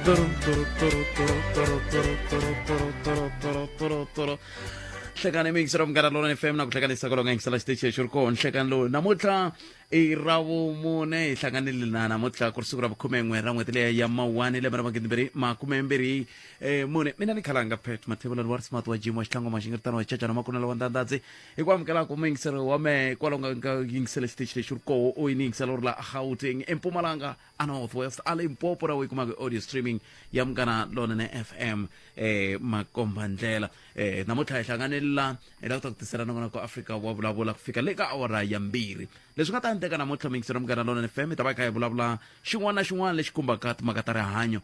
Turu, turu, turu, turu, turu, turu, turu, turu, turu, turu, turu, turu. Nhlekani mixer Munghana Lonene FM na ku hlanganisa kwalomu ka yingisela xitichi lexi ri koho nhlekani lowu namuntlha i ra vumune hi hlanganile na namuntlha ku ri siku ra vukhumen'we ra n'hweti leya ya mawani lembe ra magidimbirhi makumembirhi mune. Mina ni khalanga Pet Mathebula wa smart wa jim wa xitlhango maxingiritano wa xicacana makunela wa ndandadzi hi ku amukela ku muyingiseri wa mehe kwalomu ka yingisela xitichi lexi ri koho u yi ni yingisela u ri la Gauteng, eMpumalanga, a North West, a Limpopo ra u yi kumaka audio streaming ya Munghana Lonene FM makomba ndlela. Namuntlha hi hlanganile la hi lava ku ta ku tisela nongonoko Afrika wa vulavula ku fika le ka awara ya 2. Leswi nga ta endleka namuntlha muyingiseri wa Munghana Lonene FM hi ta va hi kha hi vulavula xin'wana na xin'wana lexi khumbaka timhaka ta rihanyo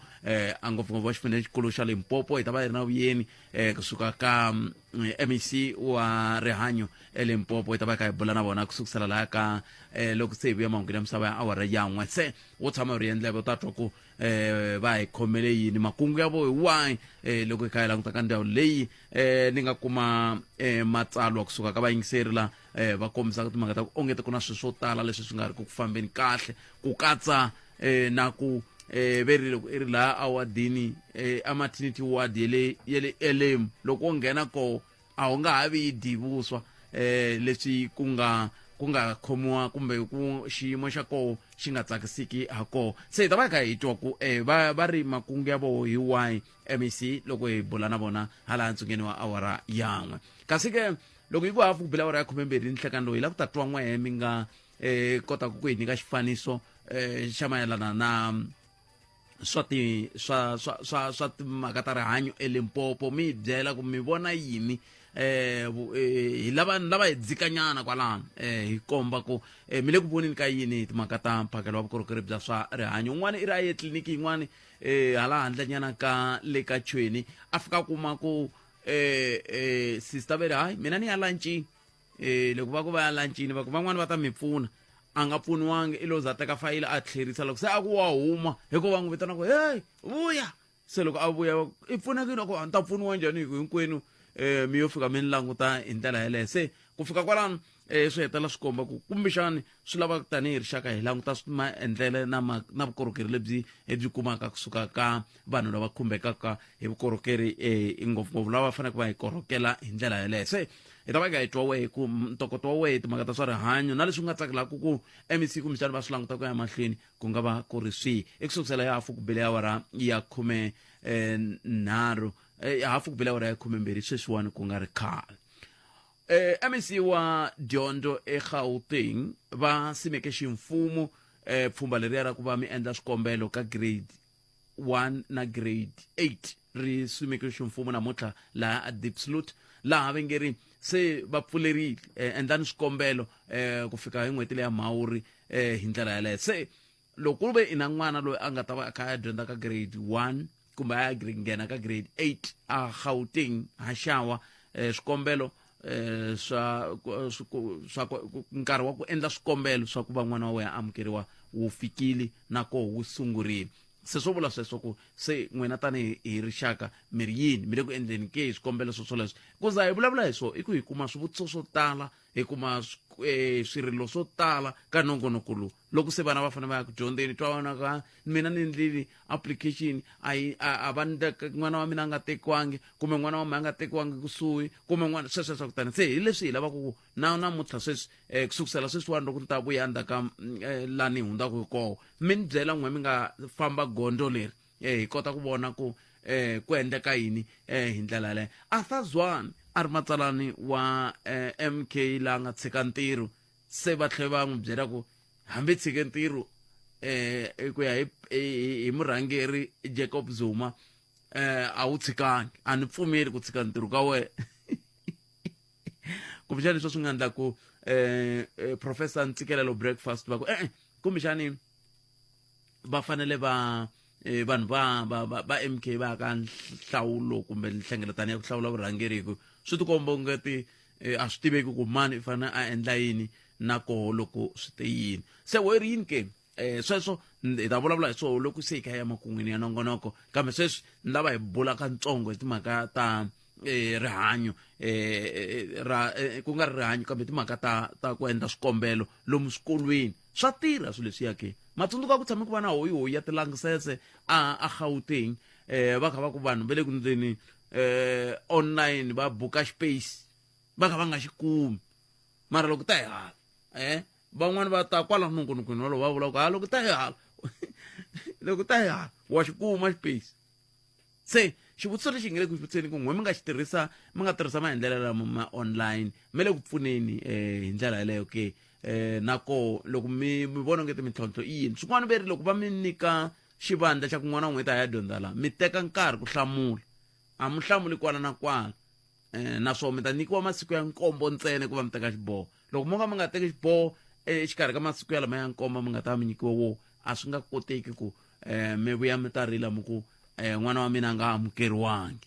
a ngopfungopfu wa xifundza lexikulu xa Limpopo. Hi ta va hi ri na vuyeni kusuka ka MEC wa rihanyo eLimpopo, hi ta va hi kha hi bula na vona ku sukusela laha ka loko se hi vuya mahungwini ya misava ya awara ya 1. Se wo tshama u ri endleve u ta twa ku va hi khomele yini, makungu ya vo hi wahi loko hi kha hi languta ka ndhawu leyi ni nga kuma matsalwa kusuka ka vayingiseri la va kombisaka timhaka ta ku ongete ku na swilo swo tala leswi swi nga ri ku fambeni kahle, ku katsa na ku ve ri loko i ri laha awadini a maternity ward ya le Elim, loko wo nghena koho a wu nga ha vi yi dyi vuswa leswi ku nga khomiwa kumbe ku xiyimo xa koho xi nga tsakisiki ha koho. Se hi ta va hi kha hi twa ku va ri makungu ya voho hi wahi MEC loko hi bula na vona hala ntsungeni wa awara ya 1. Kasi ke loko yi ku hafu ku bela awara ya 12 nhlekani lowu hi lava ku ta twa n'wehe mi nga kotaka ku hi nyika xifaniso xa mayelana na swa ti swa swa swa swa timhaka ta rihanyo eLimpopo, mi hi byela ku mi vona yini hi lava lava hi dzikanyana kwalano hi komba ku mi le ku voneni ka yini hi timhaka ta mphakelo wa vukorhokeri bya swa rihanyo. Un'wana i ri a ye tliliniki yin'wani hala handlenyana ka le ka Chweni, a fika kuma ku sister ve ri hayi mina ni ya lunchini. Loko va ku va ya lunchini va ku van'wani va ta mi pfuna, a nga pfuniwangi, i lo za teka fayili a tlherisa. Loko se a ku wa huma hi ku va n'wi vitana ku hey vuya, se loko a vuya i pfunekile ku a ni ta pfuniwa njhani hi ku hinkwenu mi yo fika mi ni languta hi ndlela yeleyo. Se ku fika kwalano swi hetelela swi komba ku kumbexani swi lava tanihi rixaka hi languta maendlele na vukorhokeri lebyi hi byi kumaka kusuka ka vanhu lava khumbekaka hi vukorhokeri ngopfungopfu lava faneleke va hi korhokela hi ndlela yeleyo. Se hi ta va hi kha hi twa wehe ku ntokoto wa wehe timhaka ta swa rihanyo na leswi u nga tsakelaka ku MEC kumbexani va swi languta ku ya mahlweni ku nga va ku ri swihi eku sukusela ya hafu ku bele awara ya khume nharhu hafu ku bele awara ya 12 sweswiwani ku nga ri khale. MEC wa dyondzo eGauteng va simeke ximfumo pfhumba leriya ra ku va mi endla swikombelo ka grade 1 na grade 8 ri simeke ximfumo namuntlha laha a Diepsloot, laha va nge ri se va pfulerile endlani swikombelo ku fika hi n'hweti leya Mhawuri hi ndlela yaleyo. Se loko ku ve i na n'wana loyi a nga ta va a kha a dyondza ka grade 1 kumbe a ya nghena ka grade 8 a Gauteng haxawa swikombelo swa swa nkarhi wa ku endla swikombelo swa ku va n'wana wa wena amukeriwa wu fikile na koho wu sungurile. Se swo vula sweswo ku se n'wina tanihi hi rixaka mi ri yini, mi le ku endleni ke hi swikombelo swo swoleswo? Ku za hi vulavula hi swo i ku hi kuma swivutiso swo tala, hi kuma swirilo swo tala ka nongonoko lowu. Loko se vana va fanele va ya ku dyondzeni, twa vana ka mina ni ndlile application a yi a va n'wana wa mina a nga tekiwangi kumbe n'wana wa mina a nga tekiwangi kusuhi kumbe n'wana sweswo swa kutani. Se hi leswi hi lavaka ku na namuntlha sweswi ku sukusela sweswiwani loko ni ta vuya ndzhaku ka laha ni hundzaka hi koho mi ni byela n'we mi nga famba gondzo leri hi kota ku vona ku ku endleka yini hi ndlela yaleyo. Arthur Zwane a ri matsalani wa MK laha nga tshika ntirho, se va tlhela va n'wi byela ku hambi tshike ntirho ku ya hi murhangeri Jacob Zuma a wu tshikangi, a ni pfumeli ku tshika ntirho ka wena. Kumbexani leswi swi nga endla ku professor Ntsikelelo Breakfast va ku kumbexani va fanele va vanhu va MK va ka nhlawulo kumbe nhlengeletano ya ku hlawula vurhangeri, hi ku swi tikomba ungeti a swi tiveki ku mani i fanele a endla yini na koho loko swi te yini. Se wo ri yini ke sweswo hi ta vulavula hi swona loko se hi kha ya makun'wini ya nongonoko, kambe sweswi ni lava hi bula katsongo hi timhaka ta rihanyo ra ku nga ri rihanyo kambe timhaka ta ku endla swikombelo lomu swikolweni. Swa tirha swilo leswiya ke? Matsundzuka ku tshame ku va na hoyihoyi ya tilangisese a a Gauteng, va kha va ku vanhu va le ku ndzeni online va buka space va kha va nga xi kumi. Mara loko ta hi hala van'wani va ta kwala nongonokweni wolowo va vula ku ha loko ta hi hala loko ta hi hala wa xi kuma space. Se xivutiso lexi hi nge le ku xivutiseni ku n'we mi nga xi tirhisa, mi nga tirhisa maendlelo lama ma online mi le ku pfuneni hi ndlela yeleyo ke? Na koho loko mi vona onge mintlhontlho i yini? Swin'wana ve ri loko va mi nyika xivandla xa ku n'wana n'hweti a ya dyondza la, mi teka nkarhi ku hlamula, a mi hlamuli kwala na kwala. Naswona mi ta nyikiwa masiku ya nkombo ntsena ku va mi teka xiboho. Loko mo ka mi nga teki xiboho exikarhi ka masiku ya lama ya nkombo mi nga ta mi nyikiwa wo, a swi nga koteki ku mi vuya mi ta rila mi ku n'wana wa mina a nga amukeriwangi.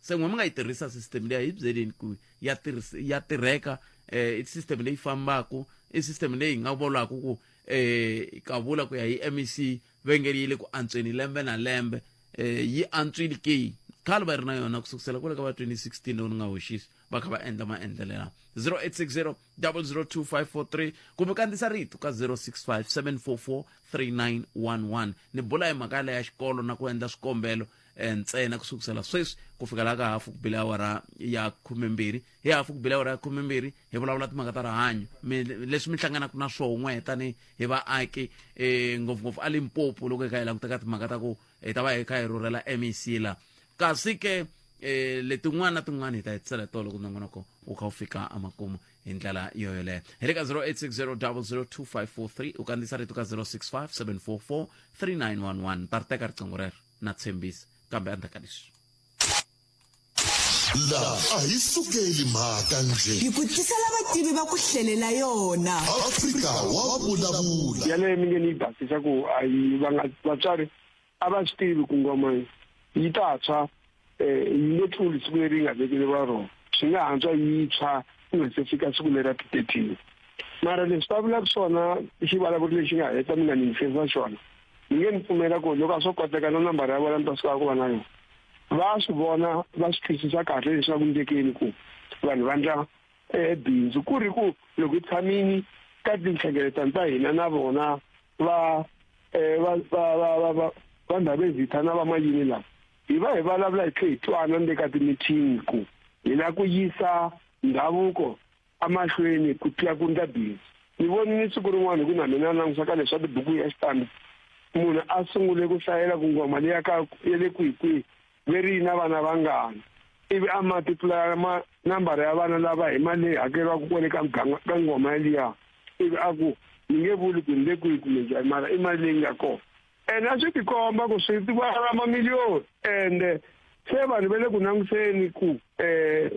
Se n'we mi nga yi tirhisa system leyi, hi byeleni ku ya tirhisa, ya tirheka, i system leyi fambaku, i system leyi hi nga vulaku ku ka vula ku ya hi MEC vengeli yi le ku antsweni lembe na lembe, yi antswile ke? Khale va ri na yona ku sukusela kwale ka va 2016 loko ni nga hoxisi, va kha va endla maendlelo lawa. 0860 002543 kumbe kandzisa rito ka 065 744 3911. Ni bula hi mhaka yaleyo ya xikolo na ku endla swikombelo ntsena ku sukusela sweswi ku fika laha ka hafu ku bile awara ya 12. Hi hafu ku bile awara ya 12 hi vulavula timhaka ta rihanyo, leswi mi hlanganaka na swoho n'we tani hi vaaki, ngopfungopfu a Limpopo loko hi kha hi languta ka timhaka ta ku hi ta va hi kha hi rhurhela MEC la. Kasi ke letin'wana na tin'wana hi ta hetisela hi tolo loko nongonoko wu kha wu fika emakumu hi ndlela yo yoleyo. Hi le ka 0860 002543, u kandziyisa rito ka 065 744 3911. Ta ri teka riqingho rero na tshembisa, kambe endzhaku ka leswi. La a hi sukeli mhaka njhe. Hi ku tisela vativi va ku hlelela yona. Afrika wa vulavula. Yaleyo mi nge ni yi basisa ku a yi va nga vatswari a va swi tivi ku ngoma yi ta tshwa, yi nge tluli siku leri yi nga vekeriwa rona, swi nga hantswa yi tshwa ku nga se fika siku leri ra ti-13. Mara leswi va vulaka swona, xivulavuri lexi nga heta mi nga ni yingiserisa xona, ni nge ni pfumela ku loko a swo koteka na nambara ya vona ni ta suka ku va na yona. Va swi vona, va swi twisisa kahle leswaku ndlekeni ku vanhu va ndla bindzu, ku ri ku loko hi tshamini ka tinhlengeletano ta hina na vona va va va va va va va Ndhavezitha na va mayini lava, hi va hi vulavula hi tlhe hi twana ni le ka timithini ku hi lava ku yisa ndhavuko emahlweni ku tlula ku ndla bindzu. Ni vonile siku rin'wana hi ku na mina langusa ka leswa tibuku ya xitandi, munhu a sungule ku hlayela ku ngoma leya ka ya le kwihi kwihi ve ri yi na vana vangani, ivi a multiply ma nambara ya vana lava hi mali leyi hakeriwaka kwale ka muganga ka ngoma yaliya, ivi a ku ni nge vuli ku ni le kwihi kumbe njhani, mara i mali leyi nga kona. Ene a swi tikomba ku swi vala mamiliyoni, ende se vanhu va le ku languseni ku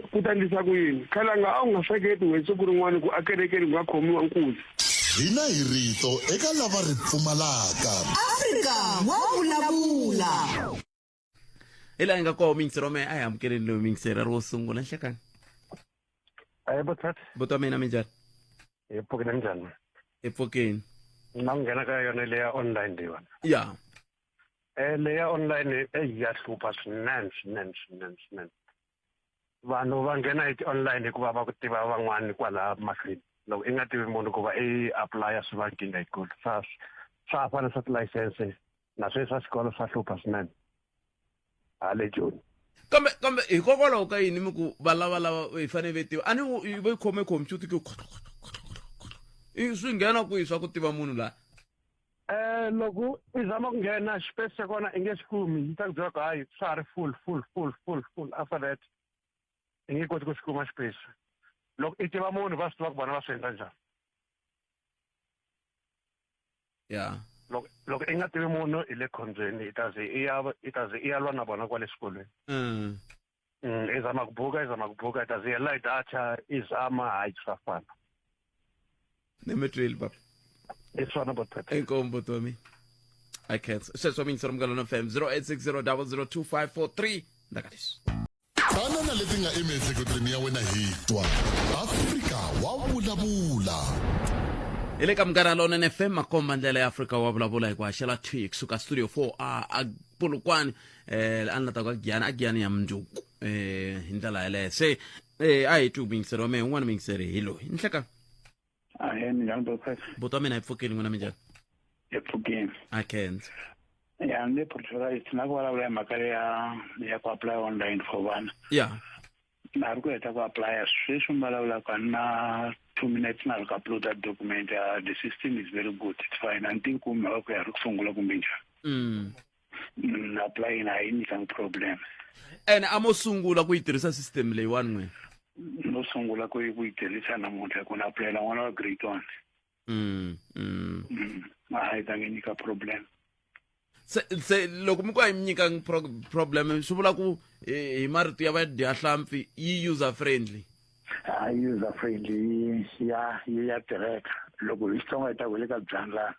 ku ta endlisa ku yini. Khalanga a wu nga hleketi we siku rin'wana ku akerekeni ku nga khomiwa nkunzi. Hina hi rito eka lava ri pfumalaka. Afrika wa vulavula. Hi laha hi nga koho miyingiseri wa mehe, a hi amukeleni loyi miyingiseri a ri wo sungula. Nhlekani. Ahee, bothat. Buti wa mina, minjhani? Hi pfukile, njhani? Hi pfukile. Na ku nghena ka yona leya online leyiwani. Ya. Leya online eyi ya hlupha swinene swinene swinene swinene. Vanhu va nghena hi ti-online hikuva va ku tiva van'wani kwala mahlweni. Loko i nga tivi munhu ku va i apply-a swi va nkingha yikulu. Swa fana swa tilayisense na sweswi swa xikolo swa hlupha swinene hale Joni. Kambe hikokwalaho ka yini mi ku va lava lava hi fanele ve tiva? A ni va yi khome khompyuta ke i swi nghena kwihi swa ku tiva munhu laha? Loko i zama ku nghena xipesi xa kona i nge xi kumi, yi ta ku byela ku hayi swa ha ri full full full full full, after that i nge koti ku xi kuma xipesi. Loko i tiva munhu va swi tiva ku vona va swi endla njhani. Ya. Loko i nga tivi munhu i le khombyeni, i ta ze i ya i ta ze i ya lwa na vona kwale xikolweni. I zama ku buka, i zama ku buka, i ta ze i hela hi data, i zama hayi swa fana. Ni mi twile papa. I swona botata. Inkomu buti wa mina. I can't. Sweswo miyingiseri Munghana FM 0860 002543 ndaka leswi. Tana na leti nga emiehleketweni ya wena hi twa Afrika wa vulavula. Hi le ka Munghana Lonene FM, makomba ndlela ya Afrika wa vulavula hi ku haxela thwi kusuka studio 4 a a Polokwane, a ni la ta ku a Giyani, a Giyani ya mundzuku, hi ndlela yaleyo. Se a hi twi muyingiseri wa mehe un'wana, muyingiseri hi loyi. Nhleka. Ahee, minjhani botata? Buti wa mina, hi pfukile, n'wina minjhani? Epfukeni. A khensa. Ya ni le Pretoria na ku vulavula hi mhaka ya ya ku apply online for vana. Ya. Na ri ku heta ku apply sweswi mi vulavulaka na 2 minutes na ri ku upload document. The system is very good. It's fine. A ni tivi ku mhaka ku ya ri ku sungula kumbe njhani. Applying a yi nyikangi problem. Ene a mo sungula ku yi tirhisa system leyiwani n'wina? No sungula ku yi tirhisa namuntlha ku na applyela n'wana wa grade 1. A yi tangi nyika problem. Se loko mi ku a yi mi nyikangi problem, swi vula ku hi marito ya vadyahlampfi yi user friendly? A user friendly, ya tirheka loko hi Xitsonga hi ta ku hi le ka byandlana.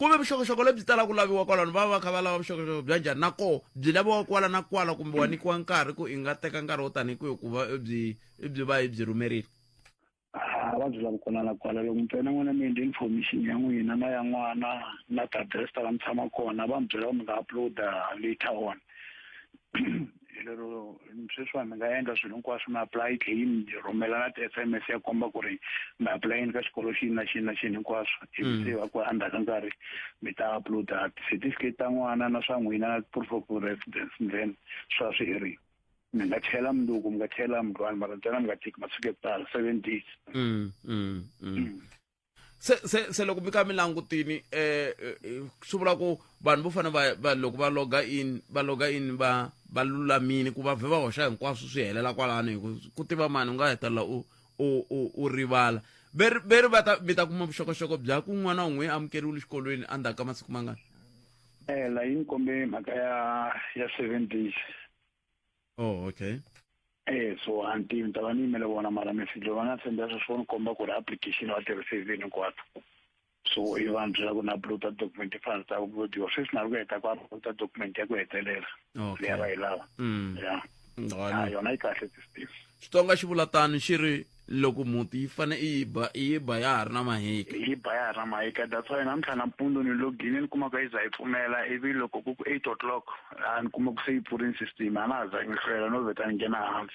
Ku ve vuxokoxoko lebyi talaka ku laviwa kwalano, va va kha va lava vuxokoxoko bya njhani, na koho byi laviwa kwala na kwala, kumbe wa nyikiwa nkarhi ku i nga teka nkarhi wo tanihi kwihi ku va i byi va i byi rhumerile? A va byi lavi kona na kwala. Loko ntsena n'wina mi endle information ya n'wina na ya n'wana na ti-address ta la mi tshama kona, va mi byela ku mi nga uploada later on. Hi lero sweswiwani mi nga endla swilo hinkwaswo, mi apply, tlhe yi mi rhumela na ti-SMS ya komba ku ri mi apulayini ka xikolo xini na xini na xini hinkwaswo, ivi se va ku endzhaku ka nkarhi mi ta uploada ti-certificate ta n'wana na swa n'wina na proof of residence, then swa swi herile. Mi nga chela mundzuku, mi nga chela mundlwani, mara ntsena mi nga teki masiku ya ku tala, 7 days. Se loko mi ka mi langutini, swi vula ku vanhu vo fane va loko va loga in, va loga in, va lulamini ku va vhe va hoxa hinkwaswo swi helela kwalano, hi ku tiva mani u nga hetelela u rivala. Veri va ta mi ta kuma vuxokoxoko bya ku n'wana un'we amukeriwile xikolweni endzhaku ka masiku mangani? La yi ni kombe mhaka ya 7 days. Oh, okay. So a ni tivi, ni ta va ni yimele vona, mara message lowu va nga senda sweswi wo ni komba ku ri application va tirhise hinkwato. So i va ni byela ku na uploada document yi fanele ta uploadiwa sweswi, na ri ku heta ku uploada document ya ku hetelela leyi a va yi lava. Ya. Yona yi kahle system. Xitsonga xi vula tano, xi ri loko muti yi fane i yi ba, i yi ba ya ha ri na mahika. Yi ba ya ha ri na mahika. That's why namuntlha nampundzu ni logini, ni kuma ku yi za yi pfumela, ivi loko ku 8 o'clock a ni kuma ku se yi pfurini system. A na ha zangi hlwela, no vheta ni nghena hansi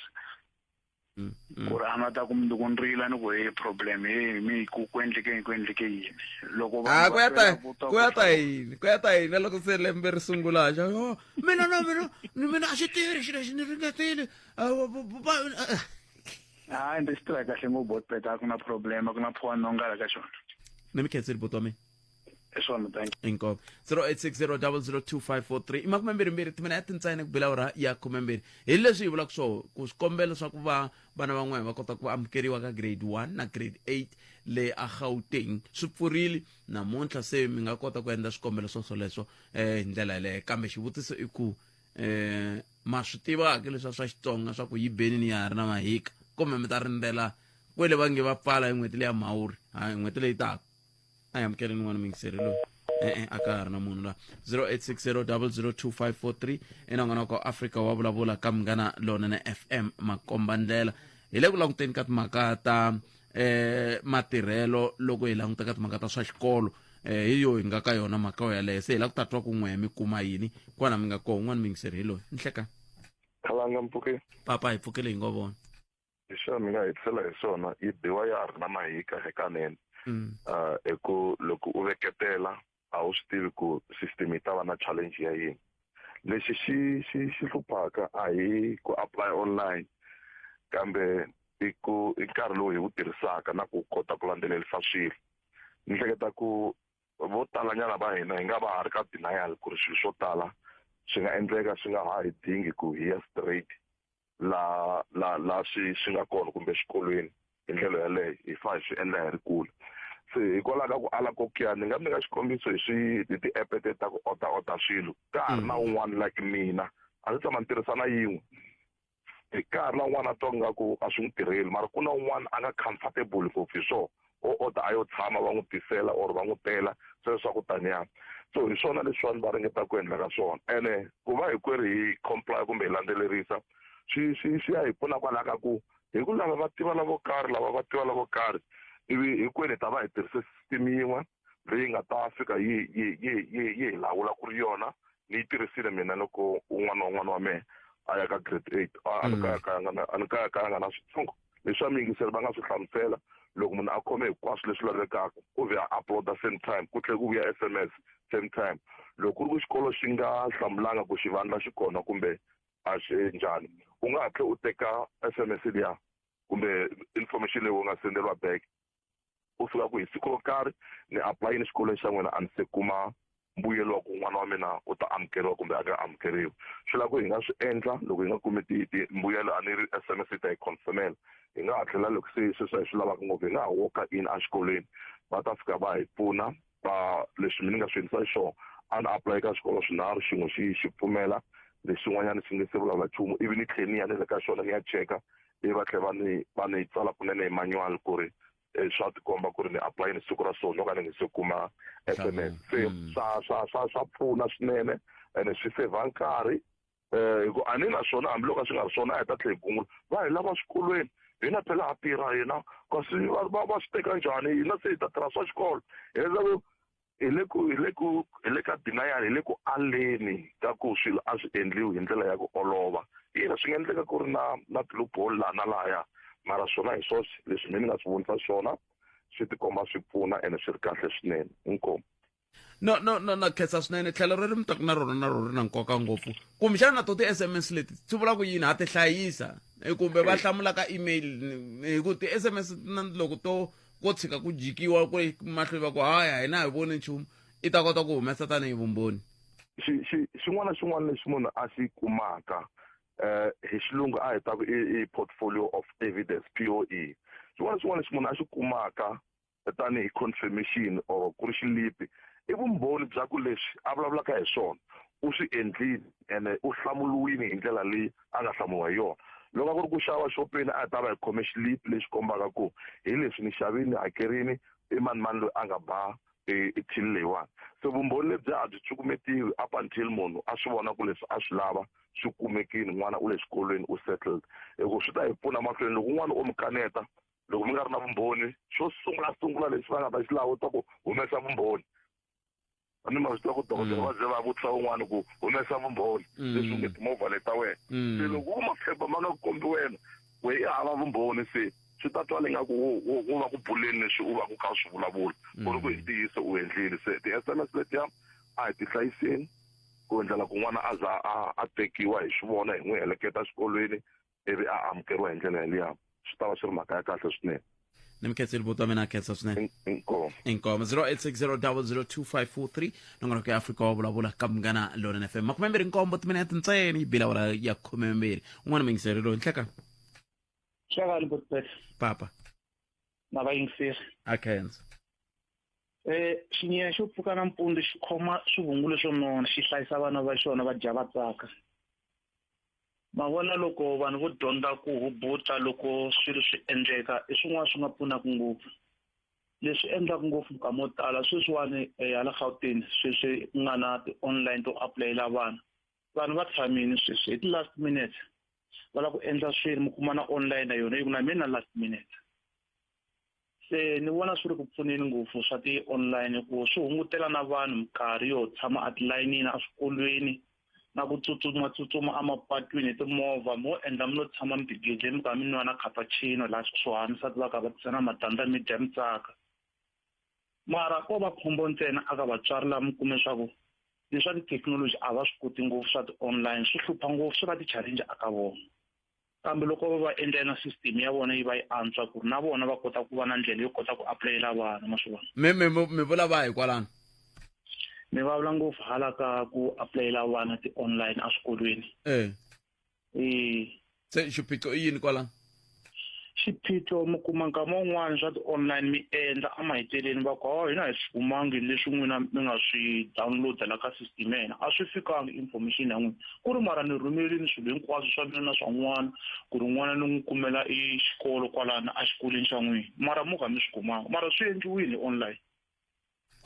ku ri a na ta ku mundzuku ni rila ni ku hey, problem, hey, mi ku endleke ku endleke yini loko a ku ya ta ku ya ta yini, ku ya ta yini loko se lembe ri sungula xa, oh, mina no mina ni mina a xi tirhi xilo lexi ni ringetile. Hayi, ndzi xi tirha kahle ngopfu botbet, a ku na problem, a ku na phone no ngala ka xona. Ni mi khensile, buti wa mina. Hi swona, thank you. Inkomu. 0860002543 i 22 timinete ntsena ku bela awara ya 12. Hi leswi hi vulaka swona ku swikombelo swa ku va vana van'wana va kota ku amukeriwa ka grade 1 na grade 8 le a Gauteng swi pfurile namuntlha, se mi nga kota ku endla swikombelo swo swoleswo hi ndlela yeleyo. Kambe xivutiso i ku ma swi tivaka leswa swa Xitsonga swa ku yi beni ni ya ha ri na mahika, kumbe mi ta rindzela kwele va nge va pfala hi n'hweti leya Mhawuri, hi n'hweti leyi taka? A hi amukeleni n'wana mingiseri loyi. E-e, a ka ha ri na munhu la. 0860002543 i nongonoko Afrika wa vulavula ka Munghana Lonene FM, makombandlela. Hi le ku languteni ka timhaka ta matirhelo loko hi languta ka timhaka ta swa xikolo. Hi yo hi nga ka yona mhaka yo yaleyo, se hi la ku ta twa ku n'we mi kuma yini kwana mi nga koho. N'wana mingiseri hi loyi, nhleka. Khalanga, mpfuke. Papa, hi pfukile, hi ngo vona. Hi xona mi nga hetisela hi swona, yi biwa ya ha ri na mahika hikanene. Hi ku loko u veketela a wu swi tivi ku system yi ta va na challenge ya yini. Lexi xi hluphaka a hi ku apply online, kambe i ku i nkarhi lowu hi wu tirhisaka na ku kota ku landzelerisa swilo. Ni hleketa ku vo talanyana va hina hi nga va ha ri ka denial ku ri swilo swo tala swi nga endleka swi nga ha hi dingi ku hi ya straight la swi nga kona kumbe exikolweni hi ndlela yaleyo, hi fa hi swi endla hi ri kule. Se hikwalaho ka ku ala kokuya, ni nga mi nyika xikombiso hi swi hi ti-app te ta ku order swilo. Ka ha ri na un'wana like mina a ndzi tshama ni tirhisa na yin'we, hi ka ha ri na un'wana a twa nga ku a swi n'wi tirheli, mara ku na un'wana a nga comfortable ngopfu hi swona, o order a yo tshama va n'wi tisela or va n'wi tela sweswo swa ku taniya. So hi swona leswiwani va ringetaka ku endla ka swona, ene ku va hinkwerhu hi comply kumbe hi landzelerisa swi ya hi pfuna kwalaho ka ku hi ku lava va tiva lavo karhi, lava va tiva lavo karhi, ivi hinkwenu hi ta va hi tirhise system yin'we leyi nga ta fika yi hi lawula ku ri yona. Ni yi tirhisile mina loko un'wana wa n'wana wa mehe a ya ka grade 8, a ni kayakayanga na a ni kayakayanga na switsongo leswi va miyingiseri va nga swi hlamusela. Loko munhu a khome hinkwaswo leswi lavekaka, u vhe a upload-a same time, ku tlhela ku vuya S_M_S same time. Loko ku ri ku xikolo xi nga hlamulanga ku xivandla xi kona kumbe a xi njhani, u nga hatla u teka S_M_S liya kumbe information leyi u nga senderiwa back, u fika ku hi siku ro karhi ni apulayini xikolweni xa n'wina, a ni se kuma mbuyelo wa ku n'wana wa mina u ta amukeriwa kumbe a nga amukeriwi. Swi lava ku hi nga swi endla loko hi nga kumi ti mbuyelo, a ni ri S_M_S yi ta hi confirm-ela, hi nga ha tlhela loko se sweswi a hi swi lavaka ngopfu, hi nga ha walk-a in exikolweni, va ta fika va hi pfuna. Va leswi mi ni nga swi endlisa xiswona, a ni apply ka swikolo swinharhu, xin'we xi xi pfumela, lexin'wanyana xi nge se vulavula nchumu, ivi ni tlhela ni ya ni le ka xona ni ya cheka, ivi va tlhela va ni va ni tsala kunene hi manual ku ri swa tikomba ku ri ni apply-ini siku ra so, no ka ni nge se kuma S_M_S. Se swa pfuna swinene ene swi saver nkarhi, hi ku a ni na swona, hambiloko a swi nga ri swona a hi ta tlhela hi gungula va hi lava swikolweni. Hina phela ha tirha hina, kasi va swi teka njhani? Hina se hi ta tirha swa xikolo. Hileswaku hi le ka denial, hi le ku aleni ka ku swilo a swi endliwi hi ndlela ya ku olova. Ina, swi nga endleka ku ri na ti-loophole laha na lahaya, mara swona hi swoxe leswi mina ni nga swi vonisa swona, swi tikomba swi pfuna ene swi ri kahle swinene. Inkomu. No, no, no, na khensa swinene. Tlhelo ri mi taku na rona, na rona ri na nkoka ngopfu. Kumbexana na to ti-S_M_S leti swi vula ku yini, ha ti hlayisa kumbe va hlamula ka email? Hi ku ti-S_M_S na loko to ko tshika ku jikiwa ku mahlweni va ku haya, hina hi voni nchumu, i ta kota ku humesa tanihi vumbhoni. Xin'wana na xin'wana lexi munhu a xi kumaka, hi xilungu a hi ta ku i portfolio of evidence, POE. Xin'wana na xin'wana lexi munhu a xi kumaka tanihi confirmation or ku ri xilipi, i vumbhoni bya ku leswi a vulavulaka hi swona u swi endlile ene u hlamuriwile hi ndlela leyi a nga hlamuriwa hi yona. Loko a ku ri ku xava xopeni, a hi ta va hi khome xilipi lexi kombaka ku hi leswi ni xavini, ni hakerini, i mani mani loyi a nga ba i till leyiwani. Se vumbhoni lebyi a byi cukumetiwi up until munhu a swi vona ku leswi a swi lava swi kumekile, n'wana u le xikolweni, u settled. Hi ku swi ta hi pfuna mahlweni loko un'wana o mi kaneta, loko mi nga ri na vumbhoni, xo sungula sungula lexi va nga ta xi lava u ta ku humesa vumbhoni. A ni ma swi tiva ku dokodela va ze va vutisa un'wana ku humesa vumbhoni leswi u nge timovha leti ta wena. Se loko ku maphepha ma nga ku kombi wena, we i hava vumbhoni, se swi ta twala ingaku wo va ku buleni leswi u va ku kha u swi vulavula, ku ri ku hi ntiyiso u endlile. Se ti-S_M_S letiya a hi ti hlayiseni ku endlela ku n'wana a za a tekiwa, hi swi vona, hi n'wi heleketa exikolweni, ivi a amukeriwa hi ndlela yaliya, swi ta va swi ri mhaka ya kahle swinene. Ni mi khensile buti wa mina, khensa swinene. Inkomu. Inkomu. 0860002543, nongonoko ya Afrika wa vulavula ka Munghana Lonene FM. 27 timinete ntsena yi bile awara ya 12. Un'wana muyingiseri loyi, nhleka. Hlekani buti Pet. Papa. Na vayingiseri. A khensa. Xinyeya xo pfuka nampundzu xi khoma swivungu leswo nona, xi hlayisa vana va xona va dya va tsaka. Ma vona loko vanhu vo dyondza ku hubuta loko swilo swi endleka, i swin'wana swi nga pfunaka ngopfu. Leswi endlaka ngopfu nkama wo tala sweswiwani hala Gauteng, sweswi ku nga na ti-online to apulayela vana, vanhu va tshamile sweswi hi ti-last minute va lava ku endla swilo, mi kuma na online na yona yi ku na mina last minute. Se ni vona swi ri ku pfuneni ngopfu swa ti-online, ku swi hungutela na vanhu minkarhi yo tshama atilayinini eswikolweni na ku tsutsuma tsutsuma emapatwini hi timovha. Mo endla mi lo tshama mi tigedle, mi kha mi nwa na cappuccino laha kusuhani, nsati va kha va tisa na matandza, mi dya mi tsaka. Mara ko va khombo ntsena aka vatswari lava mi kume swa ku leswa tithekinoloji a va swi koti ngopfu, swa ti-online swi hlupha ngopfu, swi va ti-challenge aka vona. Kambe loko va va endlela na system ya vona yi va yi antswa, ku ri na vona va kota ku va na ndlela yo kota ku apulayela vana, ma swi vona. Mi vula va hi kwalano? Mi vulavula ngopfu hala ka ku apulayela vana ti-online eswikolweni. Se xiphiqo i yini kwalano? Xiphiqo mi kuma nkama wun'wani swa ti-online mi endla emaheteleni va ku, hawa hina hi swi kumangi leswi n'wina mi nga swi download-a la ka system ya hina, a swi fikangi information ya n'wina, ku ri mara ni rhumelini swilo hinkwaswo swa mina na swa n'wana, ku ri n'wana ni n'wi kumela i xikolo kwalano exikolweni xa n'wina, mara mo ka mi swi kumanga, mara swi endliwile online.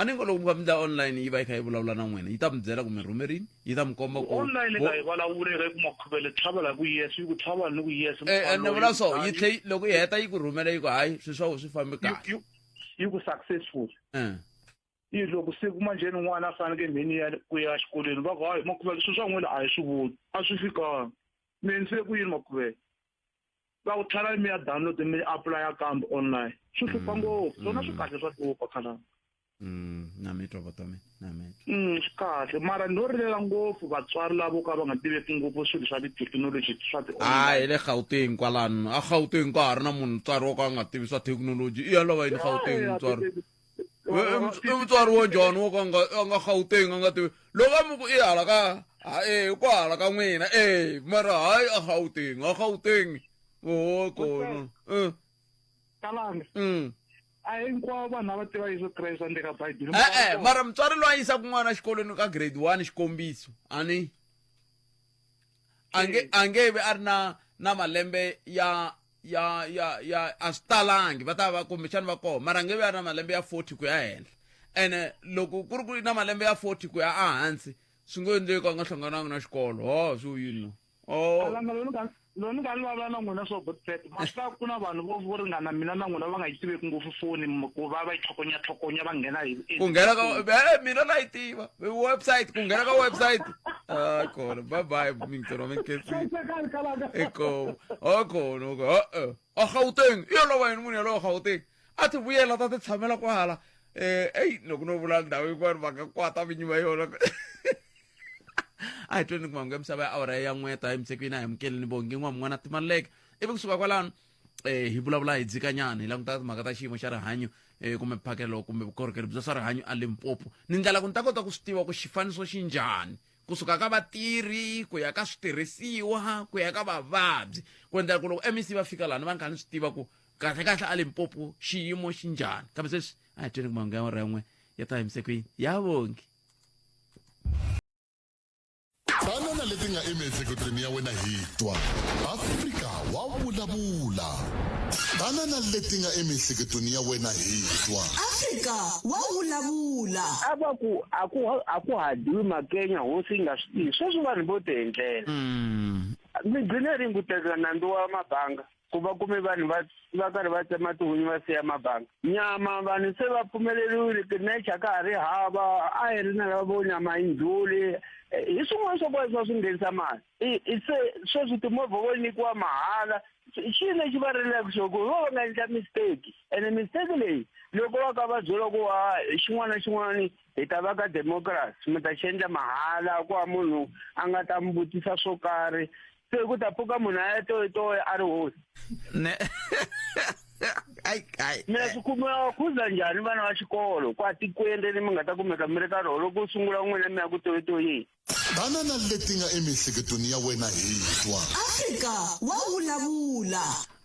A ni ngo loko mi kha mi endla online yi va yi kha yi vulavula na n'wina, yi ta mi byela ku mi rhumerini, yi ta mi komba ku online ka yi vulavuleka, yi ku makhuvele tlhavela ku yes, yi ku tlhavela ni ku yes. Ni vula so, yi tlhe loko yi heta yi ku rhumela yi ku hayi, swilo swa wena swi fambe kahle, yi ku successful. Yi loko siku manjheni n'wana a faneke mheni ya ku ya xikolweni, va ku hayi makhuvele, swilo swa n'wina a hi swi voni, a swi fikanga. Mina se ku yini makhuvele? Va ku tlhela mi ya download mi apply kambe online. Swi hlupha ngopfu. Swona swi kahle swa hlupha khalanga. Na mi twa vutomi na mi twa. Swi kahle mara no rilela ngopfu vatswari lavo ka va nga tiveki ngopfu swilo swa tithekinoloji swa ti a hi le Gauteng kwalano a Gauteng ka ha ri na munhu mutswari wo ka a nga tivi swa thekinoloji i ya lava yini Gauteng mutswari i mutswari wa njhani wo ka a nga Gauteng a nga tivi loko a mi ku i hala ka e ku hala ka n'wina e mara hayi a Gauteng a Gauteng oho kona Kalanga a hinkwavo vanhu lava tiva Yesu Kreste handle ka Bibele. E-e, mara mutswari loyi a yisaka n'wana exikolweni ka grade 1 xikombiso ani a nge a nge vi a ri na na malembe ya ya ya ya a swi talangi va ta va kumbexani va kona mara a nge vi a ri na malembe ya 40 ku ya henhla ene loko ku ri ku na malembe ya 40 ku ya ehansi swi nge endleki a nga hlangananga na xikolo ho swi yini no oh Kalanga loyi ni nga loyi ni nga ni vulavula na n'wina swo botpet ma swi tiva ku na vanhu vo vo ringana mina na n'wina va nga yi tiveki ngopfu foni ku va va yi tlhokonya tlhokonya va nghena hi ku nghena ka eh mina na yi tiva website ku nghena ka website ah kona bye bye mintsoro minketsi eko a kona ko eh a Gauteng i yo lova yini munhu yalowo Gauteng a ti vuyela ta ti tshamela kwahala eh eyi loko no vula ndhawu yin'wana va nga kwata vinyi va yona a hi tweni ku mahungu ya misava ya awara ya n'weta emitsekweni a hi amukeleni bongi n'wa mun'wana timaluleke ivi kusuka kwalano eh hi vulavula hi dzikanyana hi languta timhaka ta xiyimo xa rihanyo eh kumbe mphakelo kumbe vukorhokeri bya swa rihanyo a Limpopo ni ndlela ku ni ta kota ku swi tiva ku xifaniso xi njhani kusuka ka vatirhi ku ya ka switirhisiwa ku ya ka vavabyi ku endlela ku loko MEC va fika lani va ni kha ni swi tiva ku kahle kahle a Limpopo xiyimo xi njhani kambe sweswi a hi tweni ku mahungu ya awara ya n'we ya ta yimise kwini ya vongi Tanana leti nga emiehleketweni ya wena hi twa. Afrika wa vulavula. Tanana leti nga emiehleketweni ya wena hi twa. Afrika wa vulavula. A va ku a ku a ku ha dyiwi makenya hosi yi nga swi tivi sweswi vanhu vo ti endlela mi gcine rini ku teka nandzu wa mabanga ku va kume vanhu va va karhi va tsema tihunyi va siya mabanga nyama vanhu se va pfumeleriwile tinecha ka ha ri hava a hi ri na lava vo nyama yi ndlhuli eh, hi swin'wana swa kona swa swi nghenisa mali se sweswi timovha vo nyikiwa mahala xi lexi va rilaka xo ku vo va nga endla mistake ene mistake leyi loko va ka va byela ku wa xin'wana na xin'wana hi ta va ka democracy mi ta xi endla mahala ku va munhu a nga ta mi vutisa swo karhi se ku ta pfuka munhu a ya toyitoya a ri hosi ne ai ai mina swi kuma khuza njhani vana va xikolo kwa tikweni leri mi nga ta kumeka mi ri ka rona loko sungula n'wina mi ya ku toyitoyeni Tanana leti nga emiehleketweni ya wena hi twa. Afrika wa vulavula.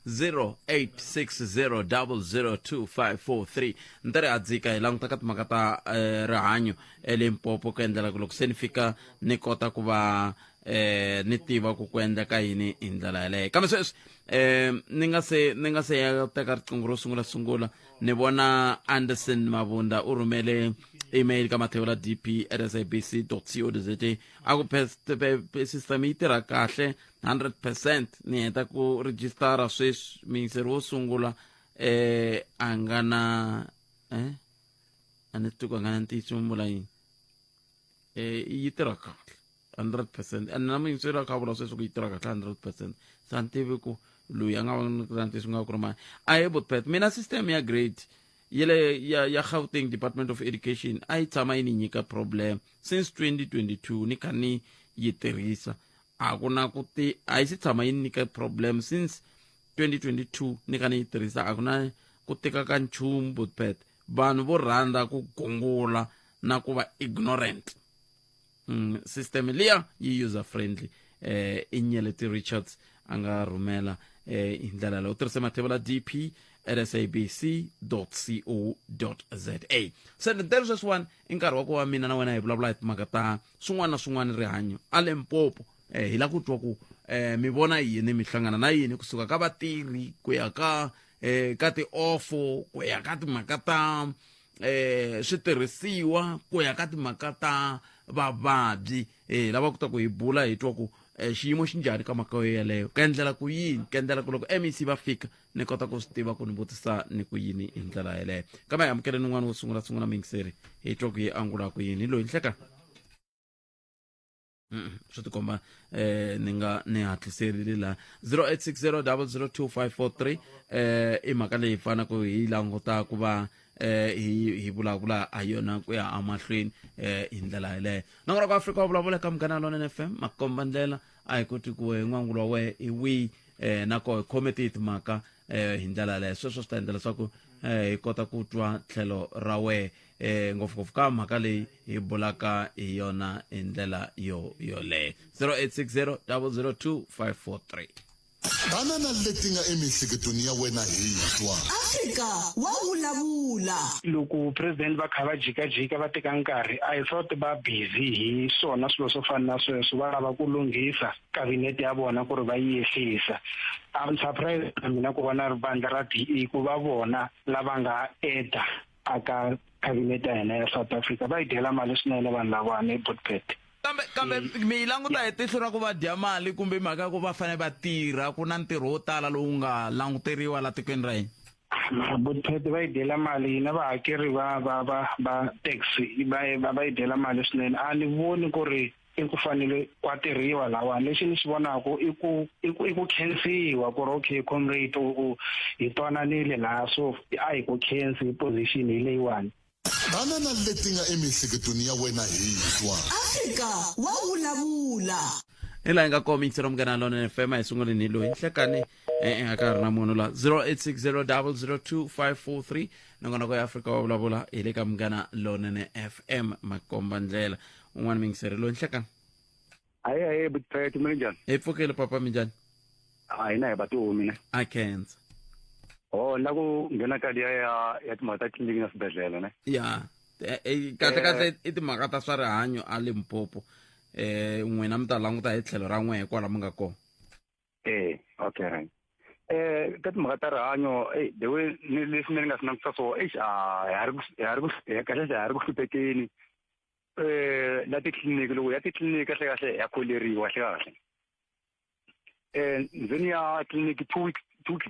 0860002543 ni ri adzika hi languta ka timhaka ta eh, rihanyo eLimpopo ku endlela ku loko se ni fika ni kota ku va eh ni tiva ku ku endleka yini hi ndlela yaleyo kambe sweswi eh ni nga se ni nga se ya teka riqingho ro sungula sungula ni vona Anderson Mabunda u rhumele email ka mathevula dp at sabc co za a ku system yi tirha kahle 100 percent ni heta ku rejistara sweswi muyingiseri wo sungula eh a nga na eh a ni tivi ku a nga na ntiyiso mi vula yini eh yi tirha kahle 100 percent and na muyingiseri a kha a vula sweswo ku yi tirha kahle 100 percent se a ni tivi ku loyi a nga va na ntiyiso nga ku ri mani a hi botpet mina system ya grade yele ya ya Gauteng Department of Education a yi tshama yi ni nyika problem since 2022 ni kha ni yi tirhisa a ku na ku ti a yi si tshama yi ni nyika problem since 2022 ni kha ni yi tirhisa a ku na ku tika ka nchumu botpet vanhu vo rhandza ku gungula na ku va ignorant system liya yi user friendly eh i Nyeleti Richards a nga rhumela eh hi ndlela leyo u tirhise mathevula dp at sabc co za se ntelo sweswiwani i nkarhi wa ku va mina na wena hi vulavula hi timhaka ta swin'wana na swin'wana rihanyo a Limpopo eh hi la ku twa ku eh mi vona yini mi hlangana na yini kusuka ka vatirhi ku ya ka eh ka tiofo ku ya ka timhaka ta eh switirhisiwa ku ya ka timhaka ta vavabyi eh lava ku ta ku hi bula hi twa ku eh, xiyimo xi njhani ka mhaka yo yeleyo ka endlela ku yini ka endlela ku loko MEC va fika ni kota ku swi tiva ku ni vutisa ni ku yini hi ndlela yeleyo kambe hi amukeleni un'wana wo sungula sungula muyingiseri hi twa ku yi angula ku yini hi loyi nhleka. Swi tikomba ni nga ni hatliserile la 0860002543. I mhaka leyi fanaka hi languta ku va hi vulavula ha yona ku ya emahlweni hi ndlela yeleyo. Nongoloko wa Afrika wa vulavula ka Munghana Lonene FM, makomba ndlela a hi koti ku n'wangulo wa wehe i wihi, na koho hi khome tihi timhaka hi ndlela yaleyo. Sweswo swi ta endla leswaku hi kota ku twa tlhelo ra wehe, ngopfungopfu ka mhaka leyi hi bulaka hi yona hi ndlela yo yoleyo. 0860 002 543. Tana na leti nga emiehleketweni ya wena hi twa. Afrika wa vulavula. Loko president va kha va jikajika va teka nkarhi, I thought va busy hi swona swilo swo fana na sweswo, va lava ku lunghisa kabinete ya vona ku ri va yi yehlisa. I'm surprised na mina ku vona vandla ra DA ku va vona lava nga eda aka kabinete ya hina ya South Africa. Va yi dyela mali swinene vanhu lavawani eBoetpet. Kambe mi yi languta hi tihlo ra ku va dya mali kumbe mhaka ya ku va fanele va tirha, ku na ntirho wo tala lowu nga languteriwa la tikweni ra hina? Mara Boetpet va yi dyela mali, hina vahakeri va tax va yi dyela mali swinene. A ni voni ku ri i ku fanele kwa tirhiwa lawani. Lexi ni xi vonaku i ku khensiwa ku ri okay comrade, u hi twananile laha, so a hi ku khensi hi position hi leyiwani. Tana na leti nga emiehleketweni ya wena hi twa. Afrika wa vulavula. Hi laha hi nga koma yingisela Munghana Lonene FM. A hi sunguleni hi loyi nhlekani. E-e, a ka ha ri na munhu la. 0860002543, nongonoko ya Afrika wa vulavula hi le ka Munghana Lonene FM, makomba ndlela. Un'wana mingiseri loyi, nhlekani. Hayi hayi butiphethe, mina njhani? Hi pfukile papa, minjhani? A hina hi batihomi ne. A khensa. Oh, la ku nghena ka liya ya timhaka ta tliliniki na swibedhlele ne. Ya, kahle kahle i timhaka ta swa rihanyo a Limpopo. N'wina mi ta languta hi tlhelo ra n'wehe kwala mi nga kona. Okay right. Ka timhaka ta rihanyo, the way ni leswi ni nga swi langutisa so, eish, a ha ri ku ha ri ku kahle kahle ha ri ku hluphekeni. La titliliniki, loko ya titliliniki kahle kahle ya kholeriwa kahle kahle. Ndzi ni ya tliliniki 2 weeks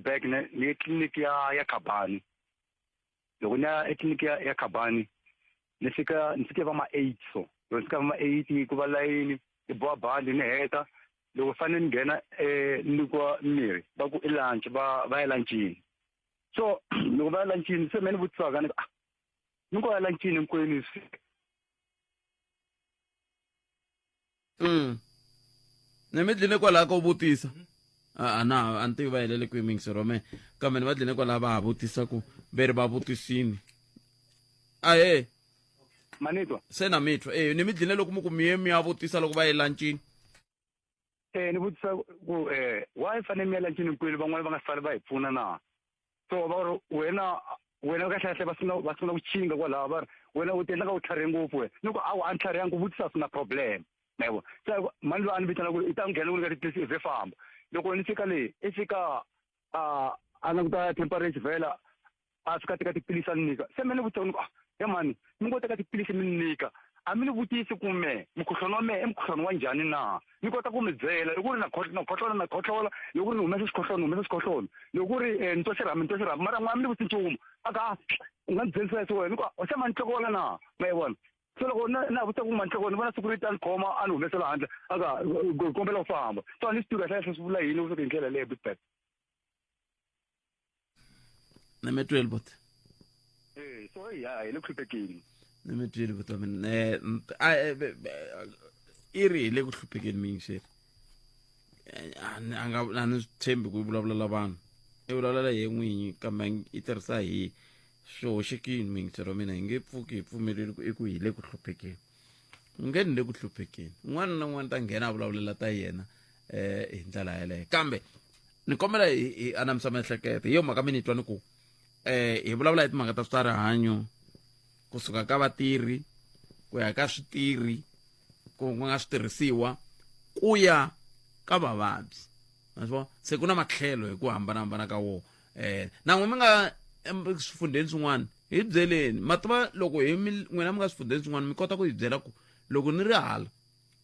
back ne, ni ye tliliniki ya Khabani. Loko ni ya etliliniki ya Khabani, ni fike va ma 8, so loko ni fika va ma 8 ku va layini, ni boha bandi ni heta. Loko fanele ni nghena ni nyikiwa mirhi, va ku i lunch, va ya lunchini. So loko va ya lunchini, se me ni vutisaka ni ku, ah, ni ko ya lunchini hinkwenu? Ni mi dline kwalaho ko vutisa. A na a ni tivi va helele kwihi mingisero me, kambe ni va dline kwalaho va ha vutisa ku ve ri va vutisini. Ahe. Manitwa. Se na mitwa ni mi dline loko mi ku mi ye mi ya vutisa loko va ye lunchini. Ni vutisa ku why fanele mi ya lunchini hinkwenu, van'wani va nga sali va hi pfuna na? So va ri wena kahle kahle va sungula ku chinga kwalaho, va ri wena u ti endla ka u tlharihe ngopfu wena. Ni ku awa, a ni tlharihangi, ku vutisa swi na problem, ma yi vona. Se mani loyi a ni vitana ku i ta nghena ku nyika tiphilisi, i ze famba. Loko ni fika le, i fika a languta temperature vhela, a fika teka tiphilisi a ni nyika. Se me ni vutisa ni ku, ah, ya mani, mi ngo teka tiphilisi mi ni nyika, a mi ni vutisi ku me mukhuhlwani wa mehe i mukhuhlwani wa njhani na? Ni kota ku mi byela loko ku ri na na khohlola, na khohlola, loko ku ri ni humesa xikhohlola, ni humesa xikhohlola, loko ku ri ni twa xirhami, ni twa xirhami, mara n'we a mi ni vutisi nchumu. A ka u nga ni byeli sweswo wena. Ni ku se ma ni hlokola na? Ma yi vona. Se loko na vutisa ku ma ni hlokola, ni vona siku ri ta ni khoma a ni humesela handle, a ka kombela u famba. So a ni swi tivi kahle kahle swi vula yini hi ndlela leyo, Big. Ni mi tweli bot. So ya hi le ku hluphekeni. Ni mi tweli bot wa mina. I ri hi le ku hluphekeni miyingiseri. A nga a ni swi tshembi ku vulavula vanhu, i vulavula hi n'winyi, kambe i tirhisa hi swi hoxekini. Miyingiseri wa mina, hi nge pfuki hi pfumeleli ku i ku hi le ku hluphekeni. U nge ni le ku hluphekeni, un'wana na un'wana ta nghena a vulavulela ta yena hi ndlela yeleyo. Kambe ni kombela hi anamisa miehleketo. Hi yo mhaka mi ni twa ni ku hi vulavula hi timhaka ta swa rihanyo, kusuka ka vatirhi ku ya ka switirhi ku nga switirhisiwa ku ya ka vavabyi. Ma se ku na matlhelo hi ku hambanahambana ka wona. Na n'we mi nga swifundzheni swin'wana, hi byeleni mativa loko hi n'wina mi nga swifundzheni swin'wana, mi kota ku hi byela ku loko ni ri hala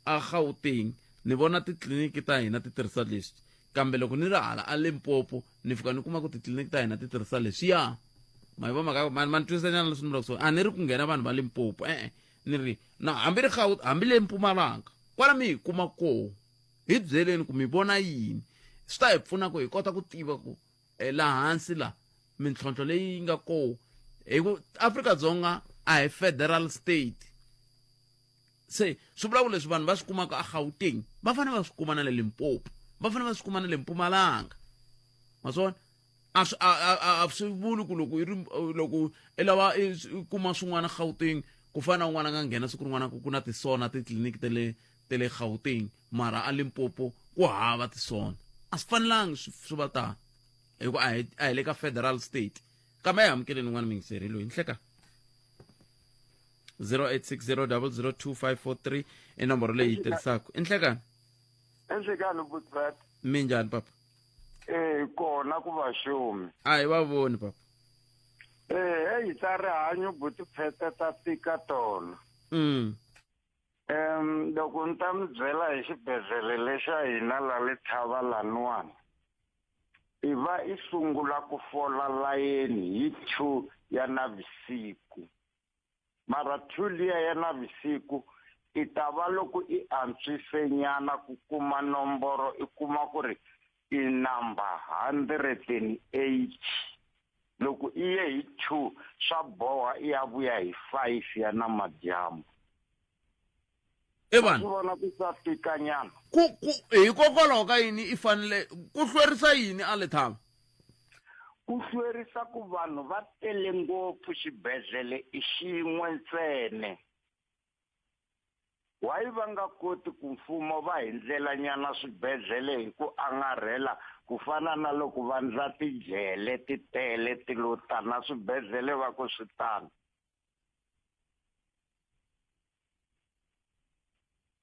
a Gauteng ni vona titliliniki ta hina ti tirhisa leswi, kambe loko ni ri hala a Limpopo ni fika ni kuma ku titliliniki ta hina ti tirhisa leswiya. Ma yi va mhaka ma ni twisisa nyana leswi ni vulaka swona? A ni ri ku nghena vanhu va Limpopo, e-e, ni ri na hambi ri hambi le Mpumalanga. Kwala mi hi kuma koho hi byeleni ku mi vona yini swi ta hi pfuna ku hi kota ku tiva ku eh, laha hansi la mintlhontlho leyi yi nga koho hi ku Afrika-Dzonga a hi federal state se swi vula ku leswi vanhu va swi kumaka a Gauteng va fanele va swi kuma na le Limpopo va fanele va swi kuma na le Mpumalanga ma swi vona a swi a swi vuli ku loko i ri loko i lava i kuma swin'wana Gauteng ku fana na un'wana a nga nghena siku rin'wana ku ku na tisona titliliniki ta le ta le Gauteng mara a Limpopo ku hava tisona a swi fanelangi swi va tano hi ku a hi a hi le ka federal state kambe a hi amukeleni un'wana muyingiseri loyi nhleka 0860002543 i nomboro leyi yi tirhisaka i nhlekani enhlekani butvat minjhani papa eh kona ku va xumi a hi va voni papa eh heyi ta rihanyo butiphete ta tika tona um loko ni ta mi byela hi xibedhlele lexa hina la le thava laniwani i va i sungula ku fola layeni hi 2 ya navusiku mara 2 liya ya navusiku i ta va loko i antswise nyana ku kuma nomboro i kuma ku ri i number 180 loko i ye hi 2 swa boha i ya vuya hi 5 ya namadyambu evanhu vona ku swa tika nyana ku ku hikokwalaho ka yini i fanele ku hlwerisa yini a lethava ku hlwerisa ku vanhu va tele ngopfu xibedhlele i xin'we ntsene why va nga koti ku mfumo va hi ndlelanyana swibedhlele hi ku angarhela ku fana na loko va ndla tijele ti tele ti lo tana swibedhlele va ku swi tano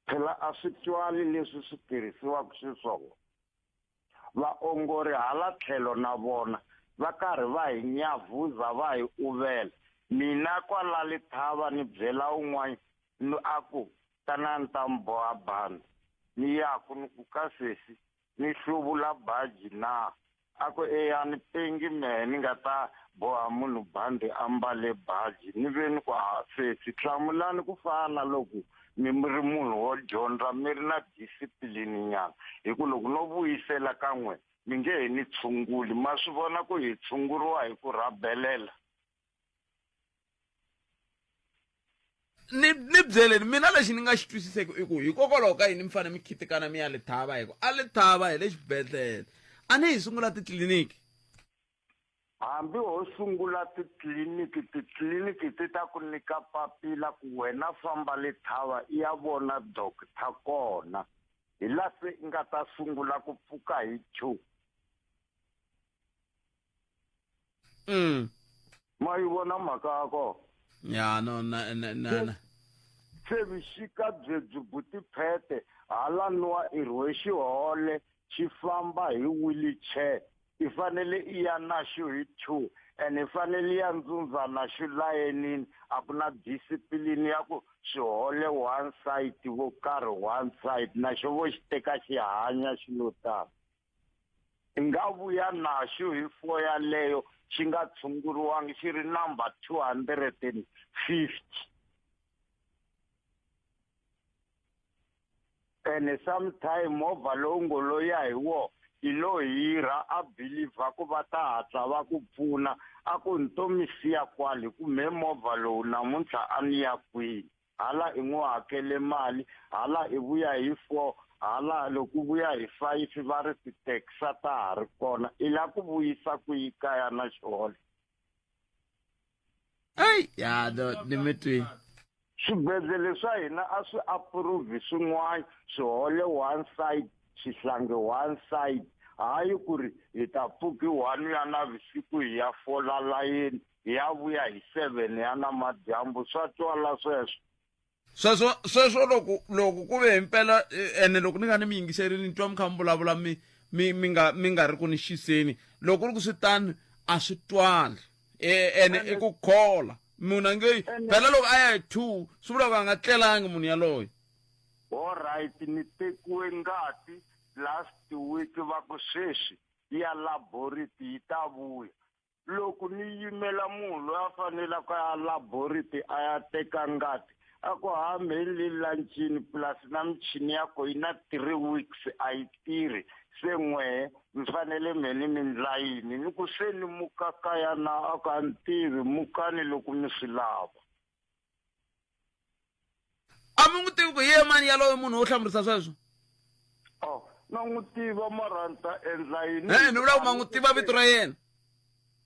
phela a swi twali leswi swi tirhisiwaka xiswona vaongori hala tlhelo na vona va karhi va hi nyavhuza va hi uvela mina kwala lethava ni byela un'wana ni a ku tanani ta mi boha bandi ni yaku ni ku ka sesi ni hluvula baji na a ku eya ni pengi mehe ni nga ta boha munhu bandi a mbale baji ni ve ni ku a sesi hlamulani ku fana na loko mi mi ri munhu wo dyondza mi ri na discipline nyana hi ku loko no vuyisela ka n'we mi nge he ni tshunguli ma swi vona ku hi tshunguriwa hi ku rhabelela ni ni byeleni mina lexi ni nga xi twisiseki i ku hikokwalaho ka yini mi fanele mi khitikana mi ya lethava hi ku a lethava hi le xibedhlele a ni hi sungula titliliniki hambi ho sungula titliliniki titliliniki ti ta ku nyika papila ku wena famba lethava i ya vona doctor kona hi la se i nga ta sungula ku pfuka hi 2 Ma yi vona mhaka ya kona ya no na na na na se vuxika byebyi butiphete hala nuwa i rhwe xihole xi famba hi wheelchair i fanele i ya naxo hi 2 and i fanele ya ndzundza naxo layenini a ku na discipline ya ku swihole one side vo karhi one side naxo vo xi teka xi hanya xi lo tano I nga vuya naxo hi 4 yaleyo xi nga tshunguriwangi xi ri number 250 ene sometime movha lowu ngo lo ya hi wo i lo hirha a believer ku va ta hatla va ku pfuna a ku ni to mi siya kwale hi ku me movha lowu namuntlha a ni ya kwihi hala i n'wi hakele mali hala i vuya hi 4 hala loko u vuya hi 5 va ri ti-taxi ta ha ri kona i la ku vuyisa ku yi kaya na xihole Ey, ya do ni mi twi. Swibedhlele swa hina a swi approve swin'wana swihole one side xihlangi one side hayi ku ri hi ta pfuki 1 ya navusiku hi ya fola layeni hi ya vuya hi 7 ya namadyambu swa twala sweswo Sweswo sweswo loko loko ku ve himpela ene loko ni nga ni mi yingiseri ni twa mi kha mi vulavula mi mi mi nga mi nga ri ku ni xiseni loko ku ri ku swi tano a swi twali ene i ku khola munhu a nge phela loko a ya hi 2 swi vula ku a nga tlelangi munhu yaloye Alright ni tekiwe ngati last week va ku sweswi ya laboratory yi ta vuya loko ni yimela munhu loyi a faneleke a ya laboratory a ya teka ngati A ku hambi hi le lancini plus na michini ya ko yi na 3 weeks a yi tirhi se n'wehe mi fanele me ni mi ndla yini ni ku se ni muka kaya na a ku a ni tivi mukani loko mi swi lava a mi n'wi tivi ku hi ye mani yaloyo munhu wo hlamurisa sweswo oh na n'wi tiva mara ni ta endla yini e ni vula ku ma n'wi tiva vito ra yena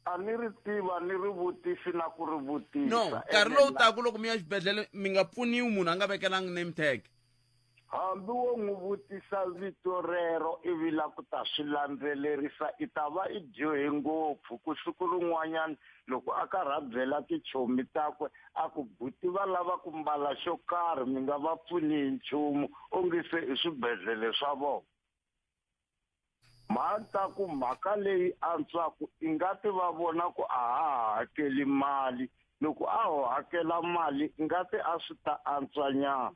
a ni ri tiva ni ri vutisi na ku ri vutisa no nkarhi lowu taku loko mi ya xibedhlele mi nga pfuniwi munhu a nga vekelangi name tag Hambi wo n'wi vutisa vito rero ivi la ku ta swi landzelerisa, i ta va i dyohe ngopfu. Ku siku rin'wanyana loko a karhi a byela tichomi takwe a ku, Buti va lava ku mbala xo karhi, mi nga va pfuni hi nchumu, onge se i swibedlhele swa vona. Mhani ta ku mhaka leyi antswaku i nga ti va vona ku a ha ha hakeli mali loko a ho hakela mali i nga ti a swi ta antswa nyana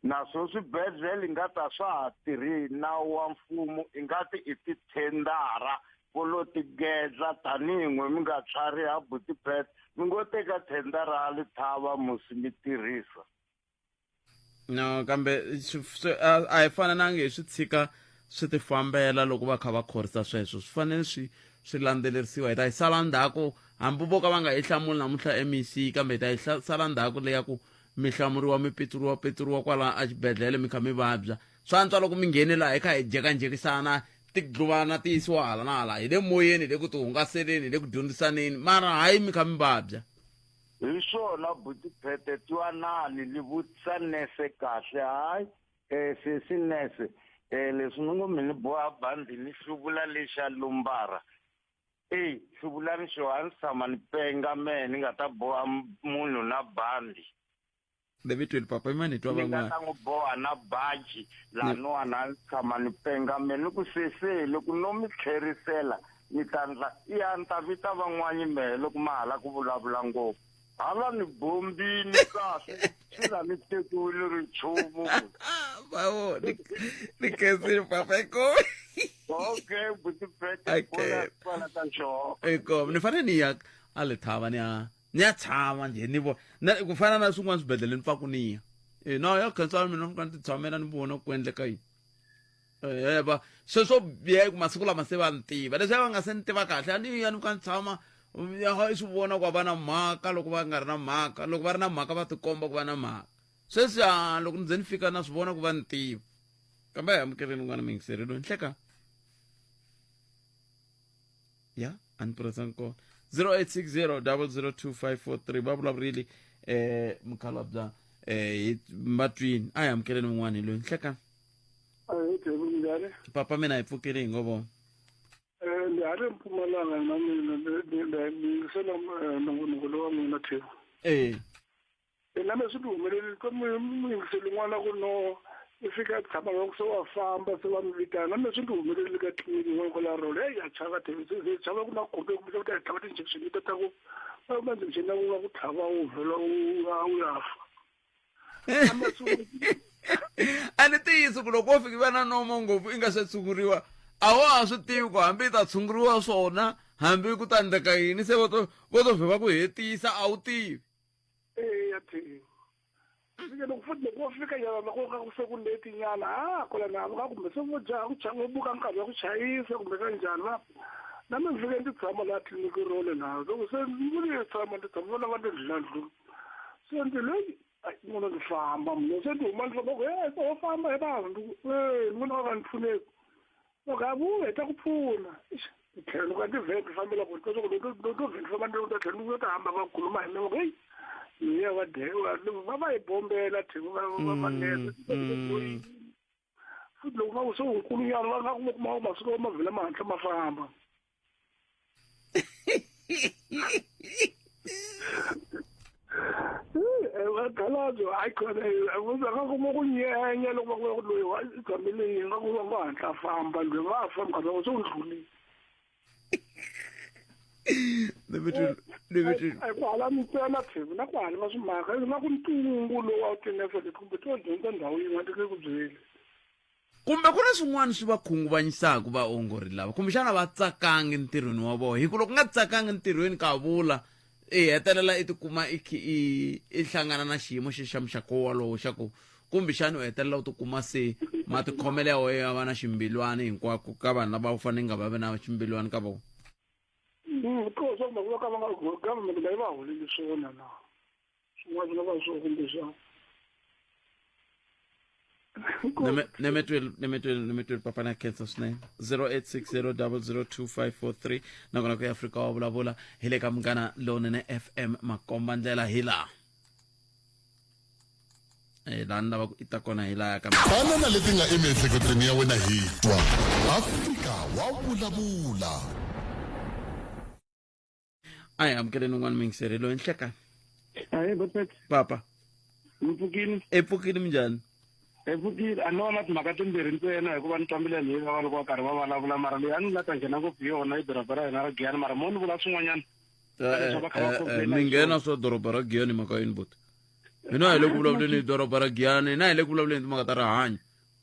naswo swibedhlele i nga ta swa ha tirhi hi nawu wa mfumo i nga ti i tithendara vo lo tigedla tanihi n'we mi nga tlhariha buti Pat mi ngo teka thendara ya lithava musi mi tirhisa no kambe a hi fanelanga hi swi tshika swi tifambela loko va kha va khorisa sweswo swi fanele swi swi landzelerisiwa hi ta yi sala ndzhaku hambi vo ka va nga yi hlamuli namuntlha mec kambe hi ta yi sala ndzhaku leya ku mi hlamuriwa mi pitsuriwa pitsuriwa kwala exibedhlele mi kha mi vabya swa antswa loko mi nghene laha hi kha hi jekanjekisana tiglovana ti yisiwa hala na hala hi le moyeni hi le ku tihungaseleni hi le ku dyondzisaneni mara hayi mi kha mi vabya Hi swona buti Phete twanani ni vutisa nese kahle hayi eh sesi nese eh leswi ni ngo mi ni boha bandi ni hluvula lexa lumbara eyi hluvulani xo a ni tshama ni penga mehe ni nga ta boha munhu na bandi le vitweni papa i mani hi twa ni nga van'wana ta n'wi boha na baji laniwani a ni tshama ni penga me ni ku sese loko no mi tlherisela ni ta ndla iya ni ta vita van'wani mehe loko ma hala ku vulavula ngopfu hala ni bombini kahle swi la ni tekiwile ri nchumu bawo ni ni khensile papa inkomu okay buti Pete Okay. kwala ka nxoho inkomu ni fanele ni ya a lethava ni ya ni ya tshama njhe ni vona na ku fana na swin'wana swibedhlele ni pfaku ni ya e no ya khensani mina ni ti tshamela ni vona ku endleka yini e va sweswo biha ku masiku lama se va ni tiva leswi va nga se ni tiva kahle a ni ya ni ka ni tshama ya i swi vona ku va na mhaka loko va nga ri na mhaka loko va ri na mhaka va tikomba ku va na mhaka sweswi a loko ni ze ni fika na swi vona ku va ni tiva kambe a hi amukeleni un'wana muyingiseri loyi nhleka ya a ni tirhisanga kona 0860 002543 va vulavurile eh mukhalabya eh hi matwini a hi amukeleni un'wana hi loyi nhlekani Ahee, Jabu njhani? papa mina hi pfukile hi ngo vona Eh, ni ha ri Mpumalanga na mina ni ni yingisela eh, nongonoko lowa n'wina Themba. eh Na me swi ti humelelile ka muyingiseli un'wana ku no i fika a tshama va ku se wa famba se va mi vitana na me swi ti humelelile ka tliliniki yin'wana kwala role heyi ya chava se chava ku na kumbe kumbe ku ta hi tlhava ti-injection leti ta ku va kuma injection ya ku va ku tlhava u vhela u ya u ya fa a ni ntiyiso ku loko wo fika va na nomo ngopfu i nga se tshunguriwa a wa ha swi tivi ku hambi i ta tshunguriwa swona hambi ku ta endleka yini se vo to vo to vhe va ku hetisa a wu tivi eya the fike loko futhi loko wo fika nyana loko ka ku se ku leti nyana a kwala na va kumbe se vo jaha ku chava buka nkarhi wa ku chayisa kumbe ka njhani va na mina fike ndzi tshama laha tliliniki role laha loko se ndzi ni tshama ndzi tshama vona va ndzi dlula se ndzi loyi munhu ndzi famba munhu se ndzi huma ndzi famba ku e se wo famba hi vanhu ndzi ku e ni vona va nga ni pfuneki loko a vuya hi ta ku pfuna ni tlhela loko a ndzi vhe ndzi fambela ku loko to vhe ndzi famba ndzi ta tlhela ndzi ta hamba va khuluma hi mina va ku heyi luya va dewa va va hi bombela thini va va va nese futhi loko nga ku se unkulu nyana va nga kuma kuma masiku ma vhela ma hatla ma famba Vakhalabye hayi khona va kuma ku nyenya loko va ku loyi wa i tshamele yini va ku va ngo hatla famba loyi va famba nkarhi wa se wu ndlulile a ku hala ntsena phemu na ku hala va swimaka na ku ntungu lowu a wu tinese leti kumbe to dyondza ndhawu yin'we a ti nge ku byeli Kumbe ku na swin'wana swi va khunguvanyisaka vaongori lava, kumbexana va tsakangi ntirhweni wa vona. Hi ku loko u nga tsakangi ntirhweni, kavula, I hetelela i tikuma i khi i i hlangana na xiyimo xe xa muxaka wolowo xa ku kumbexani u hetelela u tikuma se matikhomelo ya wena ya va na ximbilwani hinkwako ka vanhu lava u fanele nga va vi na ximbilwani ka vona. Ko swa ku va ka va nga government nga yi va holeli swona na swin'wana swi nga va swo kumbexana. Nemetweli papa na khensa swinene. 0860002543 nakona ku ya Afrika wa vulavula hi le ka Munghana Lonene FM, makomba ndlela hi laha laha ni lavaka i ta kona hi laya ka. Tana na leti nga emiehleketweni ya wena hi twa Afrika wa vulavula. A hi amukeleni un'wana muyingiseri loyi nhlekani. Ahee, Botpet. Papa. Mi pfukile? E pfukile, minjhani? E pfukile. A no na timhaka timbirhi ntsena hikuva ni twambile hi va loko va karhi va vulavula, mara leyi a ni la ta nghena ngopfu hi yona i doroba ra hina ra Giyani, mara mo ni vula swin'wanyana. Leswi va kha va complain-a Mi hi nghena swona. swa doroba ra Giyani mhaka yini, buti? Hina hi le ku vulavuleni hi doroba ra Giyani, hina hi le ku vulavuleni hi timhaka ta rihanyo.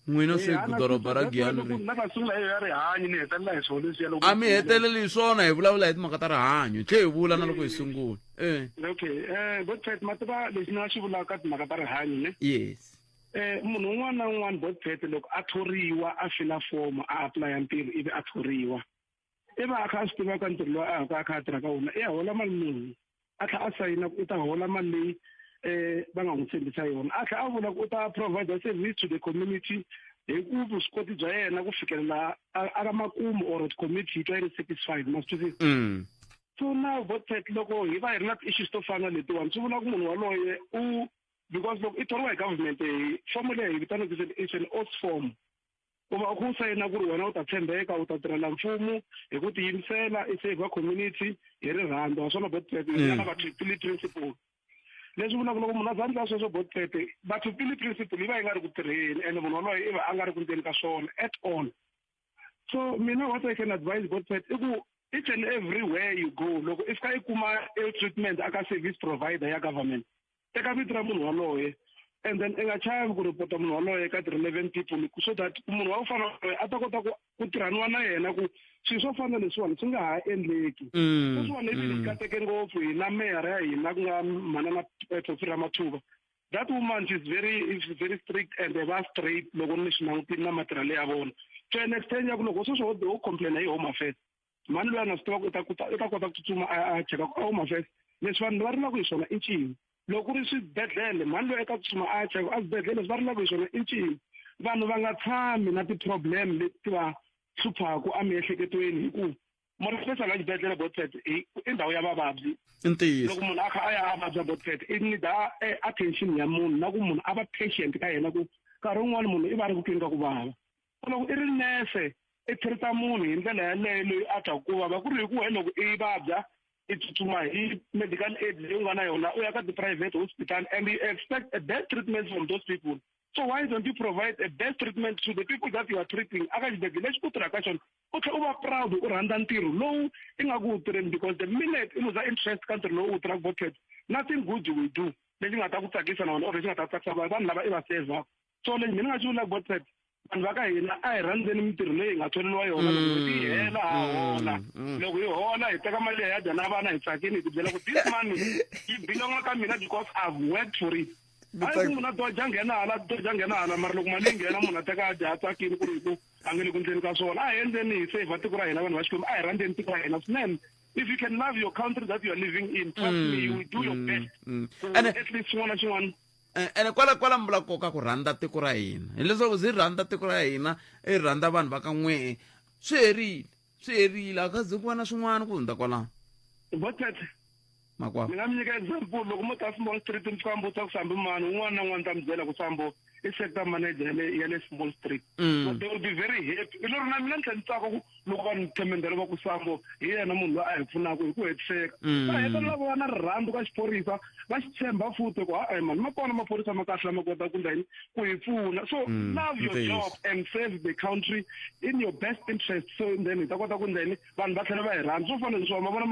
N'wina se Eh, ana doroba ra that's why Giyani loko ri na ka sungula hi ya rihanyo ni hetelela hi swona leswiya loko a mi heteleli hi swona, hi vulavula hi timhaka ta rihanyo, hi tlhe hi vula na loko hi sungula eh. Okay, Botpet, ma tiva lexi ni nga xi vulaka ka timhaka ta rihanyo ne? Yes. Munhu un'wana na un'wana, Botpet, loko a thoriwa, a fila fomo, a apply ntirho ivi a thoriwa, i va a kha a swi tiva ka ntirho lowu a yaka a kha a tirha ka wona i ya hola mali muni, a tlhela a sayina ku u ta hola mali leyi va nga n'wi tshembisa yona, a tlhela a vula ku u ta provide service to the community hi ku vuswikoti bya yena ku fikelela a ka makumu or community yi twa yi ri satisfied, ma swi twisisa? So now, Botpet, loko hi va hi ri na ti-issues to fana na letiwani, swi vula ku munhu waloye u, because loko i thoriwa hi government, hi fomo leyi hi vitanaka it's an oath form, u va u kha u sayina ku ri wena u ta tshembeka, u ta tirhela mfumo hi ku tiyimisela, i save community hi rirhandzu. Ha swona, Botpet, nga na Batho Pele principle, leswi vulaka loko munhu a za ndla sweswo, Botpet, Batho Pele principle yi va yi nga ri ku tirheni and munhu waloye i va a nga ri ku ndzeni ka swona at all. So mina what I can advise, Botpet, i ku each and everywhere you go, loko i fika i kuma ill treatment aka service provider ya government, teka vito ra munhu waloye and then i nga chavi ku report munhu waloye ka ti-relevant people, so that munhu wa ku fana loye a ta kota ku tirhaniwa na yena ku swilo swo fana leswiwani swi nga ha endleki. Sweswiwani ivi hi kateke ngopfu hi na meyara ya hina, ku nga manana Phophi Ramathuba. That woman, she's very, is very strict and va straight loko ni swi langutile na matirhelo ya vona, to an extent ya ku loko sweswi ho complain hi Home Affairs, mhani loyi a nga swi tiva ku i ta kota ku tsutsuma a cheka ku a Home Affairs leswi vanhu va rilaka hi swona i ncini. Loko ku ri swibedhlele, mhani loyi a ta tsutsuma a cheka a swibedhlele leswi va rilaka hi swona i ncini. Vanhu va nga tshami na ti-problem leti va hluphaku emiehleketweni, hi ku munhu especially a xibedhlele, Botpet, i ndhawu ya vavabyi. I ntiyiso. Loko munhu a kha a ya a vabya, Botpet, i need attention ya munhu na ku munhu a va patient ka yena, ku nkarhi wun'wani munhu i va a ri ku tweni ka ku vava. Loko i ri nese, i treat munhu hi ndlela yaleyo loyi a twaku ku vava, ku ri hi ku wena loko i vabya i tsutsuma hi medical aid leyi u nga na yona, u ya ka ti-private hospital and you expect a best treatment from those people. So why don't you provide a best treatment to the people that you are treating aka xibedhlele lexi u tirhaka xona, u tlhela u va proud, u rhandza ntirho lowu i nga ku wu tirheni? Because the minute i luza interest ka ntirho lowu u wu tirhaka, Botpet, nothing good you will do lexi nga ta ku tsakisa na wena or lexi nga ta tsakisa vanhu lava i va sevhaka. So lexi mina ni nga xi vulaka, Botpet, vanhu va ka hina, a hi rhandzeni mintirho leyi hi nga tholeriwa yona. Loko n'hweti yi hela, ha hola. Loko hi hola, hi teka mali leyi, hi ya dya na vana, hi tsakini, hi tibyela ku this money yi belonga ka mina because I've worked for it. Hayi ku munhu a doja nghena hala, doja nghena hala, mara loko mali yi nghena munhu a teka a dya a tsakini ku ri hi ku a nge le ku ndleni ka swona. A hi endleni hi saver tiko ra hina, vanhu va Xikwembu, a hi rhandzeni tiko ra hina swinene. If you can love your country that you are living in, trust me, you will do your best ku at least xin'wana na xin'wana. Ene kwala mi vula koka ku rhandza tiko ra hina, hileswaku zi rhandza tiko ra hina, i rhandza vanhu va ka n'wehe, swi herile, swi herile, a ka ze ku va na swin'wana ku hundza kwalaho. Botpet. Makwavo. Ni nga mi nyika example. Loko mo ta Small Street, mi fika mi vutisa ku Sambo mani, un'wana na un'wana ta mi byela ku Sambo i sector manager ya le Small Street. So they will be very happy. I lero na mina ni tlhela ni tsaka ku loko vanhu themendhelo va ku Sambo hi yena munhu loyi a hi pfunaka hi ku hetiseka. Va hetelela va va na rirhandzu ka xiphorisa, va xi tshemba futhi ku ha-e mani, ma kona maphorisa ma kahle lama kotaka ku ndla yini, ku hi pfuna. So love your job and serve the country in your best interest, so then hi ta kota ku ndla yini, vanhu va tlhela va hi rhandza. Swo fana leswiwa ma vona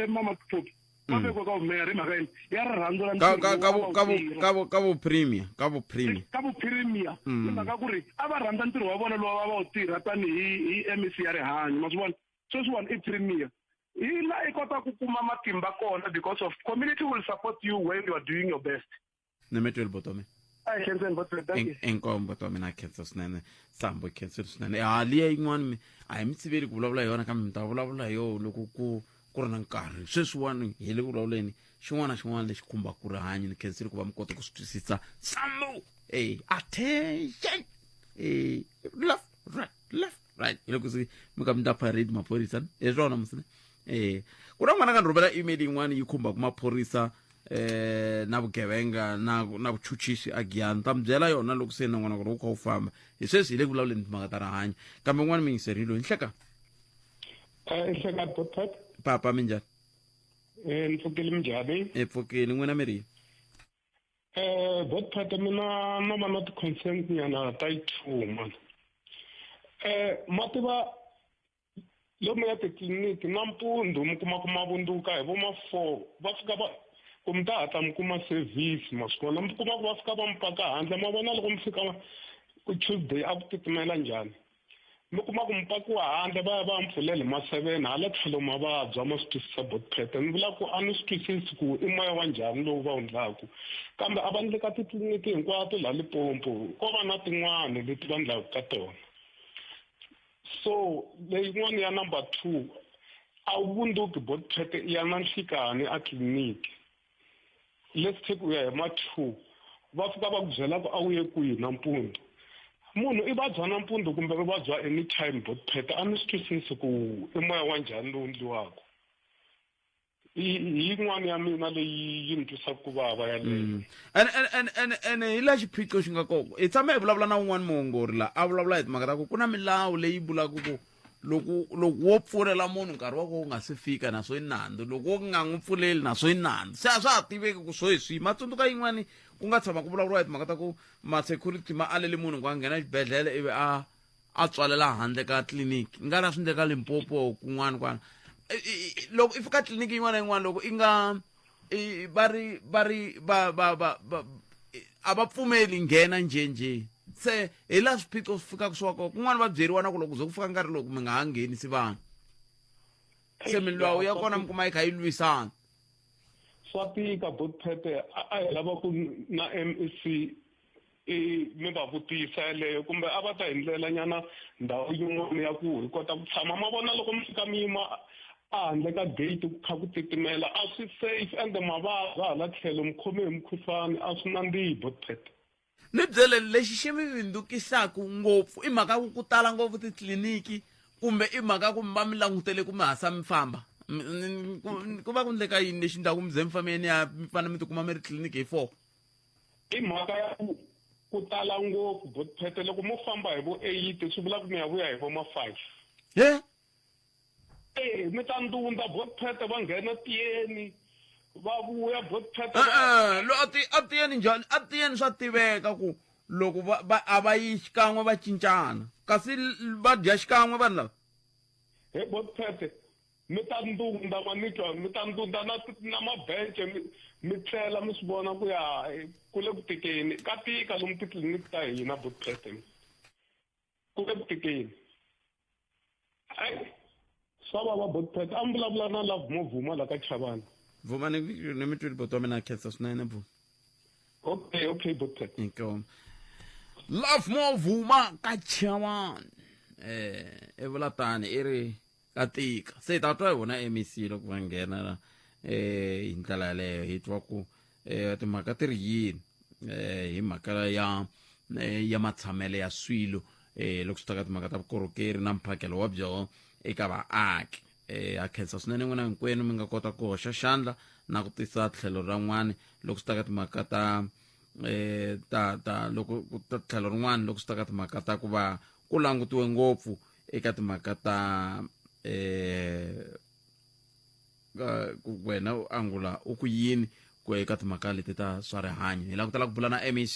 mamaphophi va vekiwa ka vumeyara hi mhaka yini? Ya rirhandzu ra Ka ka ka ka ka ka vu premier, ka vu premier. Ka vu premier. Hi mhaka ku ri a va rhandza ntirho wa vona lowu va wu tirha tanihi hi MEC ya rihanyo, ma swi vona? Sweswiwani i premier. Hi la i kota ku kuma matimba kona because of community will support you when you are doing your best. Ni mi tweli botomi. A hi khenseni botwe, thank you. Inkomu botomi na khensa swinene. Sambo khensile swinene. Ha liya yin'wana mi a hi mi siveli ku vulavula hi yona kambe mi ta vulavula hi yona loko ku ku ri na nkarhi. Sweswiwani hi le ku vulavuleni xin'wana na xin'wana lexi khumbaka rihanyo ni khensile ku va mi kota ku swi twisisa. Sambo eh attention eh left right left right hi loko se mi ka mi ta parade maphorisa hi swona musine eh ku na n'wana ka ni rhumela email yin'wana yi khumbaka maphorisa eh na vugevenga na na vuchuchisi a giyani ta mi byela yona loko se na n'wana ku ri wu kha wu famba hi sweswi hi le ku vulavuleni timhaka ta rihanyo kambe n'wana mi yingiserile hi nhleka nhleka doctor papa minjhani eh ni pfukile minjhani hi pfukile n'wina mi ri yini Eh, Godfather mina no va na ti-consent nyana ta yi two man. Eh, ma tiva lomu ya titliliniki nampundzu mi kuma ku ma vundzuka hi vo ma four va fika va ku mi ta hatla mi kuma service ma swi vona mi kuma ku va fika va mi paka handle ma vona loko mi fika ku Tuesday a ku titimela njhani mi kuma ku mi pakiwa handle va ya va ya mi pfulela hi ma seven hala tlhelo ma vabya ma swi twisisa botpete ni vula ku a ni swi twisisi ku i moya wa njhani lowu va wu ndlaku kambe a va ndle ka titliliniki hinkwato laha Limpopo ko va na tin'wani leti va ndlaku ka tona so leyin'wana ya number 2 a wu vunduki botpete i ya na nhlikani a tliliniki let's take u ya hi ma 2 va fika va ku byela ku a wu ye kwihi nampundzu munhu i vabya nampundzu kumbe u vabya anytime botpete a ni swi twisisi ku i moya wa njhani lowu ndliwaka hi yin'wana ya mina leyi yi ni twisaka ku vava yaleyo mm. ene ene ene ene ene hi laha xiphiqo xi nga kona hi tshame hi vulavula na un'wana muongori la a vulavula hi timhaka ta ku ku na milawu leyi vulaka ku loko loko wo pfulela munhu nkarhi wa ko wu nga se fika na swo i nandzu loko wo nga n'wi pfuleli na swo i nandzu se a swa ha tiveki ku swo hi swihi ma tsundzuka yin'wani ku nga tshama ku vulavuriwa hi timhaka ta ku ma-security ma alele munhu ku a nghena xibedhlele ivi a a tswalela handle ka tliliniki nga ra swi endleka limpopo kun'wana kwana loko i fika tliliniki yin'wana na yin'wana loko i nga va ri va ri va va va va a va pfumeli nghena njhe njhe se hi laha swiphiqo swi fikaka swi wa kona kun'wana va byeriwa na ku loko ze ku fika nkarhi loko mi nga ha nghenisi vanhu se milawu ya kona mi kuma yi kha yi lwisana swa tika botpete a hi lava ku na mec i mi va vutisa yeleyo kumbe a va ta hi ndlela nyana ndhawu yin'wana ya ku hi kota ku tshama ma vona loko mi fika mi yima ehandle ka gate ku kha ku titimela a swi safe ende mavabyi hala tlhelo mi khome hi mukhuhlwani a swi nandzihi botpete ni byele lexi xi mi vindzukisaka ngopfu i mhaka ku ku tala ngopfu titliliniki kumbe i mhaka ku mi va mi langutele ku mi hasa mi famba ku va ku ndleka yini lexi ndlaku mi ze mi fambe ni ya mi fanele mi tikuma mi ri tliliniki hi four i mhaka ya ku ku tala ngopfu botpete loko mo famba hi vo eight swi vula ku mi ya vuya hi vo ma five he e mi ta ndunda botpete va nghena tiyeni va vuya botpete e-e lo a ti a tiyeni njhani a tiyeni swa tiveka ku loko va va a va yi xikan'we va cincana kasi va dya xikan'we vanhu lava he botpete mi ta ndunda ma ni twa mi ta ndunda na na mabence mi mi tlela mi swi vona ku ya ku le ku tikeni ka tika lomu titliliniki ta hina botpete ku le ku tikeni ai swa vava botpete a mi vulavula na love mo vuma la ka chavani vuma ni ni mi twile boti wa mina khensa swinene vuma okay okay botpete inkomu love mo vuma ka chavani eh i vula tani i ri ka tika se hi ta twa hi vona mec loko va nghena la eh hi ndlela yaleyo hi twa ku eh timhaka ti ri yini eh hi mhaka ya eh, ya matshamele ya swilo eh loko swi ta ka timhaka ta vukorhokeri na mphakelo wa byona eka vaaki eh ha khensa swinene n'wina hinkwenu mi nga kota ku hoxa xandla na ku tisa tlhelo ra n'wani loko swi ta ka timhaka ta eh ta ta loko ku ta tlhelo rin'wana loko swi ta ka timhaka ta ku va ku langutiwe ngopfu eka timhaka ta eh ku wena u angula u ku yini ku eka timhaka leti ta swa rihanyo hi langutela ku bula na mec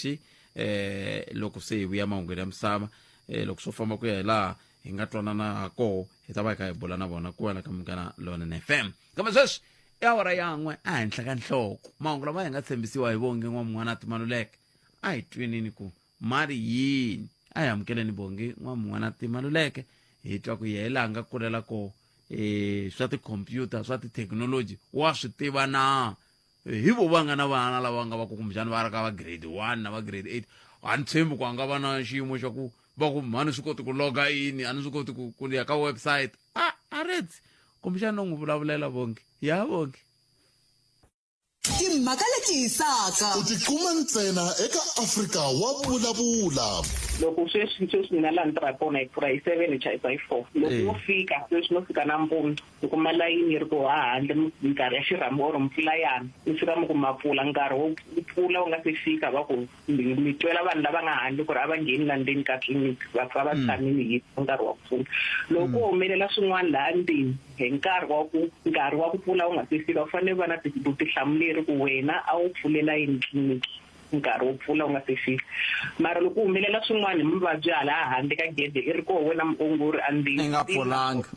eh loko se hi vuya mahungwini ya misava eh loko swo famba ku ya hi laha hi nga twanana ha koho hi ta va hi kha hi bula na vona ku wena ka munghana lonene fm kambe sweswi i awara yan'we ehenhla ka nhloko mahungu lama hi nga tshembisiwa hi vonge n'wamun'wana timaluleke a hi twenini ku ma ri yini a hi amukeleni bongi n'wamun'wana timaluleke hi twa ku yehe laha nga kulela koho eh swa tikhompyuta swa tithekinoloji wa swi tiva na hi vo va nga na vana lava nga va ku kumbexana va ri ka va grade 1 na va grade 8 a ni tshembi ku a nga va na xiyimo xa ku va ku mhani swi koti ku loga in a ni swi koti ku ku ya ka website a a redzi kumbexana no n'wi vulavulela vonke ya vonke Timhaka leti hisaka. U ti kuma ntsena eka Afrika wa Vulavula. Loko sweswi sweswi mina laha ni tirhaka kona hi pfula hi 7 hi chayisa hi 4 loko no fika sweswi no fika nampundzu ni kuma layini yi ri koho a handle minkarhi ya xirhami or mpfula yana mi fika mi ku ma pfula nkarhi wo pfula wu nga se fika va ku mi twela vanhu lava nga handle ku ri a va ngheni la ndzeni ka tliliniki va pfa va tshamile hi nkarhi wa ku pfula loko ku humelela swin'wana laha ndzeni hi nkarhi wa ku nkarhi wa ku pfula wu nga se fika u fanele u va na vutihlamuleri ku wena a wu pfulela yini tliliniki nkarhi wo pfula wu nga se fika mara loko ku humelela swin'wana hi muvabyi hala handle ka gede i ri koho wena muongori endzeni i nga pfulanga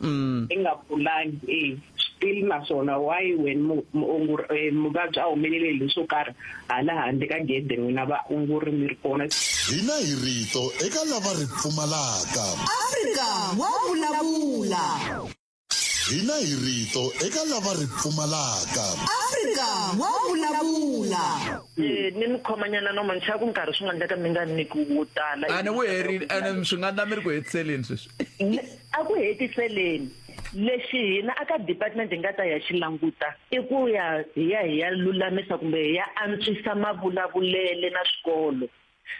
i nga pfulangi e still naswona why wena muongori eh, muvabyi a humelele hi leswo karhi hala handle ka gede n'wina vaongori mi ri kona Hina hi rito eka lava ri pfumalaka. Afrika wa vulavula. Hina hi rito eka lava ri pfumalaka. Afrika wa vulavula. Eh, ni mi khomanyana nomo ni chava ku nkarhi swi nga endleka mi nga niki wo tala a ni wu herile ene swi nga endla mi ri ku hetiseleni sweswi a ku hetiseleni lexi hina aka department hi nga ta ya xi languta i ku ya hi ya hi ya lulamisa kumbe hi ya antswisa mavulavulele na swikolo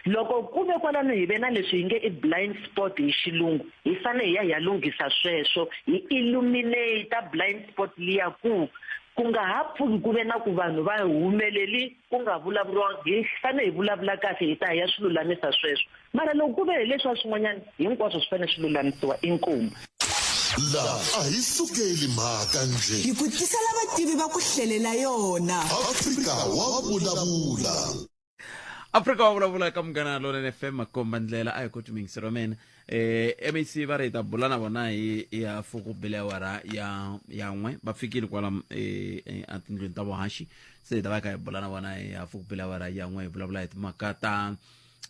loko ku ve kwalano hi ve na leswi hi nge i blind spot hi xilungu hi fanele hi ya hi ya lunghisa sweswo hi illuminate blind spot liya ku ku nga ha pfuki ku ve na ku vanhu va humeleli ku nga vulavuriwanga hi fanele hi vulavula kahle hi ta hi ya swi lulamisa sweswo mara loko ku ve hi leswiya swin'wanyana hinkwaswo swi fanele swi lulamisiwa inkomu La a hi sukeli mhaka njhe. Hi ku tisela vativi va ku hlelela yona. Afrika wa vulavula. Afrika wa vulavula eka Munghana Lonene FM makomba ndlela a hi koti muyingiseri wa mina eh MEC va ri hi ta bula na vona hi ya fuku bele awara ya ya n'we va fikile kwala eh, eh, etindlwini ta vuhaxi se hi ta va hi kha hi bula na vona hi ya fuku bele awara ya n'we hi vulavula hi timhaka ta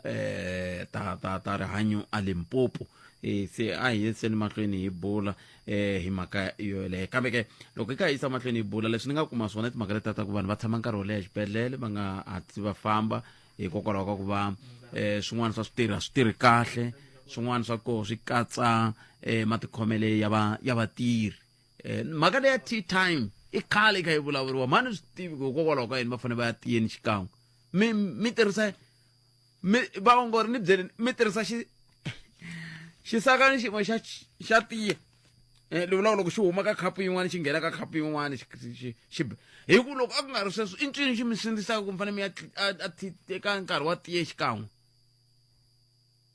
eh ta ta ta rihanyo a Limpopo eh se a hi yiseni mahlweni hi bula eh hi mhaka yoleyo kambe ke loko hi kha hi yisa mahlweni hi bula leswi ni nga kuma swona i timhaka leti ta ku vanhu va tshama nkarhi wo leha exibedhlele va nga hatli va famba hikokwalaho ka ku va eh swin'wana swa switirhi a swi tirhi kahle swin'wana swa koho swi katsa eh matikhomele ya va ya vatirhi eh mhaka leya tea time i khale yi kha yi vulavuriwa mhani swi tivi ku hikokwalaho ka yini va fanele va ya tiyeni xikan'we mi mi tirhisa mi vaongori ni byeleni mi tirhisa xi xisakani xin'we xa xa tiya eh ni vulaka loko xi huma ka khapu yin'wana xi nghena ka khapu yin'wana xi xi hi ku loko a ku nga ri sweswo i ncini xi mi sindzisaka ku mi fanele mi ya eka nkarhi wa tiye xikan'we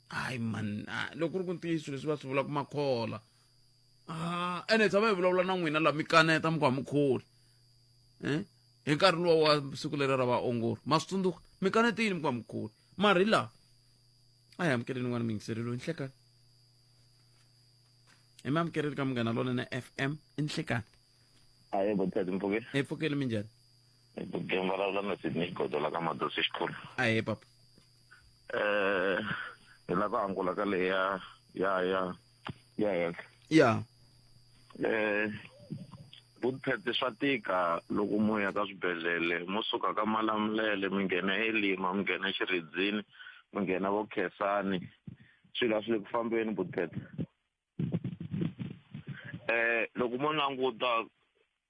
hayi man loko ku ri ku ntiyiso leswi va swi vulaka makhola ah ene hi tshama hi vulavula na n'wina laha mi kaneta mi ku ha mi kholi eh hi nkarhi luwa wa siku leri ra vaongori ma swi tsundzuka mi kanete yini mi ku ha mi kholi mara hi laha a hi amukeleni n'wana muyingiseri loyi nhlekani hi mi amukeleni ka munghana lonene FM i nhlekani Ahee botati mpfukile. Hi pfukile minjhani? Hi pfukile mi vulavula na Sydney Xigodo la ka Madosi xikhulu. Ahee papa. Eh hi la ku angula ka leyi ya ya ya ya health. Ya. Eh Botati swa tika loko mo ya ka swibedhlele mo suka ka Malamulele mi nghena eLima mi nghena eXiridzini mi nghena vo Khensani swilo a swi le ku fambeni Botati. Eh loko mo languta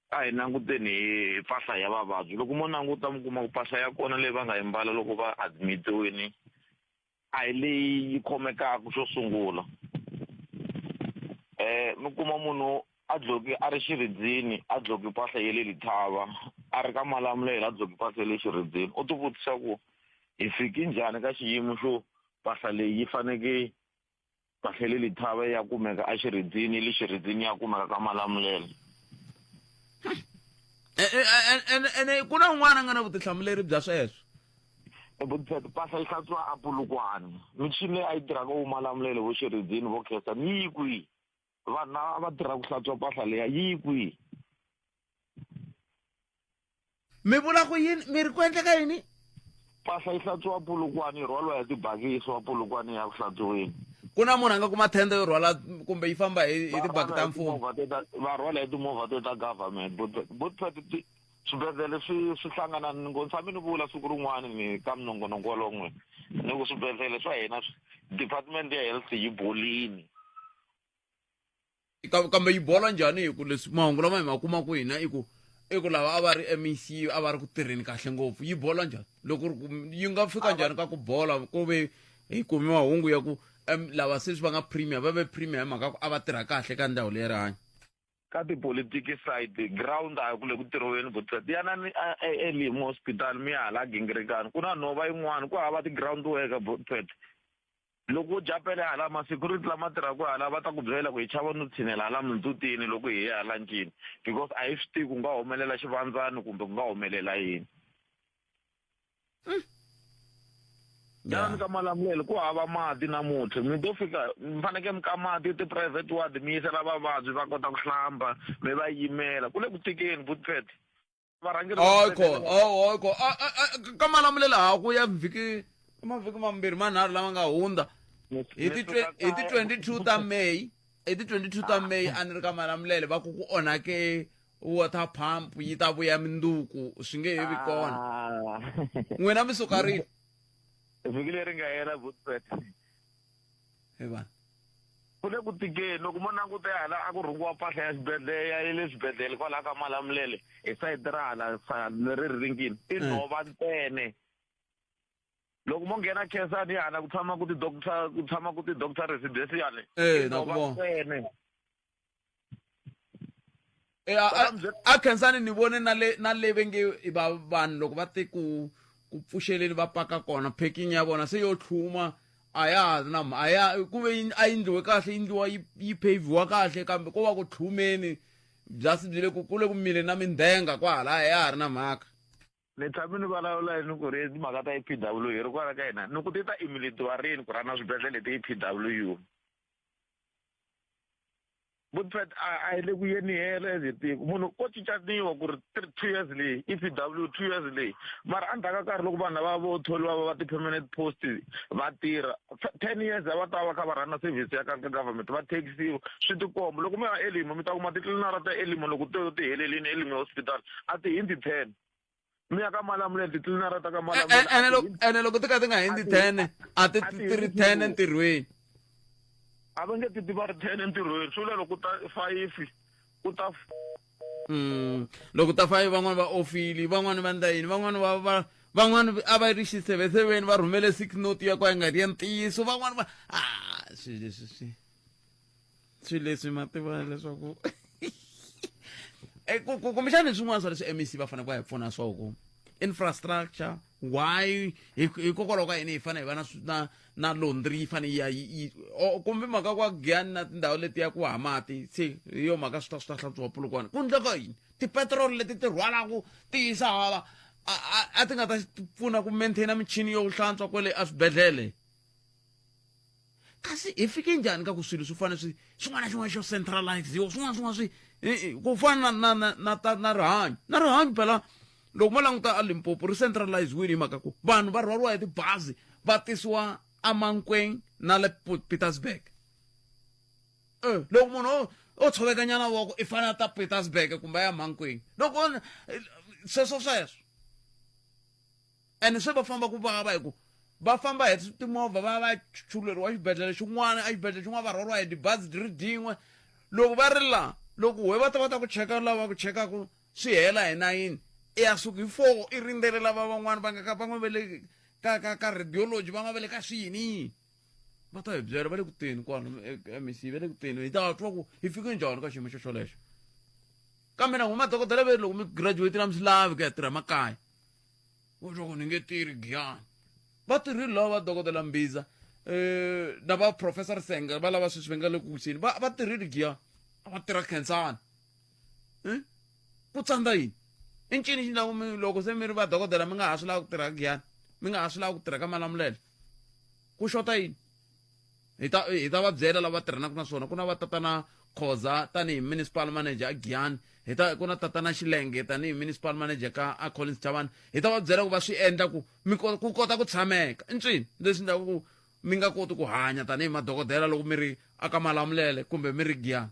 a hi languteni hi mpahla ya vavabyi loko mo languta mi kuma ku mpahla ya kona leyi va nga yi mbala loko va admitiwini a hi leyi yi khomekaka xo sungula eh mi kuma munhu a dloki a ri xiridzini a dloki mpahla ya le Lithava a ri ka Malamulele a dloki mpahla ya le xiridzini u ti vutisa ku hi fiki njhani ka xiyimo xo mpahla leyi yi faneke mpahla ya le Lithava ya kumeka a xiridzini le xiridzini ya kumeka ka Malamulele ene ku na un'wana a nga na vutihlamuleri bya sweswo Botpet mpahla yi hlantswiwa a Polokwane michini leyi a yi tirhaka vo Malamulele vo Xiridzini vo Khensani yi yi kwihi vanhu lava a va tirha ku hlantswa mpahla leya yi yi kwihi mi vula ku yini mi ri ku endleka yini mpahla yi hlantswiwa Polokwane yi rhwaliwa hi tibaki yi yisiwa Polokwane ya ku hlantswiweni. Ku na munhu a nga kuma tender yo rhwala kumbe yi famba hi hi tibaki ta mfumo. Va rhwala hi timovha te ta government. But swibedhlele swi swi hlangana ni ngo tshame ni vula siku rin'wana ni ka minongonoko wolowo n'we ni ku swibedhlele swa hina department ya health yi bolini. Kambe yi bola njhani hi ku leswi mahungu lama hi ma kumaka hina i ku i ku lava a va ri MEC a va ri ku tirheni kahle ngopfu yi bola njhani loko ri ku yi nga fika njhani ka ku bola ku ve hi kume mahungu ya ku lava sweswi va nga premier va ve premier hi mhaka ku a va tirha kahle ka ndhawu leyi rihanyo ka tipolitiki side ground a ku le ku tirhiweni butset yanani eLimo hospital mi ya hala Gingirikani ku na nhova yin'wana ku hava ti-ground worker butset loko u japela hala ma-security lama tirhaka hala va ta ku byela ku hi chava no tshinela hala mindzutini loko hi ya hala ncini because a hi swi tivi ku nga humelela xivandzani kumbe ku nga humelela yini Yani ka Malamulele ku hava mati namuntlha mi to fika mi fanekele mi ka mati ti-private ward mi yisela vavabyi va kota ku hlamba mi va yimela ku le ku tikeni butpet varhangeri hayi ko hayi ko ka Malamulele ha ku ya vhiki mavhiki mambirhi manharhu lama nga hundza hi ti hi ti 22 ta May hi ti 22 ta May a ni ri ka Malamulele va ku ku onhake water pump yi ta vuya minduku swi nge he vi kona ah. n'wina mi suka rini vhiki leri nga hela butpet he vanhu ku le ku tikeni loko mo languta hala a ku rhungiwa mpahla ya xibedhlele ya le swibedhlele kwalaha ka Malamulele hi sayiti ra hala leri ri ringini i mm. nhova ntsene loko mo nghena Khensani hala ku tshama ku ti-doctor ku tshama ku ti-doctor residence yale eh, i nhova ntsene Eh, a Khensani ni vone na le na le ve nge va vanhu loko va te ku ku pfuxeleni va paka kona packing ya vona se yo tlhuma a ya ha ri na a ya ku ve a yi ndliwe kahle yi ndliwa yi yi pavhiwa kahle kambe ko va ku tlhumeni byasi byi le ku ku le ku mile na mindhenga kwahala a ya ha ri na mhaka ni tshame ni vulavula ni ku ri timhaka ta EPW hi ri kwala ka hina ni ku ti ta emulatiwa rini ku rhana swibedhlele ti-EPW Butpet a a hi le ku yeni helo as hi tiko munhu ko cincaniwa ku ri three two years leyi EPW two years leyi mara endzhaku ka nkarhi loko vanhu lava vo thoriwa va va ti-permanent post va tirha 10 years va ta va kha va rhana service ya ka ka government va taxiwa swi tikomba loko mi ya elimo mi ta kuma titlilinara ta elimo loko to ti helelini elimo hospital a ti hundzi 10 mi ya ka Malamulele titlilinara ta ka Malamulele ene loko ene loko ti ka ti nga hundzi 10 a ti ti ri 10 entirhweni a va nge ti ti va ri 10 entirhweni swi vula loko ta 5 ku ta Loko ta 5 van'wani va ofili van'wani va ndla yini van'wani va va van'wani a va ri xiseveseveni va rhumele six note ya ku a yi nga ri ya ntiyiso van'wani va a swilo leswi swi swilo leswi ma tiva leswaku eh, kumbexana swin'wana swa leswi mec va fanele ku ya hi pfuna swa ku infrastructure why hikokwalaho ka yini hi fanele hi va na na na laundry yi fanele yi ya yi kumbe mhaka kwa giyani na tindhawu leti ya ku ha mati se hi yo mhaka swi ta swi ta hlantswiwa polokwane ku ndleka yini tipetiroli leti ti rhwalaku ti yisa hala a ti nga ta pfuna ku maintaina michini yo hlantswa kwele eswibedhlele kasi hi fike njhani ka ku swilo swi fanele swi xin'wana na xin'wana xo centraliziwa swin'wana swin'wana swi ku fana na na na na na rihanyo na rihanyo phela loko mo languta a Limpopo ri centraliziwile hi mhaka ku vanhu va rhwariwa hi tibazi va tisiwa amankweng na le Pietersburg eh loko munhu o o tshovekanyana voko i fanele a ta Pietersburg kumbe a ya Mankweng loko sweswo sweswo ene se va famba ku vava hi ku va famba hi timovha va va chuleriwa xibedhlele xin'wana exibedhlele xin'wana va rhwariwa hi tibazi ti ri din'we loko va ri laha loko we va ta va ta ku cheka lava ku chekaku swi hela hi nayini i ya suka hi four i rindzele lava van'wana va nga ka van'wana va le ka ka ka radiology van'wana va le ka swiyini va ta hi byela va le ku teni kwalo mec va le ku teni hi ta twa ku hi fike njhani ka xiyimo xo xolexo kambe na n'wina madokodela ve loko mi graduate na mi swi lavi ku ya tirha makaya wo twa ku ni nge tirhi giyani va tirhile lava va dokodela mbiza um na va professor senga va lava sweswi va nga le ku wiseni va va tirhile giyani a va tirha khensani um ku tsandza yini i ncini xi ndlaku mi loko se mi ri vadokodela mi nga ha swi lavi ku tirha giyani mi nga ha swi lavi ku tirha ka malamulele ku xota yini hi ta hi ta va byela lava tirhanaka na swona ku na va tatana Khoza tanihi municipal manager a Giyani hi ta ku na tatana Xilenge tanihi municipal manager ka a Collins Chavani hi ta va byela ku va swi endla ku mi ku kota ku tshameka i ncini leswi endlaku ku mi nga koti ku hanya tanihi madokodela loko mi ri aka malamulele kumbe mi ri giyani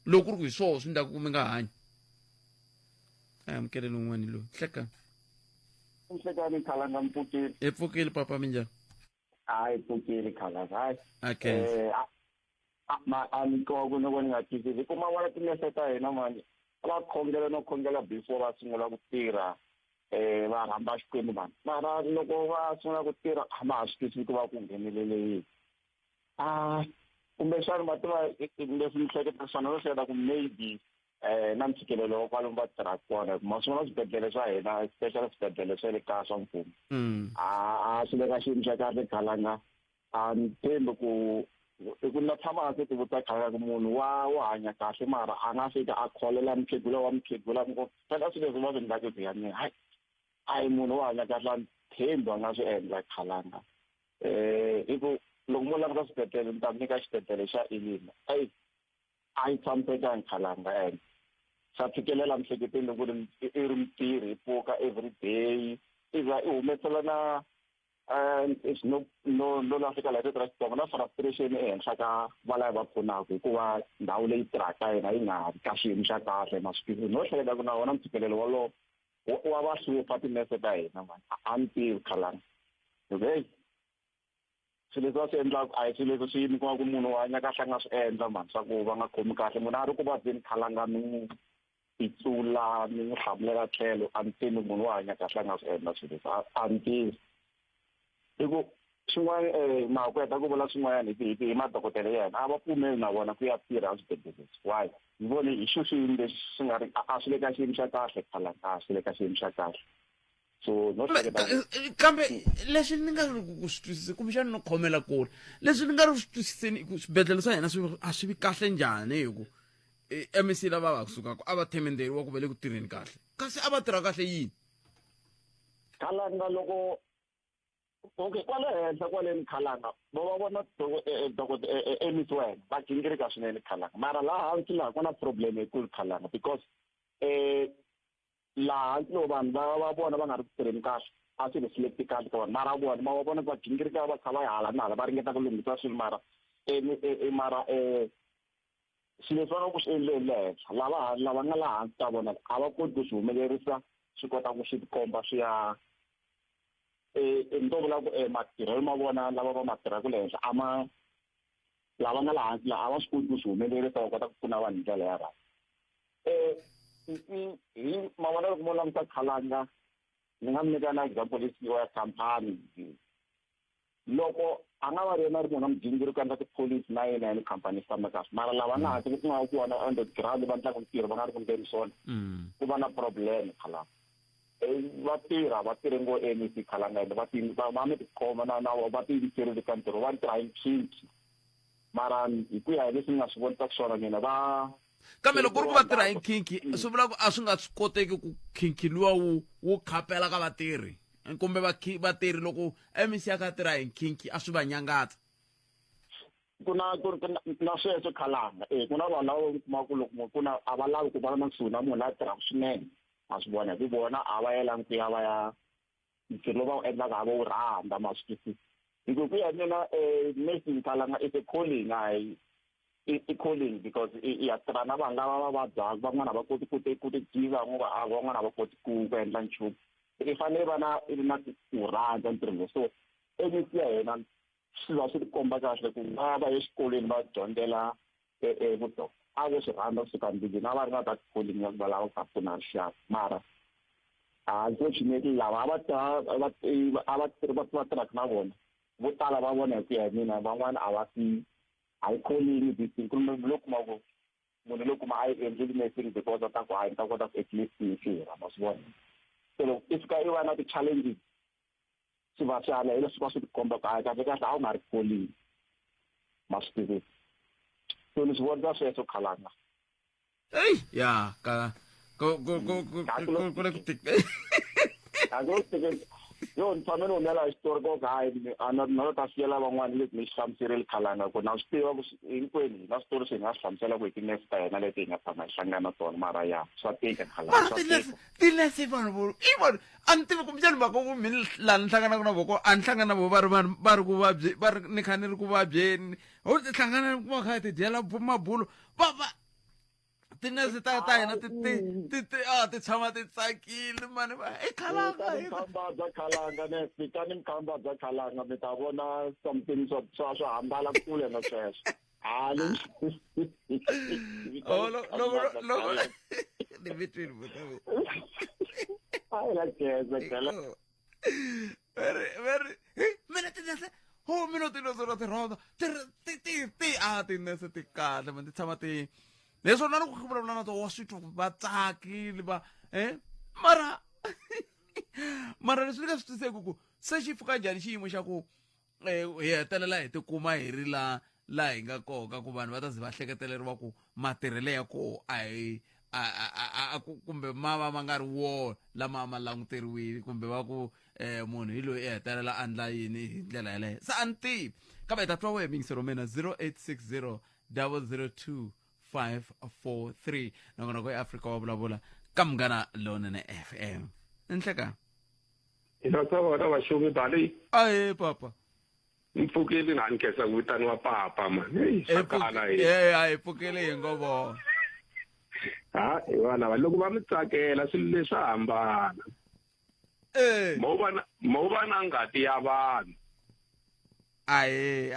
loko ku ri ku hi swoho swi endlaka ku mi nga hanyi a amukeleni un'wana loyi hlekani Nhlekani khalanga mpfukile. Hi pfukile papa minjhani? Hayi pfukile khalanga hayi. Okay. Eh ma a ni twa ku ni vona nga twisisi ku ma vona tinese ta hina mani va khongela no khongela before va sungula ku tirha eh va rhamba xikwembu mani mara loko va sungula ku tirha a ma ha swi twisisi ku va ku nghenelele yini a kumbexana va tiva leswi ni hleketa swona no hleketa ku maybe eh na ntshikelelo wa kwalomu va tirhaka kona ma swi vona swibedhlele swa hina especially swibedhlele swa le kaya swa mfumo a a swi le ka xiyimo xa kahle khalanga a ni tshembi ku i ku na tshama hansi ti vutisa khalanga ku munhu wa wa hanya kahle mara a nga fika a kholela mukhegula wa mukhegula ngo phela swilo leswi va swi endlaka ku ya mina hayi a hi munhu wa hanya kahle a ni tshembi a nga swi endla khalanga eh i ku loko mo languta swibedhlele ni ta nyika xibedhlele xa Elima eyi a yi tshamisekangi khalanga and swa phikelela miehleketweni loko i ri mutirhi i pfuka every day i za i humesela na no no no lahleka la rito ra Xitsonga na frustration ehenhla ka valava va pfunaka hikuva ndhawu leyi tirhaka yena yi nga ri ka xiyimo xa kahle ma swi no hleketa ku na wona ntshikelelo wolowo wa va hlupha tinese ta hina mani a ni tivi khalanga heyi swilo leswi va swi endlaka a hi swilo leswi swi nyikiwaka ku munhu u hanya kahle a nga swi endla mani swa ku va nga khomi kahle munhu a ri ku vabyeni khalanga mi n'wi pitsula mi n'wi hlamulela tlhelo a ni tivi munhu wo hanya kahle a nga swi endla swilo leswi a ni tivi hi ku swin'wana um ma ku heta ku vula swin'wanyana hi hi madokodela ya hina a va pfumeli na vona ku ya tirha eswibedhlele leswi why ni vone hi xo xiyimo lexi swi nga ri a swi le ka xiyimo xa kahle khalanga a swi le ka xiyimo xa kahle so no hleketa kambe leswi ni nga ri ku swi twisisi kumbexana no khomela kule leswi ni nga ri swi twisiseni ku swibedhlele swa hina swi a swi vi kahle njhani hi ku mec lava va sukaka a va themenderiwa ku va le ku tirheni kahle kasi a va tirha kahle yini khalanga loko okay kwale henhla kwaleni khalanga vo va vona dokodela mec wa hina va gingirika swinene khalanga mara laha hansi laha ku na problem yikulu khalanga because um laha loko vanhu va va vona va nga ri ku tirheni kahle a swi reflect kahle ka vona mara vona ma va vona va gingirika va kha va ya hala na hala va ringeta ku lunghisa swilo mara mara swilo leswi va nga ku swi endleni le henhla lava lava nga laha hansi ka vona a va koti ku swi humelerisa swi kota ku swi tikomba swi ya ni to vula ku matirhelo ma vona lava va ma tirhaka le henhla a ma lava nga laha hansi laha a va swi koti ku swi humelerisa va kota ku pfuna vanhu hi ndlela ya right hi ma vona loko mo languta khalanga ni nga mi nyika na example lesiwa ya khampani loko a nga va ri yena ri munhu mugingiri ku endla tipholisi na yena yena khampani yi famba kahle mara lava nga hansi ku nga ku vona on the ground va endlaka ntirho va nga ri ku ndleni swona ku va na problem khalanga va tirha va tirhe ngo MEC khalanga ende va ti va mi tikhoma na na va tiyimiserile ka ntirho va tirha hi nkhinkhi mara hi ku ya hi leswi ni nga swi vonisaka swona mina va kambe loko ku ri ku va tirha hi nkhinkhi swi vula ku a swi nga swi koteki ku khinkhi luwa wu wu khapela ka vatirhi kumbe vatirhi loko mec a kha tirha hi nkhinkhi a swi va nyangatsa ku na ku na sweswo khalanga e ku na vanhu lava u kuma ku loko ku na a va lavi ku va na nsuhi na munhu la tirhaka swinene ma swi vona hi ku vona a va yelangi ku ya va ya ntirho lowu va wu endlaka a va wu rhandza ma swi twisisa hi ku ya mina nursing khalanga is a calling hayi i calling because i ya tirha na vanhu lava va vabyaka van'wana a va koti ku ti ku ti jiva van'wana a va koti ku ku endla nchumu i fanele va na i na ku rhandza ntirho lowu so MEC ya hina swi va swi tikomba kahle ku va va exikolweni va dyondzela vudokota a vo swi rhandza kusuka mbilwini a va ri na that calling ya ku va lava ku ta pfuna rixaka mara unfortunately lava a va a va va tirhaka na vona vo tala va vona hi ku ya hi mina van'wana a va fi a yi calling this thing kumbe lo kuma ku munhu lo kuma a yi endleli nursing because a ta ku hayi ni ta kota ku at least ni tirha ma swi vona se loko i fika i va na ti-challenges swi va swi ala hi leswi va swi tikomba ku hayi kahle kahle a wu nga ri calling ma swi tivisa so ni swi vona sweswo khalanga eyi ya ka ku ku ku ku ku ku le ku tik a ku Yo ni tshame ni humela hi xitori ko ka hayi a na na ta siyela van'wana leti ni xi hlamuserile khalanga ku na swi tiva ku hinkwenu hi na switori swi hi nga swi hlamusela ku hi tinese ta hina leti hi nga tshama hi hlangana na tona mara ya swa tika khalanga mara tinese tinese vanhu vo i vanhu a ni tivi kumbexani mhaka ku mi laha ni hlanganaka na voko a ni hlangana na vo va ri vanhu va ri ku vabye va ri ni kha ni ri ku vabyeni ho ti hlangana kuma kha hi ti dyela mabulo va va tinese ta ta hina ti ti ti ti a ti tshama ti tsakile mani va i khalanga i khamba bya khalanga ne fika ni mkhamba bya khalanga mi ta vona something swa swa swa hambana kule na sweswo hali oh loko loko ni vitwini vutomi a la geza gela very very mina tinese ho mina tinese ra ti rhandza ti ti ti ti a tinese ti kahle man ti tshama ti leswo na loko ku vulavula na to wa swi twa va tsakile va eh mara mara leswi ni nga swi twiseki ku se xi pfuka njhani xiyimo xa ku eh, hi hetelela hi tikuma hi ri la laha hi nga koho ka ku vanhu va ta ze va hleketeleriwa ku matirhele ya koho a hi a kumbe ma va ma nga ri wona lama a ma languteriwile kumbe va ku um munhu hi loyi i hetelela a ndla yini hi ndlela yeleyo se a ni tivi kambe hi ta twa wehe mingisero mina 0860 002 543 nongonoko eafrika wa vulavula ka munghana lonene fm nhleka Ina swa vona vaxovi bali. Ahe papa. Mpfukeli na ni khensa ku vitaniwa papa man. Hey, swa kala hi. Eh, a hi pfukeli hi ngo vona. Ha, hi vana va loko va mi tsakela swilo leswi swa hambana. Eh. Mo va na mo va na ngati ya vanhu. Ahe,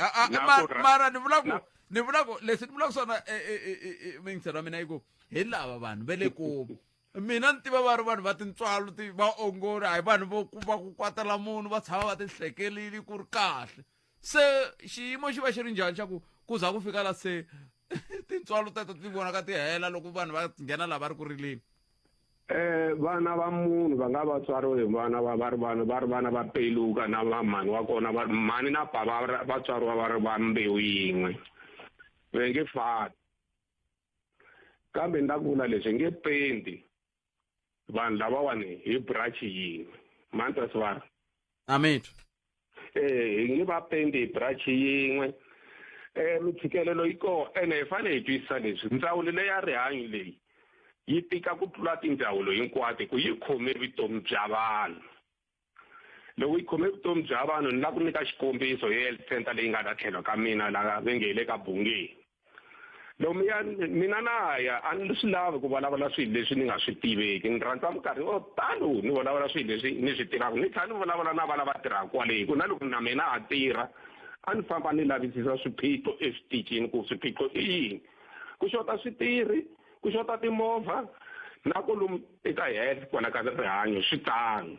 mara ni vula ku ni vula ku leswi ni vulaka swona eh, eh, eh, mingiselo wa mina i ku hi lava vanhu va le ku mina ni tiva va ri vanhu va tintswalo ti vaongori a hi vanhu vo ku va ku kwatela munhu va tshama va tihlekelile ku ri kahle se xiyimo xi va xi ri njhani xa ku ku za ku fika la se tintswalo teto ti vonaka ti hela loko vanhu va nghena laha va ri ku rileni eh vana va munhu va nga va tswariwe hi vana va va ri vana va ri vana va peluka na va mhani wa kona va mhani na bava va tswariwa va ri va mbewu yin'we va nge fani kambe ni ta ku vula leswi nge pendi vanhu lavawani hi brush yin'we mani ta sivara amitwa eh hi nge va pendi hi brush yin'we eh mitshikelelo yi kona ene hi fanele hi twisisa leswi ndzawulo leyi ya rihanyo leyi yi tika ku tlula tindzawulo hinkwato ku yi khome vutomi bya vanhu loko yi khome vutomi bya vanhu ni lava ku nyika xikombiso hi health center leyi nga la tlhelo ka mina la va nge hi le ka bungeni loko mi ya mina na ya a ni swi lavi ku vulavula swilo leswi ni nga swi tiveki ni rhandza minkarhi yo talo ni vulavula swilo leswi ni swi tivaka ni tlhela ni vulavula na vana va tirhaka kwale hi ku na loko na mina ha tirha a ni famba ni lavisisa swiphiqo eswitichini ku swiphiqo i yini ku xota switirhi ku xota timovha na ku lomu eka health kwala ka rihanyo swi tano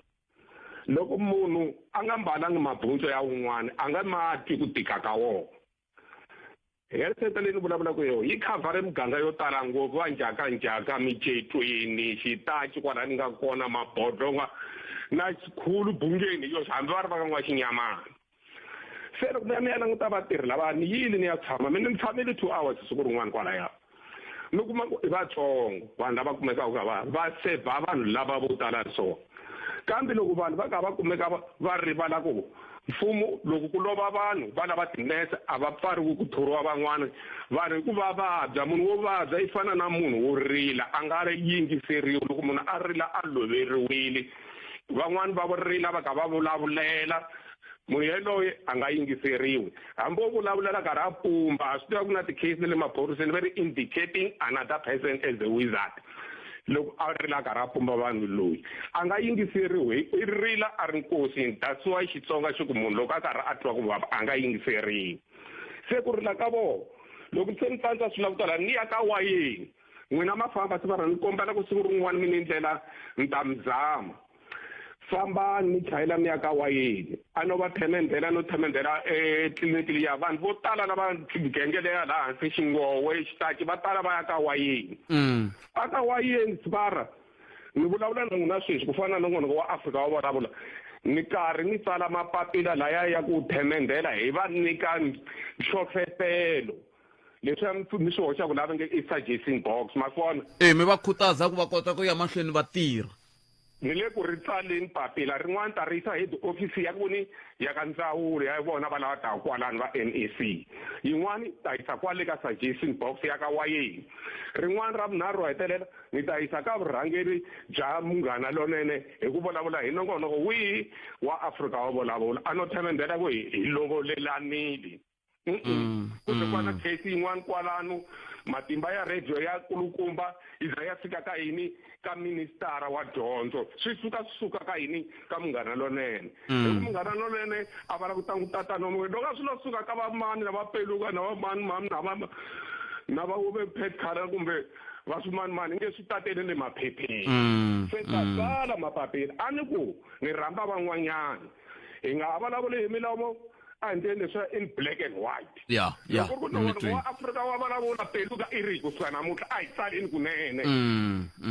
loko munhu a nga mbalangi mabutsu ya wun'wana a nga ma twi ku tika ka wona health center leyi ni vulavulaka yona yi khavhare miganga yo tala ngopfu va njhakanjhaka micetweni xitaci kwala ni nga kona mabodlonga na xikhulu bungeni hi yoxe hambi va ri va ka n'waxinyamana se loko mi ya mi ya languta vatirhi lava ni yile ni ya tshama mina ni tshamile two hours siku rin'wana kwalaya mi kuma ku i vatsongo vanhu lava kumekaka ka va va sevha vanhu lava vo tala so kambe loko vanhu va ka va kumeka va rivala ku mfumo loko ku lova vanhu va lava tinese a va pfariwi ku thoriwa van'wana vanhu hi ku va vabya munhu wo vabya i fana na munhu wo rila a nga yingiseriwi loko munhu a rila a loveriwile van'wani va rila va ka va vulavulela munhu yaloye a nga yingiseriwi hambi wo vulavulela karhi a pumba a swi tiva ku na ti-case na le maphoriseni va ri indicating another person as a wizard loko a rila karhi a pumba vanhu loyi a nga yingiseriwi i rila a ri nkosini that's why xitsonga xi ku munhu loko a karhi a twa ku vava a nga yingiseriwi se ku rila ka vona loko se ni tsandza swi lava ku tala ni ya ka wayeni n'wina ma famba siku ra ni kombela ku siku rin'wana mi ni ndlela ni ta mi zama fambani mi chayela mi ya ka wayeni a no va themendhela no themendhela etliliniki liya vanhu vo tala lava genge leya laha hansi xingowe xitaki va tala va ya ka wayeni a ka wayeni sivara ni vulavula na n'wina sweswi ku fana na nongonoko wa afrika wa vulavula ni karhi ni tsala mapapila laya ya ku themendhela hi va nyika nhlohlotelo leswiya mi swi hoxaka laha va nge i suggestion box ma swi vona e mi va khutaza ku va kota ku ya mahlweni va tirha Ni le ku ri tsaleni papila rin'wana ta ri yisa head office ya kuni ya ka ndzawulo ya vona va lava taka kwalano va NEC. Yin'wani ta yisa kwale ka suggestion box ya ka wayeni. Rin'wana ra vunharhu ro hetelela ni ta yisa ka vurhangeri bya Munghana Lonene hi ku vulavula hi nongonoko wihi wa Afrika wa vulavula. A no themendhela ku hi hi lovolelanile. Ku ze kwana case yin'wana kwalano matimba ya radio ya kulukumba yi za ya fika ka yini ka ministara wa dyondzo swi suka swi suka ka yini ka Munghana Lonene. Hi ku Munghana Lonene a va lava ku tlangu tatana wa mina loko a swi lo suka ka vamani na va peluka na vamani mani na va na va ve pet color kumbe va swimanimani nge swi tatele le maphepheni. Se ta tsala mapapila a ni ku ni rhamba van'wanyana hi nga ha vulavuli hi milomo a hi ndleni leswiya in black and white. Ya ya Loko ku ri nongonoko wa Afrika wa vulavula peluka i ri kusuka namuntlha a hi tsaleni kunene.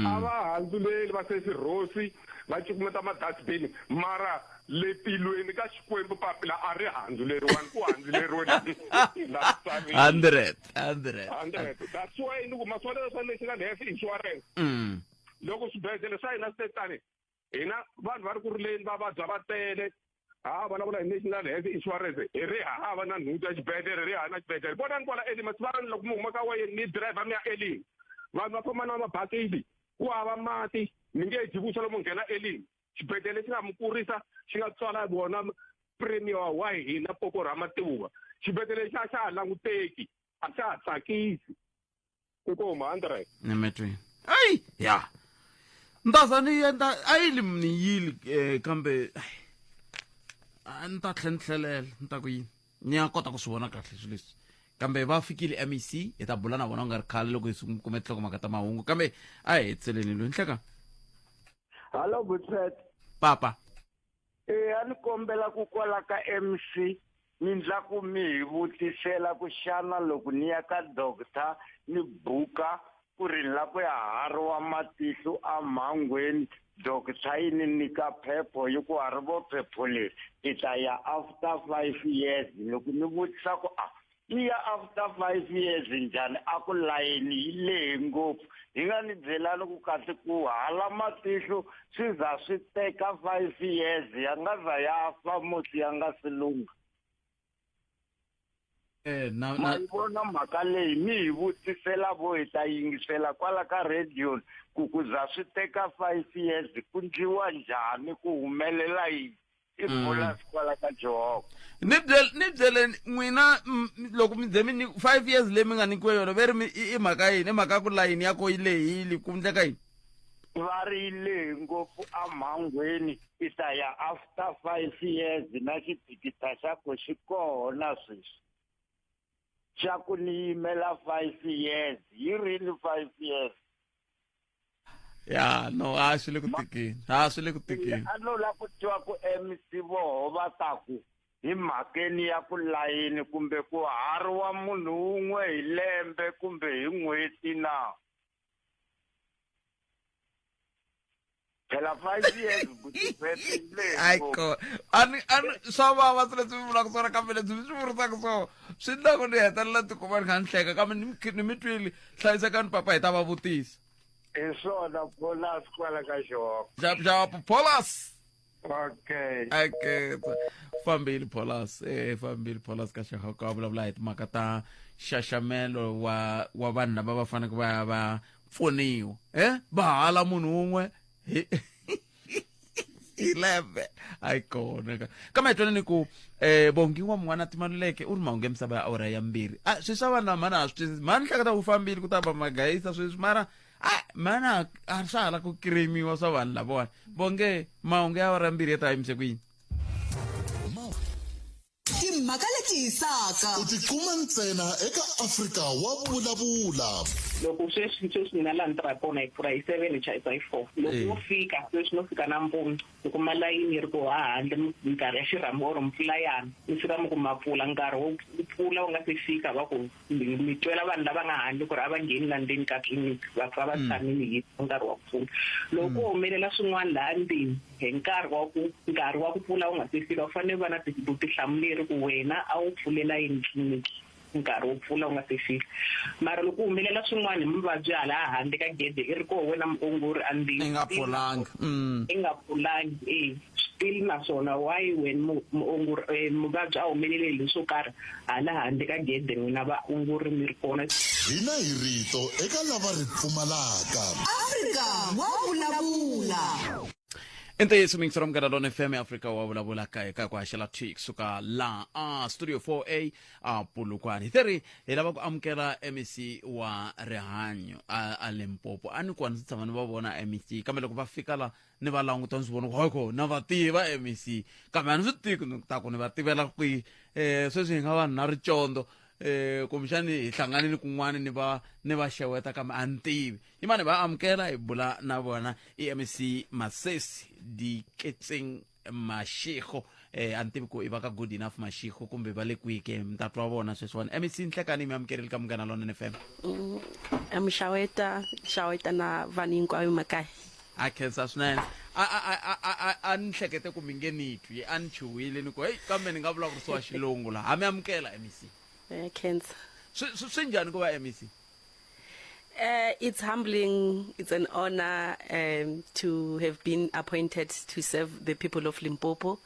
A va handzuleli va sesi Rosi va cukumeta ma-dustbin mara le tilweni ka Xikwembu papila a ri handzuleriwani ku handzuleriwe la misaveni. 100 100. 100. That's why ni ku ma swi vona leswa National Health Insurance. Loko swibedhlele swa hina swi te tani hina vanhu va ri ku rileni va vabya va tele ha vulavula hi National Health Insurance hi ri hava na nhundzu ya xibedhlele ri hava na xibedhlele. Vonani kwala Elim Masivani loko mi huma ka wayeni mi driver mi ya Elim vanhu va famba na mabakiti ku hava mati mi nge dyi vuswa lomu nghena Elim xibedhlele lexi nga mi kurisa xi nga tswala vona premier wa hina Poko Ramativa xibedhlele lexi a xa ha languteki a xa ha tsakisi. Inkomu 100. Nemetweni. Ayi ya. Ntaza ni endla a yi li ni yili eh, kambe ai, a ni ta tlhe ni tlhelela ni ta ku yini ni ya kota ku swi vona kahle swilo leswi kambe va fikile MEC hi ta bula na vona ku nga ri khale loko hi kume tinhlokomhaka ta mahungu kambe a hi hetiseleni loyi nhleka. Hallo Butset. Papa. E a ni kombela ku kwala ka MC ni ndla ku mi hi vutisela ku xana loko ni ya ka doctor ni buka ku ri ni la ku ya hariwa matihlo a mhangweni doctor yi ni nyika phepho yi ku ha ri vo phepho leri i ta ya after 5 years loko ni vutisa ku a Yi ya after 5 years njhani a ku layeni yi lehe ngopfu hi nga ni byelani ku kahle ku hala matihlo swi za swi teka 5 years ya nga za ya fa musi ya nga si lungha. Eh, na, Ma na, yi vona mhaka leyi mi hi vutisela vo hi ta yingisela kwala ka radio ku ku za swi teka 5 years ku ndliwa njhani ku humelela yini. I Pholas kwala ka Jehova. Ni byele ni byeleni n'wina loko mi ze mi ni 5 years leyi mi nga nyikiwa yona ve ri mi i mhaka yini i mhaka ku layini ya ko yi lehile ku ndleka yini. Va ri yi lehe ngopfu emhangweni i ta ya after 5 years na xithikithi xa ko xi koho na sweswi xa ku ni yimela 5 years yi rini 5 years. Ya no a swi le ku tikeni a swi le ku tikeni. A no la ku twa ku MC voho va ta ku hi mhakeni ya ku layini kumbe ku hariwa munhu wun'we hi lembe kumbe hi n'hweti na phela 5 years hayi ko a ni a ni swa vava swilo leswi mi vulaka swona kambe leswi mi swi vurisaka swona swi endla ku ni hetelela tikuma ni kha ni hleka kambe ni mi twile hlayisekani papa hi ta va vutisa. Hi swona Pholas kwala ka Xihoko. Xapu Pholas. Okay. Okay. Fambile Pholas, eh fambile Pholas ka Xihoko a vulavula hi timhaka ta xaxamelo wa wa vanhu lava va faneleke va ya va pfuniwa. Eh va hala munhu wun'we hi hi lembe a yi kona ka kambe hi twaneni ku um Bongi wa mun'wana Timaluleke u ri mahungu ya misava ya awara ya mbirhi a swi swa vanhu lava mhani a swi twisisi mhani hleketa u fambile ku ta va magayisa sweswi mara a mhani a swa ha la ku kiremiwa swa vanhu lavawani bonge mahungu ya awara ya mbirhi ya ta yimise ku yini. Timhaka leti hisaka. U ti kuma ntsena eka Afrika wa Vulavula. Loko sweswi sweswi mina laha ni tirhaka kona hi pfula hi 7 hi chayisa hi 4 loko wo fika sweswi no fika nampundzu ni kuma layini yi ri koho a handle minkarhi ya xirhami or mpfula ya na mi fika mi ku ma pfula nkarhi wo pfula wu nga se fika va ku mi twela vanhu lava nga handle ku ri a va ngheni la ndzeni ka tliliniki va pfa va tshamile hi nkarhi wa ku pfula loko ko humelela swin'wana laha ndzeni hi nkarhi wa ku nkarhi wa ku pfula wu nga se fika u fanele u va na vutihlamuleri ku wena a wu pfulela yini tliliniki. nkarhi wo pfula wu nga se fika mara loko ku humelela swin'wana hi muvabyi hala handle ka gede i ri koho wena muongori andzeni i nga pfulanga mm. i nga pfulangi e still naswona why wena muongori eh, muvabyi a humelele hi leswo karhi hala handle ka gede n'wina vaongori mi ri kona hina hi rito eka lava ri pfumalaka Afrika wa vulavula i ntiyiso miyingisero munghana lona fm ya afrika wa vulavula ka ka ku haxela thwi kusuka laha a studio 4a a polokwane hi teri hi lava ku amukela mec wa rihanyo a, a limpopo a ni ku a ndzi tshama ni va vona mec kambe loko va fika la ni va languta ndzi vona ku hayi na va tiva mec kambe a ni swi tivi ku ta ku ni va tivela kwihi um sweswi hi nga vanhu na ricondo eh kumbexani hi hlanganile kun'wana ni va ni va xeweta kambe a ni tivi yimani va amukela hi bula na vona i mec masesi diketseng mashego eh a ni tivi ku i va ka good enough mashego kumbe va le kwihi ke mi ta twa vona sweswiwani mec nhlekani mi amukerile ka munghana lonene fm Mxaweta xaweta na vanhu hinkwavo makaya a khensa swinene a a a a a a ni hlekete ku mi nge ni twi a ni chuhile ni ku heyi kambe ni nga vulavurisiwa xilungu laha ha mi amukela mec Eh, khensa swi swi swi njhani ku va mec Uh, it's humbling, it's an honor um, to have been appointed to serve the people of Limpopo.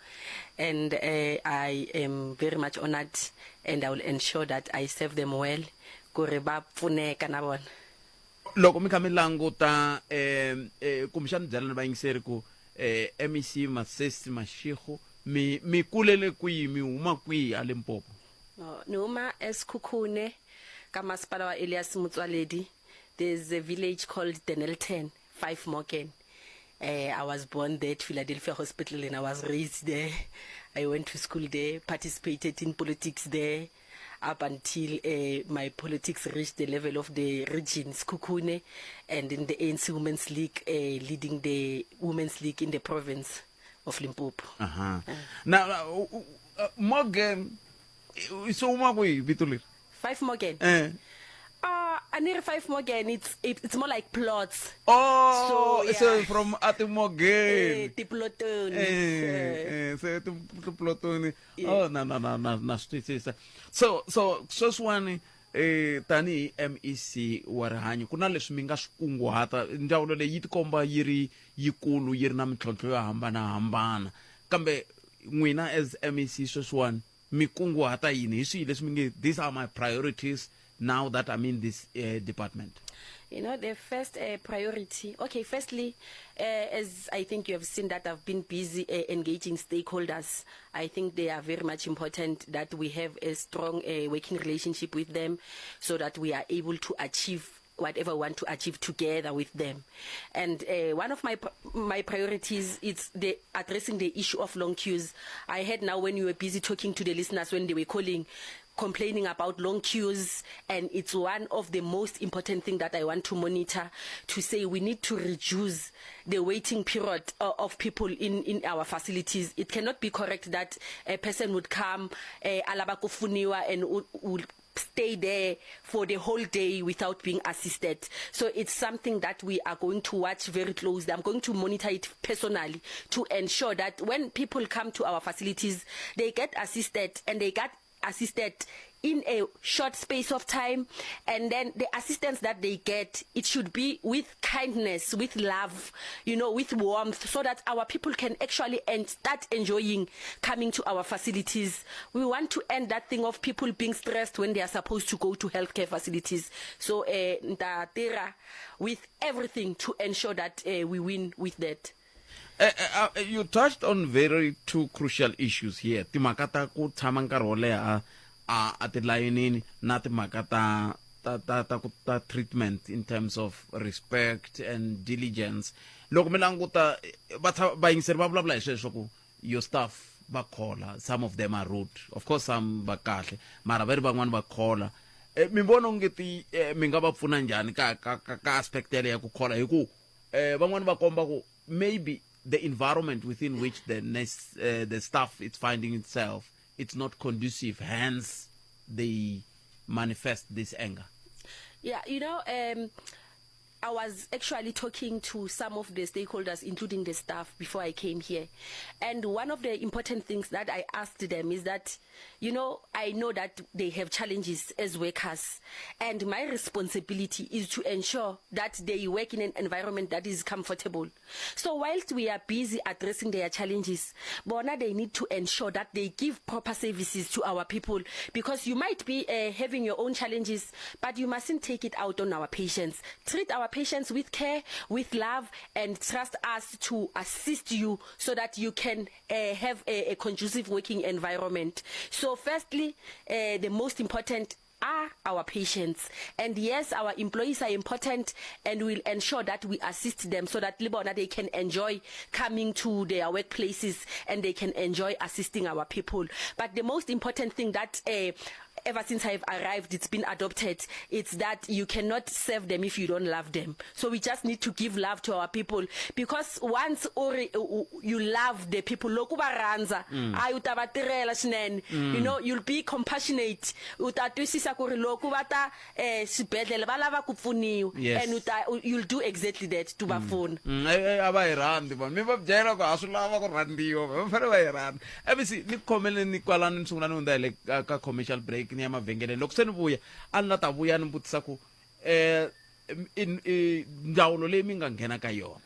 And uh, I am very much honored and I will ensure that I serve them well. Kore ba pfuneka na vona. loko mi kha mi languta um eh, kumbexani byela ni vayingiseri ku eh, mec masesi mashego mi mi kulele kwihi mi huma kwihi a limpopo No, ni huma eSikhukhune ka masipala wa Elias Motsoaledi. There's a village called Denelton, 5 Morgan. Uh, I was born there at Philadelphia Hospital and I was raised there. I went to school there, participated in politics there up until uh, my politics reached the level of the region, Sekhukhune, and in the ANC Women's League, uh, leading the Women's League in the province of Limpopo. Aha. Na na, u- u- uh, Morgan i- se huma kwihi vito leri Five Morgan. eh Uh, a ni ri five Morgan, it's, it's more like plots. Oh, So, yeah. so from ati Morgan. Eh, tiplotoni. Eh, eh, se tiplotoni. Yeah. Oh, na na na na na swi twisisa. So so sweswiwani eh tanihi MEC wa rihanyo ku na leswi mi nga swi kunguhata ndzawulo leyi yi tikomba yi ri yikulu yi ri na mintlhontlho yo hambanahambana kambe n'wina as MEC sweswiwani mi kunguhata yini hi swihi leswi mi nge these are my priorities now that I'm in this uh, department You know, the first uh, priority, okay, firstly, uh, as I think you have seen that I've been busy uh, engaging stakeholders. I think they are very much important that we have a strong uh, working relationship with them so that we are able to achieve whatever we want to achieve together with them. And uh, one of my my priorities is the addressing the issue of long queues. I heard now when you were busy talking to the listeners when they were calling complaining about long queues and it's one of the most important thing that I want to monitor to say we need to reduce the waiting period uh, of people in in our facilities it cannot be correct that a person would come uh, alaba kufuniwa and would stay there for the whole day without being assisted. So it's something that we are going to watch very closely. I'm going to monitor it personally to ensure that when people come to our facilities, they get assisted and they get assisted in a short space of time and then the assistance that they get it should be with kindness with love you know with warmth so that our people can actually and start enjoying coming to our facilities we want to end that thing of people being stressed when they are supposed to go to healthcare facilities so uh, ntatira with everything to ensure that uh, we win with that Uh, uh, you touched on very two crucial issues here timhaka ta ku tshama nkarhi wo leha a a tilayinini na timhaka ta ta ta ta ku ta treatment in terms of respect and diligence loko mi languta va vayingiseri va vulavula hi sweswo ku your staff va khola some of them are rude of course some va kahle mara va ri van'wani va khola eh, mi vona onge ti eh, mi nga va pfuna njhani ka ka ka, ka aspect yaleyo ya ku khola hi ku eh, van'wani va komba ku maybe the environment within which the nurse, uh, the staff is finding itself it's not conducive hence they manifest this anger yeah you know um I was actually talking to some of the stakeholders, including the staff, before I came here. And one of the important things that I asked them is that, you know, I know that they have challenges as workers. And my responsibility is to ensure that they work in an environment that is comfortable. So whilst we are busy addressing their challenges, bona they need to ensure that they give proper services to our people because you might be uh, having your own challenges, but you mustn't take it out on our patients. Treat our patients with care, with love, and trust us to assist you so that you can uh, have a, a conducive working environment. So firstly, uh, the most important are our patients and yes our employees are important and we'll ensure that we assist them so that libona they can enjoy coming to their workplaces and they can enjoy assisting our people but the most important thing that uh, ever since I've arrived, it's been adopted. It's that you cannot serve them if you don't love them. So we just need to give love to our people because once ori, you love the people, loko va rhandza, mm. a u ta va tirhela swinene. Mm. You know, you'll be compassionate. U ta twisisa ku ri loko va ta eh xibedhlele va lava ku pfuniwa yes. and u ta you'll do exactly that to va mm. pfuna. Mm. Eh, eh, a va hi rhandzi vanhu mi va byela ku a swi lava ku rhandziwa va fanele va hi rhandza mec ni khomeleni kwalano ni sungula ni hundza hi le ka commercial break ni ya mavhengeleni loko se ni vuya a ni la ta vuya ni vutisa ku um ndzawulo leyi mi nga nghena ka yona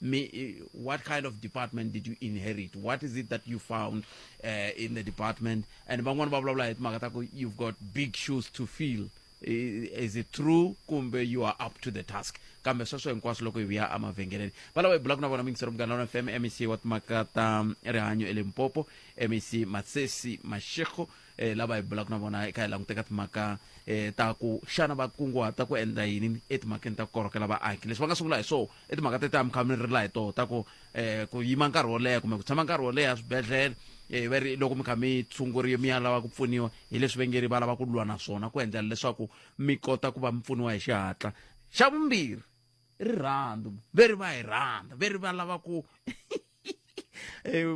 mi what kind of department did you inherit what is it that you found uh, in the department and van'wani va vulavula hi timhaka ta ku you've got big shoes to fill is it true kumbe you are up to the task kambe sweswo hinkwaswo loko hi vuya emavhengeleni va lava hi bulaka na vona mingisero munghana wa fm mec wa timhaka ta rihanyo elimpopo mec masesi mashego eh, lava hi bulaka na vona eka hi languteka timhaka eh, ta ku xana va kunguhata ku endla yini etimhakeni ta ku korhokela vaaki leswi va nga sungula hi swona i timhaka teti a mi kha mi rila hi toho ta ku um ku yima nkarhi wo leha kumbe ku tshama nkarhi wo leha swibedhlele um va ri loko mi kha mi tshunguriwa mi ya lava ku pfuniwa hi leswi va nge ri va lava ku lwa na swona ku endlela leswaku mi kota ku va mi pfuniwa hi xihatla xa vumbirhi rirhandzu ve ri va hi rhandza ve ri va lava ku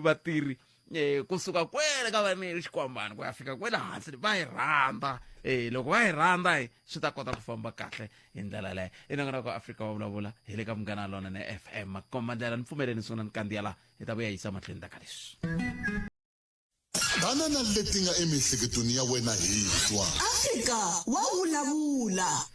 vatirhi eh kusuka kwele ka vaneri xikwambani ku ya fika kwele hansi va yi rhandza eh loko va yi rhandza hi swi ta kota ku famba kahle hi ndlela leyo i nongonoko afrika wa vulavula hi le ka munghana lonene fm makomba ndlela ni pfumeleni sungula ni kandziya laha hi ta vuya yisa mahlweni ta ka leswi Tana na leti nga emiehleketweni ya wena hi twa. Afrika wa vulavula.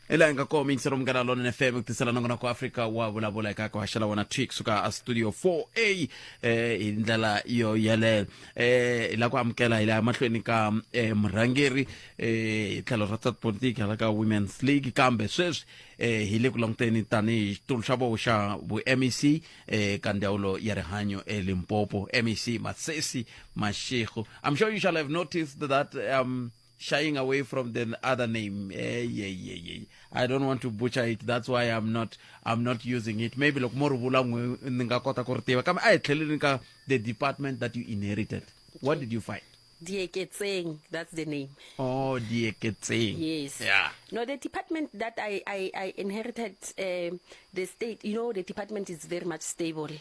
hi laha hi nga kona miyingiselo munghana lonene fm ku tisela nongonoko afrika wa vulavula eka ku haxela wona twi kusuka a studio 4a eh hi ndlela yo yeleyo eh hi la ku amukela hi laha mahlweni ka eh, murhangeri eh hi tlhelo ra ta tipolitiki hala ka women's league kambe sweswi eh hi le ku languteni tanihi xitulu xa voho xa vu mec eh ka ndzawulo ya rihanyo elimpopo mec masesi mashego i'm sure you shall have noticed that um shying away from the other name eh, yeah, yeah, yeah. i don't want to butcher it that's why i'm not i'm not using it maybe loko mo ri vula n'we ni nga kota ku ri tiva kambe a hi tlheleni ka the department that you inherited what did you find Dieketseng, that's the name. Oh, Dieketseng. Yes. Yeah. No, the department that I, I, I inherited, um, the state, you know, the department is very much stable.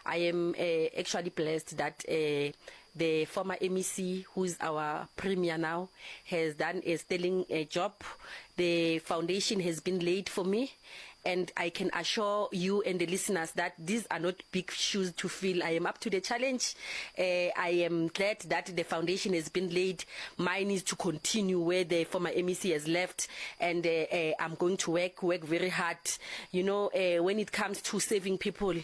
I am uh, actually blessed that uh, the former MEC, who is our premier now, has done a sterling uh, job. The foundation has been laid for me. And I can assure you and the listeners that these are not big shoes to fill. I am up to the challenge. Uh, I am glad that the foundation has been laid. Mine is to continue where the former MEC has left. And uh, uh, I'm going to work, work very hard. You know, uh, when it comes to saving people,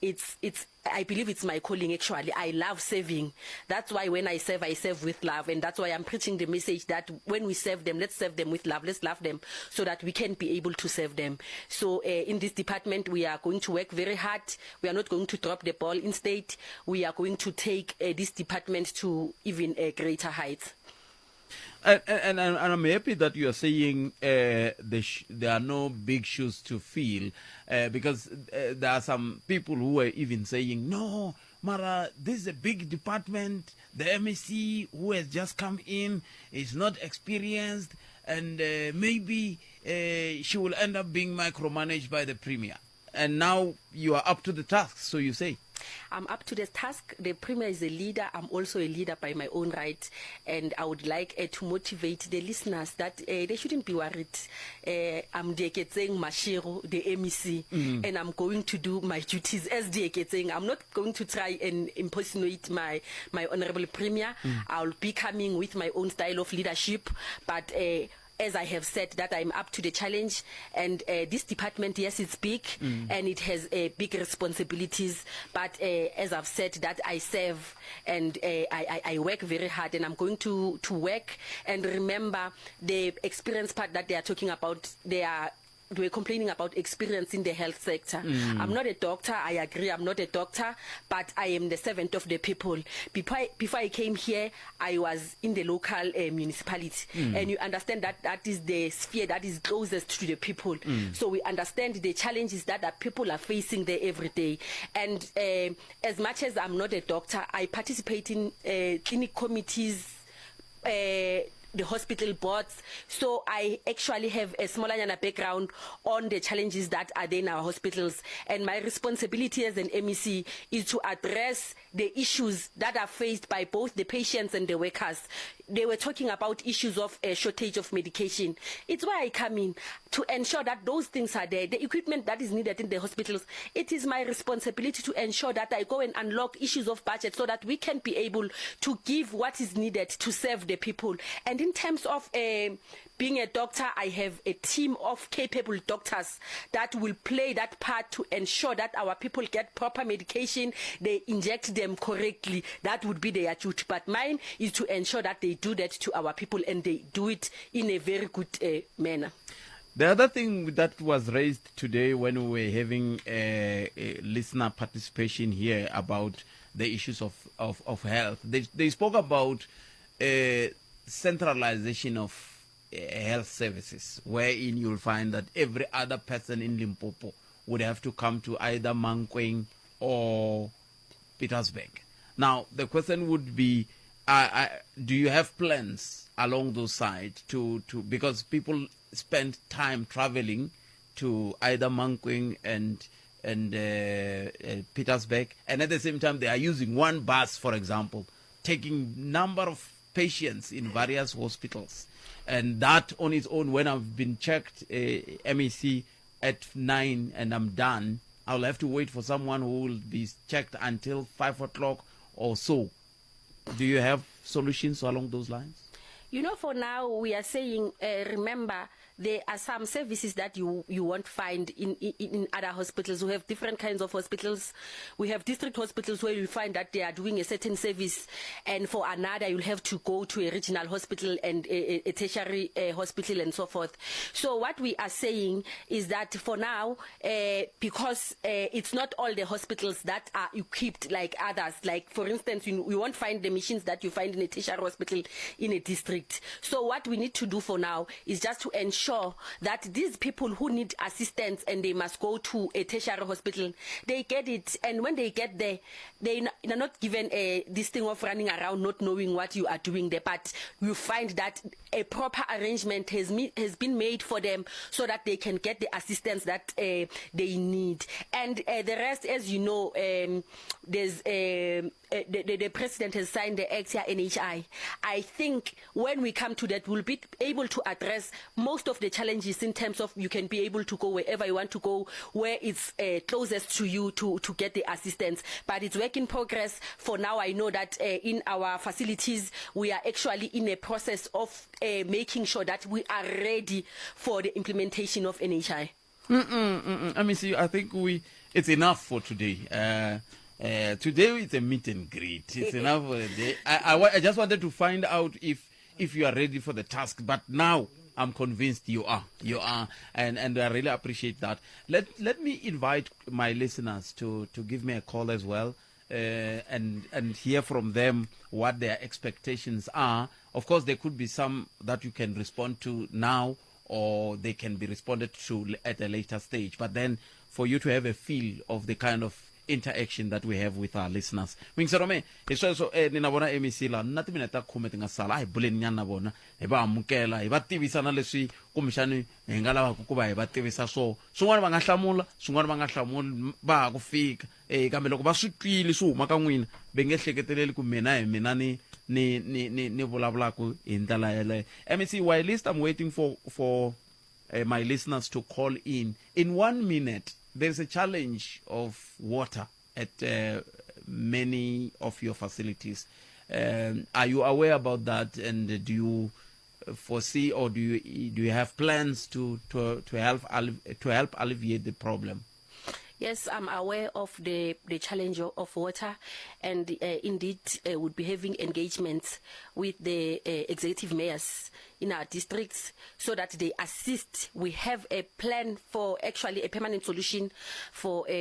it's, it's I believe it's my calling actually. I love serving. That's why when I serve, I serve with love. And that's why I'm preaching the message that when we serve them, let's serve them with love. Let's love them so that we can be able to serve them. So uh, in this department, we are going to work very hard. We are not going to drop the ball. Instead, we are going to take uh, this department to even uh, greater heights. And, and, and, I'm happy that you are saying uh, the there are no big shoes to fill uh, because uh, there are some people who are even saying, no, Mara, this is a big department. The MEC who has just come in is not experienced, and uh, maybe uh, she will end up being micromanaged by the premier. And now you are up to the task, so you say. I'm up to the task. The Premier is a leader. I'm also a leader by my own right. And I would like uh, to motivate the listeners that uh, they shouldn't be worried. Uh, I'm Dieketseng Mashiro, the MEC, mm. and I'm going to do my duties as Dieketseng. I'm not going to try and impersonate my, my honorable Premier. Mm. I'll be coming with my own style of leadership, but uh, as I have said, that I'm up to the challenge. And uh, this department, yes, it's big mm. and it has uh, big responsibilities. But uh, as I've said, that I serve and uh, I, I, I work very hard and I'm going to, to work. And remember the experience part that they are talking about, they are were complaining about experience in the health sector. Mm. I'm not a doctor, I agree, I'm not a doctor, but I am the servant of the people. Before I, before I came here, I was in the local uh, municipality. Mm. And you understand that that is the sphere that is closest to the people. Mm. So we understand the challenges that the people are facing there every day. And uh, as much as I'm not a doctor, I participate in uh, clinic committees, uh, the hospital boards. So I actually have a smaller background on the challenges that are there in our hospitals. And my responsibility as an MEC is to address the issues that are faced by both the patients and the workers. They were talking about issues of a shortage of medication. It's where I come in to ensure that those things are there. The equipment that is needed in the hospitals, it is my responsibility to ensure that I go and unlock issues of budget so that we can be able to give what is needed to serve the people. And in terms of uh, being a doctor, I have a team of capable doctors that will play that part to ensure that our people get proper medication, they inject them correctly. That would be their duty. But mine is to ensure that they do that to our people and they do it in a very good uh, manner. The other thing that was raised today when we were having a, a listener participation here about the issues of, of, of health, they, they spoke about uh, centralization of uh, health services, wherein you'll find that every other person in Limpopo would have to come to either Mankweng or Petersburg. Now, the question would be, uh, uh, do you have plans along those sides to, to because people spend time traveling to either Mankweng and and uh, uh, Petersburg, and at the same time they are using one bus, for example, taking number of patients in various hospitals, and that on its own, when I've been checked uh, MEC at nine and I'm done, I'll have to wait for someone who will be checked until five o'clock or so. Do you have solutions along those lines? You know, for now, we are saying, uh, remember, there are some services that you, you won't find in, in, in other hospitals. We have different kinds of hospitals. We have district hospitals where you find that they are doing a certain service, and for another, you'll have to go to a regional hospital and a, a, a tertiary uh, hospital and so forth. So what we are saying is that for now, uh, because uh, it's not all the hospitals that are equipped like others. Like, for instance, you, you won't find the machines that you find in a tertiary hospital in a district. So what we need to do for now is just to ensure that these people who need assistance and they must go to a tertiary hospital, they get it. And when they get there, they are not given a, this thing of running around not knowing what you are doing there. But you find that a proper arrangement has, me, has been made for them so that they can get the assistance that uh, they need. And uh, the rest, as you know, um, there's uh, uh, the, the, the president has signed the Act here, NHI. I think when we come to that, we'll be able to address most of the challenges in terms of you can be able to go wherever you want to go, where it's uh, closest to you to, to get the assistance. But it's work in progress. For now, I know that uh, in our facilities, we are actually in a process of uh, making sure that we are ready for the implementation of NHI. Mm-mm, mm-mm. I mean, see, I think we it's enough for today. Uh, uh, today it's a meet and greet. It's enough for the day. I, I, I just wanted to find out if if you are ready for the task, but now I'm convinced you are. You are, and and I really appreciate that. Let let me invite my listeners to to give me a call as well. Uh, and and hear from them what their expectations are. Of course, there could be some that you can respond to now, or they can be responded to at a later stage. But then, for you to have a feel of the kind of interaction that we have with our listeners. Mingisero me hi sweswo eh, ni na vona mec laha na timinete ta khume ti nga sala a hi buleni nyana na vona hi va amukela hi va tivisa na leswi kumbexani hi nga lavaka ku va hi va tivisa swona swin'wana va nga hlamula swin'wana va nga hlamuli va ha ku fika e kambe loko va swi twile swi huma ka n'wina va nge hleketeleli ku mina hi mina ni ni ni ni ni vulavulaka hi ndlela yeleyo mec whilst i'm waiting for for uh, my listeners to call in in one minute there is a challenge of water at uh, many of your facilities um, are you aware about that and do you foresee or do you do you have plans to to to help to help alleviate the problem Yes, I'm aware of the, the challenge of water and uh, indeed uh, would be having engagements with the uh, executive mayors in our districts so that they assist. We have a plan for actually a permanent solution for uh,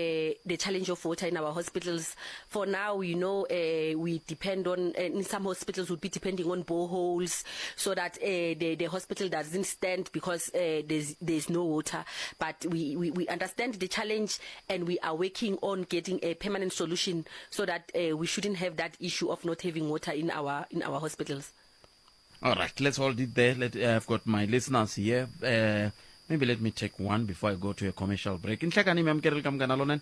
the challenge of water in our hospitals. For now, you know, uh, we depend on, uh, in some hospitals would be depending on boreholes so that uh, the, the hospital doesn't stand because uh, there's, there's no water. But we, we, we understand the challenge and we are working on getting a permanent solution so that uh, we shouldn't have that issue of not having water in our, in our hospitals. All right, let's hold it there. Let, uh, I've got my listeners here. Uh, maybe let me take one before I go to a commercial break. Nhlekani mi amukerile ka munghana lonene.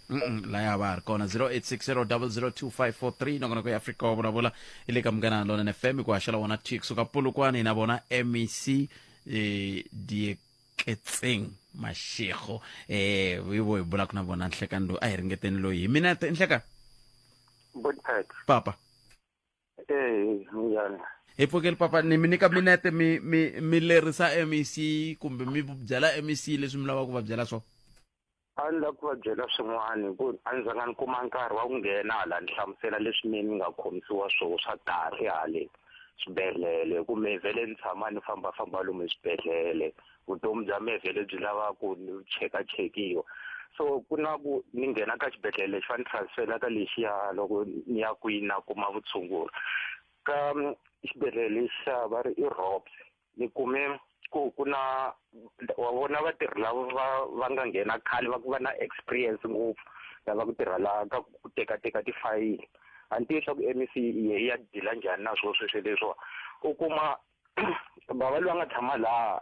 Mm laya va ha ri kona 0860002543 nongonoko ya Afrika wa vulavula i le ka munghana lonene FM ku haxela wona t kusuka Polokwane na vona MEC eh Dieketseng Mashego eh hi vo hi bulaka na vona nhlekani loyi a hi ringeteni loyi hi minete nhlekani papa Eh, njhani? Hi pfukeli papa ni mi nyika minete mi mi mi lerisa MEC kumbe mi byela MEC leswi mi lavaka ku va byela swona. A ni lava ku va byela swin'wana hi ku a ni zanga ni kuma nkarhi wa ku nghena hala ni hlamusela leswi me ni nga khomisiwa swoho swa kahle hale swibedhlele hi ku me vhele ni tshama ni fambafamba lomu eswibedhlele vutomi bya me vhele byi lava ku ni chekachekiwa so ku na ku ni nghena ka xibedhlele lexi va ni transfela ka lexiya loko ni ya kwini na kuma vutshunguri ka mm, xibedhlele lexiya va ri i robs ni kume ku ku na wa vona vatirhi lava va va nga nghena khale va ku va na experience ngopfu lava ku tirha la ka ku tekateka tifayili a ni tivi leswaku MEC yi ya dila njhani na swo sweswo leswiwa u kuma bava loyi a nga tshama laha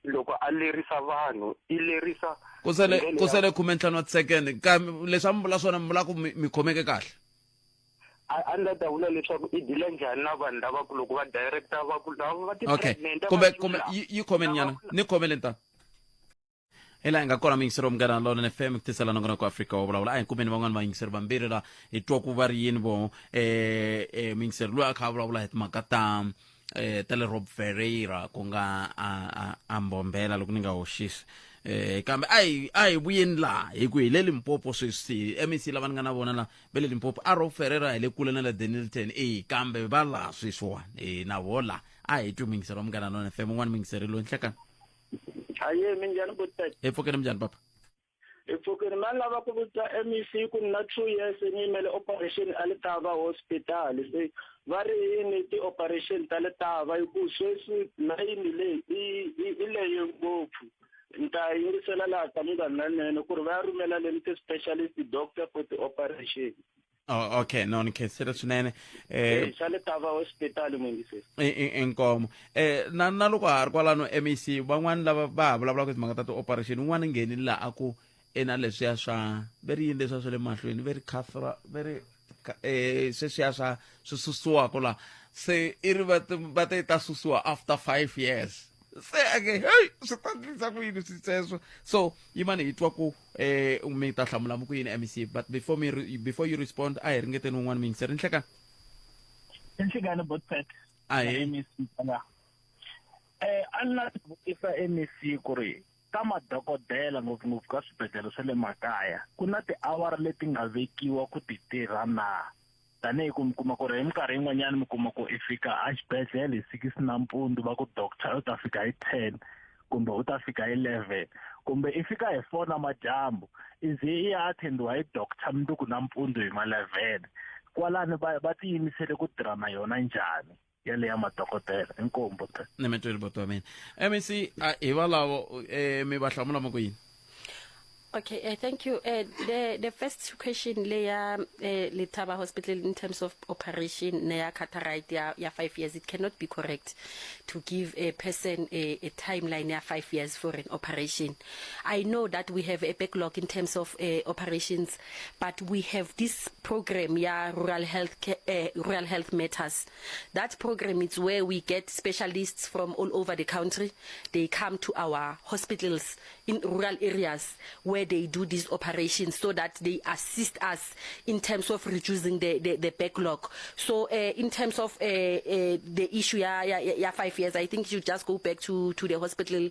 loko a lerisa vanhu i lerisa ku sele ku sele khumentlhanu wa tisekende kambe leswi a mi vula swona mi vula ku mi khomeke kahle a ni la ta vula leswaku i dila njhani na vanhu lava ku loko va director va ku lava va okay kumbe kumbe yi khomeni nyana ni khomeleni tani hi laha hi nga kona muyingiseri wa munghana lonene fm ku tisela nongonoko afrika wa vulavula a hi kumeni van'wani vayingiseri vambirhi la hi twa ku va ri yini voho um eh, muyingiseri loyi a kha a vulavula hi timhaka ta um ta le rob ferreira ku nga a a a mbombela loko ni nga hoxisi eh kambe a hi a hi vuyeni laha hi ku hi le limpopo sweswi mec lava ni nga na vona la va le limpopo a rob ferreira hi le kule na le denilton e kambe va laha sweswiwani e na vo laha a hi twi muyingiseri wa munghana lonene fm un'wana muyingiseri loyi nhlekani Aye minjhani Butete? Hi pfukeni minjhani papa? Hi pfukeni ma lava ku vutisa MEC ku ni na 2 years ni yimele operation a Letaba hospital se va ri yini ti-operation ta Letaba hi ku sweswi layini leyi i i lehe ngopfu ni ta yingisela laha ka munghana lonene ku ri va ya rhumela leni ti-specialist doctor for ti-operation Oh, okay no ni khensile swinene eh xa le tava hospital muyingiseri inkomo eh na na loko ha ri kwalano MEC van'wani lava va ha vulavulaka timhaka ta ti-operation un'wana nghenile laha a ku ina leswiya swa ve ri yini leswiya swa le mahlweni ve ri cathra ve ri eh sweswiya swa swi susiwaka laha se i ri va va te ta susiwa after five years se ake hey swi ta ndlisa ku yini swi sweswo so yimani hi twa ku eh mi ta hlamula mi ku yini mec but before me before you respond a hi ringeteni un'wana muyingiseri nhlekani nhlekani botpet a hi mec eh a ni la vutisa mec ku ri ka madokodela ngopfungopfu ka swibedhlele swa le makaya ku na tiawara leti nga vekiwa ku ti tirha na Tanihi ku mi kuma ku ri hi minkarhi yin'wanyana mi kuma ku i fika exibedhlele hi sikisi nampundzu va ku doctor u ta fika hi ten kumbe u ta fika hi 11 kumbe i fika hi 4 namadyambu i ze i ya attendiwa hi doctor mundzuku nampundzu hi ma 11 kwalano va va tiyimisele ku tirha na yona njhani yaleyo ya madokodela inkomu buti ni mi tweli buti wa mina mec hi valavo um mi va hlamula ma ku yini Okay, uh, thank you. Uh, the, the first question leya uh, Letaba Hospital in terms of operation neya cataract ya, ya 5 years it cannot be correct to give a person a, a timeline ya 5 years for an operation. I know that we have a backlog in terms of uh, operations but we have this program ya rural health uh, rural health matters. That program is where we get specialists from all over the country. They come to our hospitals in rural areas where they do these operations so that they assist us in terms of reducing the, the, the backlog. So uh, in terms of uh, uh, the issue ya, ya, ya five years, I think you just go back to, to the hospital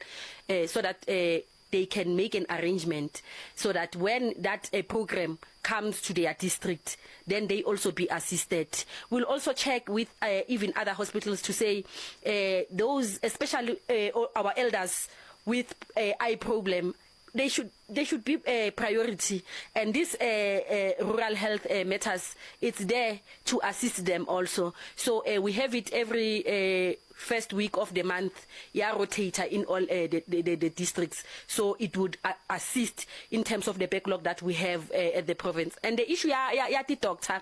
uh, so that uh, they can make an arrangement so that when that uh, program comes to their district, then they also be assisted. We'll also check with uh, even other hospitals to say uh, those, especially uh, our elders with uh, eye problem, they should they should be a priority and this uh, uh, rural health uh, matters it's there to assist them also so uh, we have it every uh, first week of the month ya rotator in all uh, the, the, the districts so it would uh, assist in terms of the backlog that we have uh, at the province and the issue ya ya, ya the doctor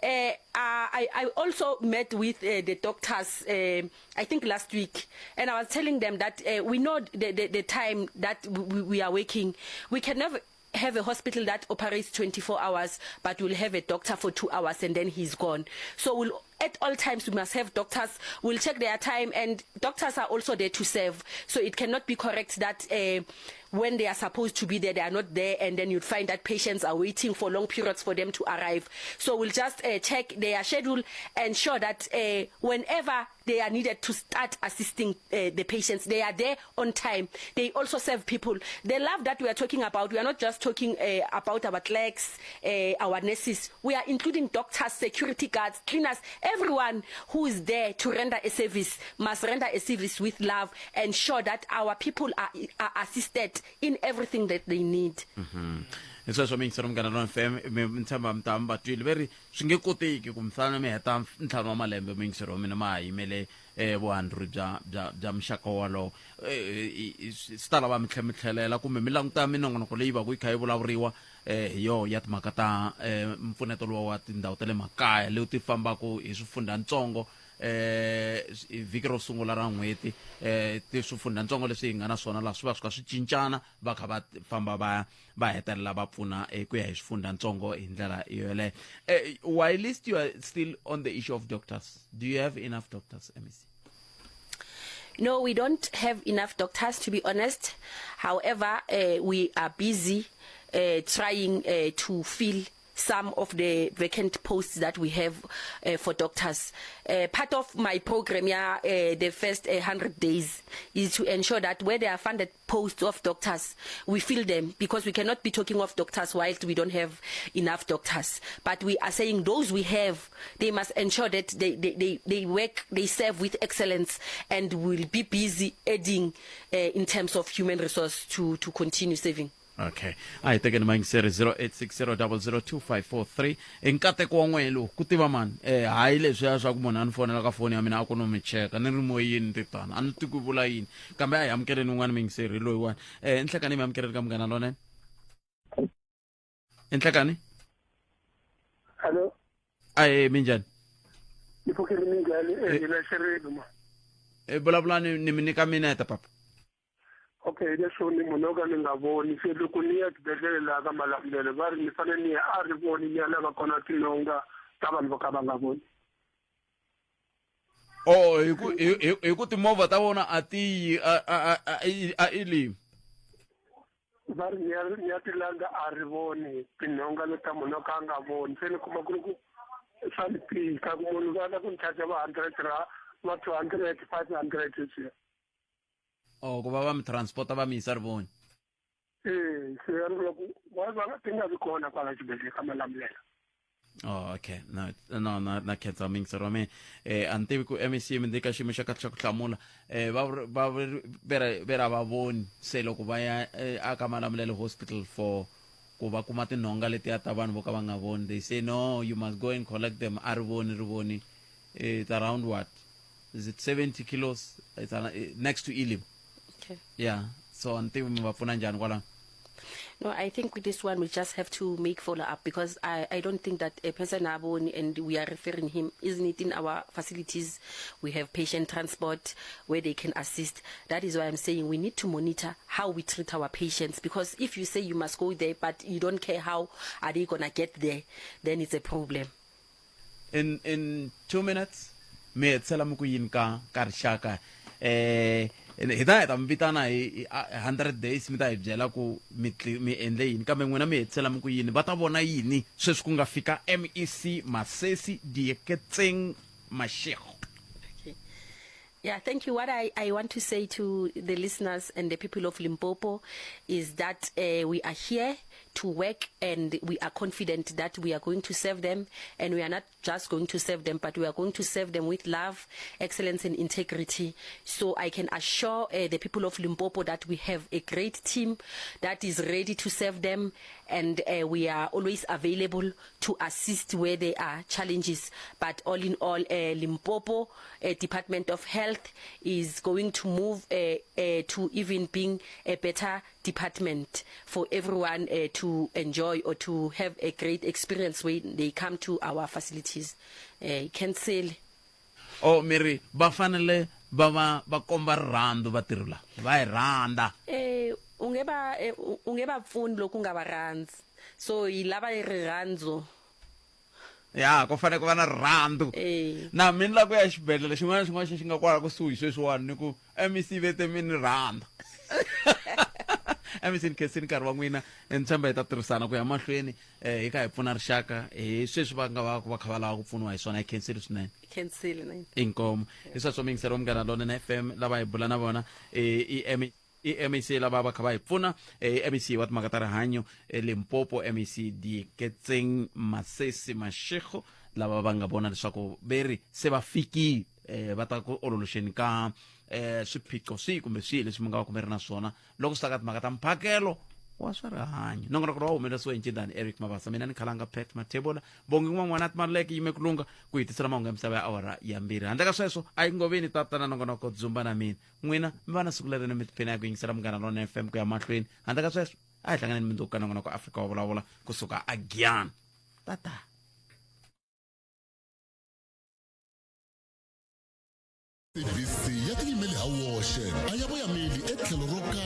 uh, I, I also met with uh, the doctors uh, I think last week and I was telling them that uh, we know the, the, the time that we, we are working we can never have a hospital that operates 24 hours but we'll have a doctor for 2 hours and then he's gone so we'll at all times we must have doctors we'll check their time and doctors are also there to serve so it cannot be correct that uh, when they are supposed to be there they are not there and then you'd find that patients are waiting for long periods for them to arrive so we'll just uh, check their schedule ensure that uh, whenever they are needed to start assisting uh, the patients they are there on time they also serve people the love that we are talking about we are not just talking uh, about our clerks uh, our nurses we are including doctors security guards cleaners everyone who is there to render a service must render a service with love ensure that our people are, are assisted in everything that they need mm -hmm. hi sweswo mi yingisela munghana lona fm mi tshemba mi ta mi va twile ve ri swi nge koteki ku mi fana mi heta ntlhanu wa malembe muyingiseri wa mina ma ha yimele um vuhandzuri bya bya bya muxaka wolowo eh, swi ta lava mi tlhe mi tlhelela kumbe mi languta minongonoko leyi va ku yi kha yi vulavuriwa um hi yoho ya timhaka ta um mpfuneto luwa wa tindhawu ta le makaya leyi ti fambaka hi swifundzhantsongo eh vhiki ro sungula ra n'hweti eh ti swifundzhantsongo leswi hi nga na swona laha swi va swi kha swi cincana va kha va famba va va hetelela va pfuna eh, ku ya hi swifundzhantsongo hi ndlela yoleyo eh, whilst you are still on the issue of doctors do you have enough doctors mec No, we don't have enough doctors, to be honest. However, uh, we are busy uh, trying uh, to fill some of the vacant posts that we have uh, for doctors. Uh, part of my program, yeah, uh, the first uh, 100 days, is to ensure that where there are funded posts of doctors, we fill them because we cannot be talking of doctors whilst we don't have enough doctors. But we are saying those we have, they must ensure that they, they, they, they work, they serve with excellence and will be busy adding uh, in terms of human resource to, to continue serving. okay a hi tekeni mayingiseri 0860002543 i nkateko wa n'wehe lowu ku tiva mani eh hayi leswiya swa ku munhu a ni fonela ka foni ya mina a ku no mi cheka ni ri moyeni ti tana a ni tivi ku vula yini kambe a hi amukeleni un'wana muyingiseri hi loyiwani eh nhlekani mi amukeleni ka munghana lonene enhlekani Hello. ahe minjhani Ni pfukile minjhani eh ni xirilo ma. Eh, vulavulani ni mi nyika minete papa Okay leswo ni munhu o ka ni nga voni se loko ni ya xibedhlele laha ka Malamulele va ri ni fanele ni ya a ri voni ni ya lava kona tinonga ta vanhu vo ka va nga voni. Oh hi ku hi hi ku timovha ta vona a ti yi a a a a i limi. Va ri ni ya ni ya tilanda a ri voni tinhonga leti ta munhu o ka a nga voni se ni kuma ku ri ku swa ni tika ku munhu va la ku ni charge va hundred ra va 200 500 sweswiya. Oh ku va va mi transporta va mi yisa rivoni. Eh se ya ri vula ku va va ti nga vi kona kwala xibedhlele ka Malamulele. Oh, okay no no na na khensa muyingiseri wa mina eh a ni tivi ku MEC mi nyika xiyimo xa kahle xa ku hlamula eh va va vera vera va voni se loko va ya eh, aka Malamulele hospital for ku va kuma tinhonga letiya ta vanhu vo ka va nga voni they say no you must go and collect them a ri voni ri voni eh, it's around what is it 70 kilos it's an, eh, next to Elim okay yeah so a ni tivi mi va pfuna njhani kwalano No, I think with this one we just have to make follow up because I, I don't think that a person abon and we are referring him, isn't it? In our facilities, we have patient transport where they can assist. That is why I'm saying we need to monitor how we treat our patients because if you say you must go there but you don't care how are they gonna get there, then it's a problem. In in 2 minutes mi hetisela mi ku yini ka ka rixaka eh hi ta hi ta mi vitana hi 100 days mi ta hi byela ku mi mi endle yini kambe n'wina mi hetisela mi ku yini va ta vona yini sweswi ku nga fika MEC Masesi Dieketseng Mashego Yeah, thank you. What I, I want to say to the listeners and the people of Limpopo is that uh, we are here to work and we are confident that we are going to serve them and we are not just going to serve them, but we are going to serve them with love, excellence and integrity. So I can assure uh, the people of Limpopo that we have a great team that is ready to serve them and uh, we are always available to assist where there are challenges. But all in all, uh, Limpopo uh, Department of Health is going to move uh, uh, to even being a better department for everyone uh, to enjoy or to have a great experience when they come to our facilities. Uh, cancel. O mi ri va fanele va va va komba rirhandzu vatirhi lava va yi rhandza. Eh, u nge va eh, u nge va pfuni loko u nga va rhandzi so hi lava rirhandzu ya ku fanele ku va na rirhandzu eh. na mi ni lava ku ya xibedhlele xin'wana na xin'wana xi xi nga kwala kusuhi sweswiwani ni ku mec vete mi ni rhandza mec ni khensini nkarhi wa n'wina ni tshemba hi ta tirhisana ku ya mahlweni um hi kha hi pfuna rixaka hi sweswi va nga va va kha va lava ku pfuniwa hi swona hi khensile swinene khensile na inkomo hi sweswo miyingiseri wa munghana lonene fm lava hi bula na vona i m i mec lava va kha va hi pfuna i mec wa timhaka ta rihanyo limpopo mec diketseng masesi mashego lava va nga vona leswaku ve ri se va fikile eh va ta ku ololoxeni ka eh swiphiqo swihi kumbe swihi leswi mi nga va kumbe ri na swona loko swi ta ka timhaka ta mphakelo wa swa rihanyo nongonoko lowa humelerisiwe hi ncindani eric mabasa mina ni khalanga pat mathebola bongi n'wan'wana timaluleke yime ku lunga ku hi tisela mahungu ya misava ya awara ya mbirhi handle ka sweswo a yi ngoveni tatana nongonoko dzumba na mina n'wina mi va na siku lerene mi tiphina ya ku yingisela munghana lona fm ku ya mahlweni handle ka sweswo a hi hlanganeni mindzuku ka nongonoko afrika wa vulavula kusuka a giyani tata SABC ya tiyimeli ha woxe a ya voyameli etlhelo ro karhi.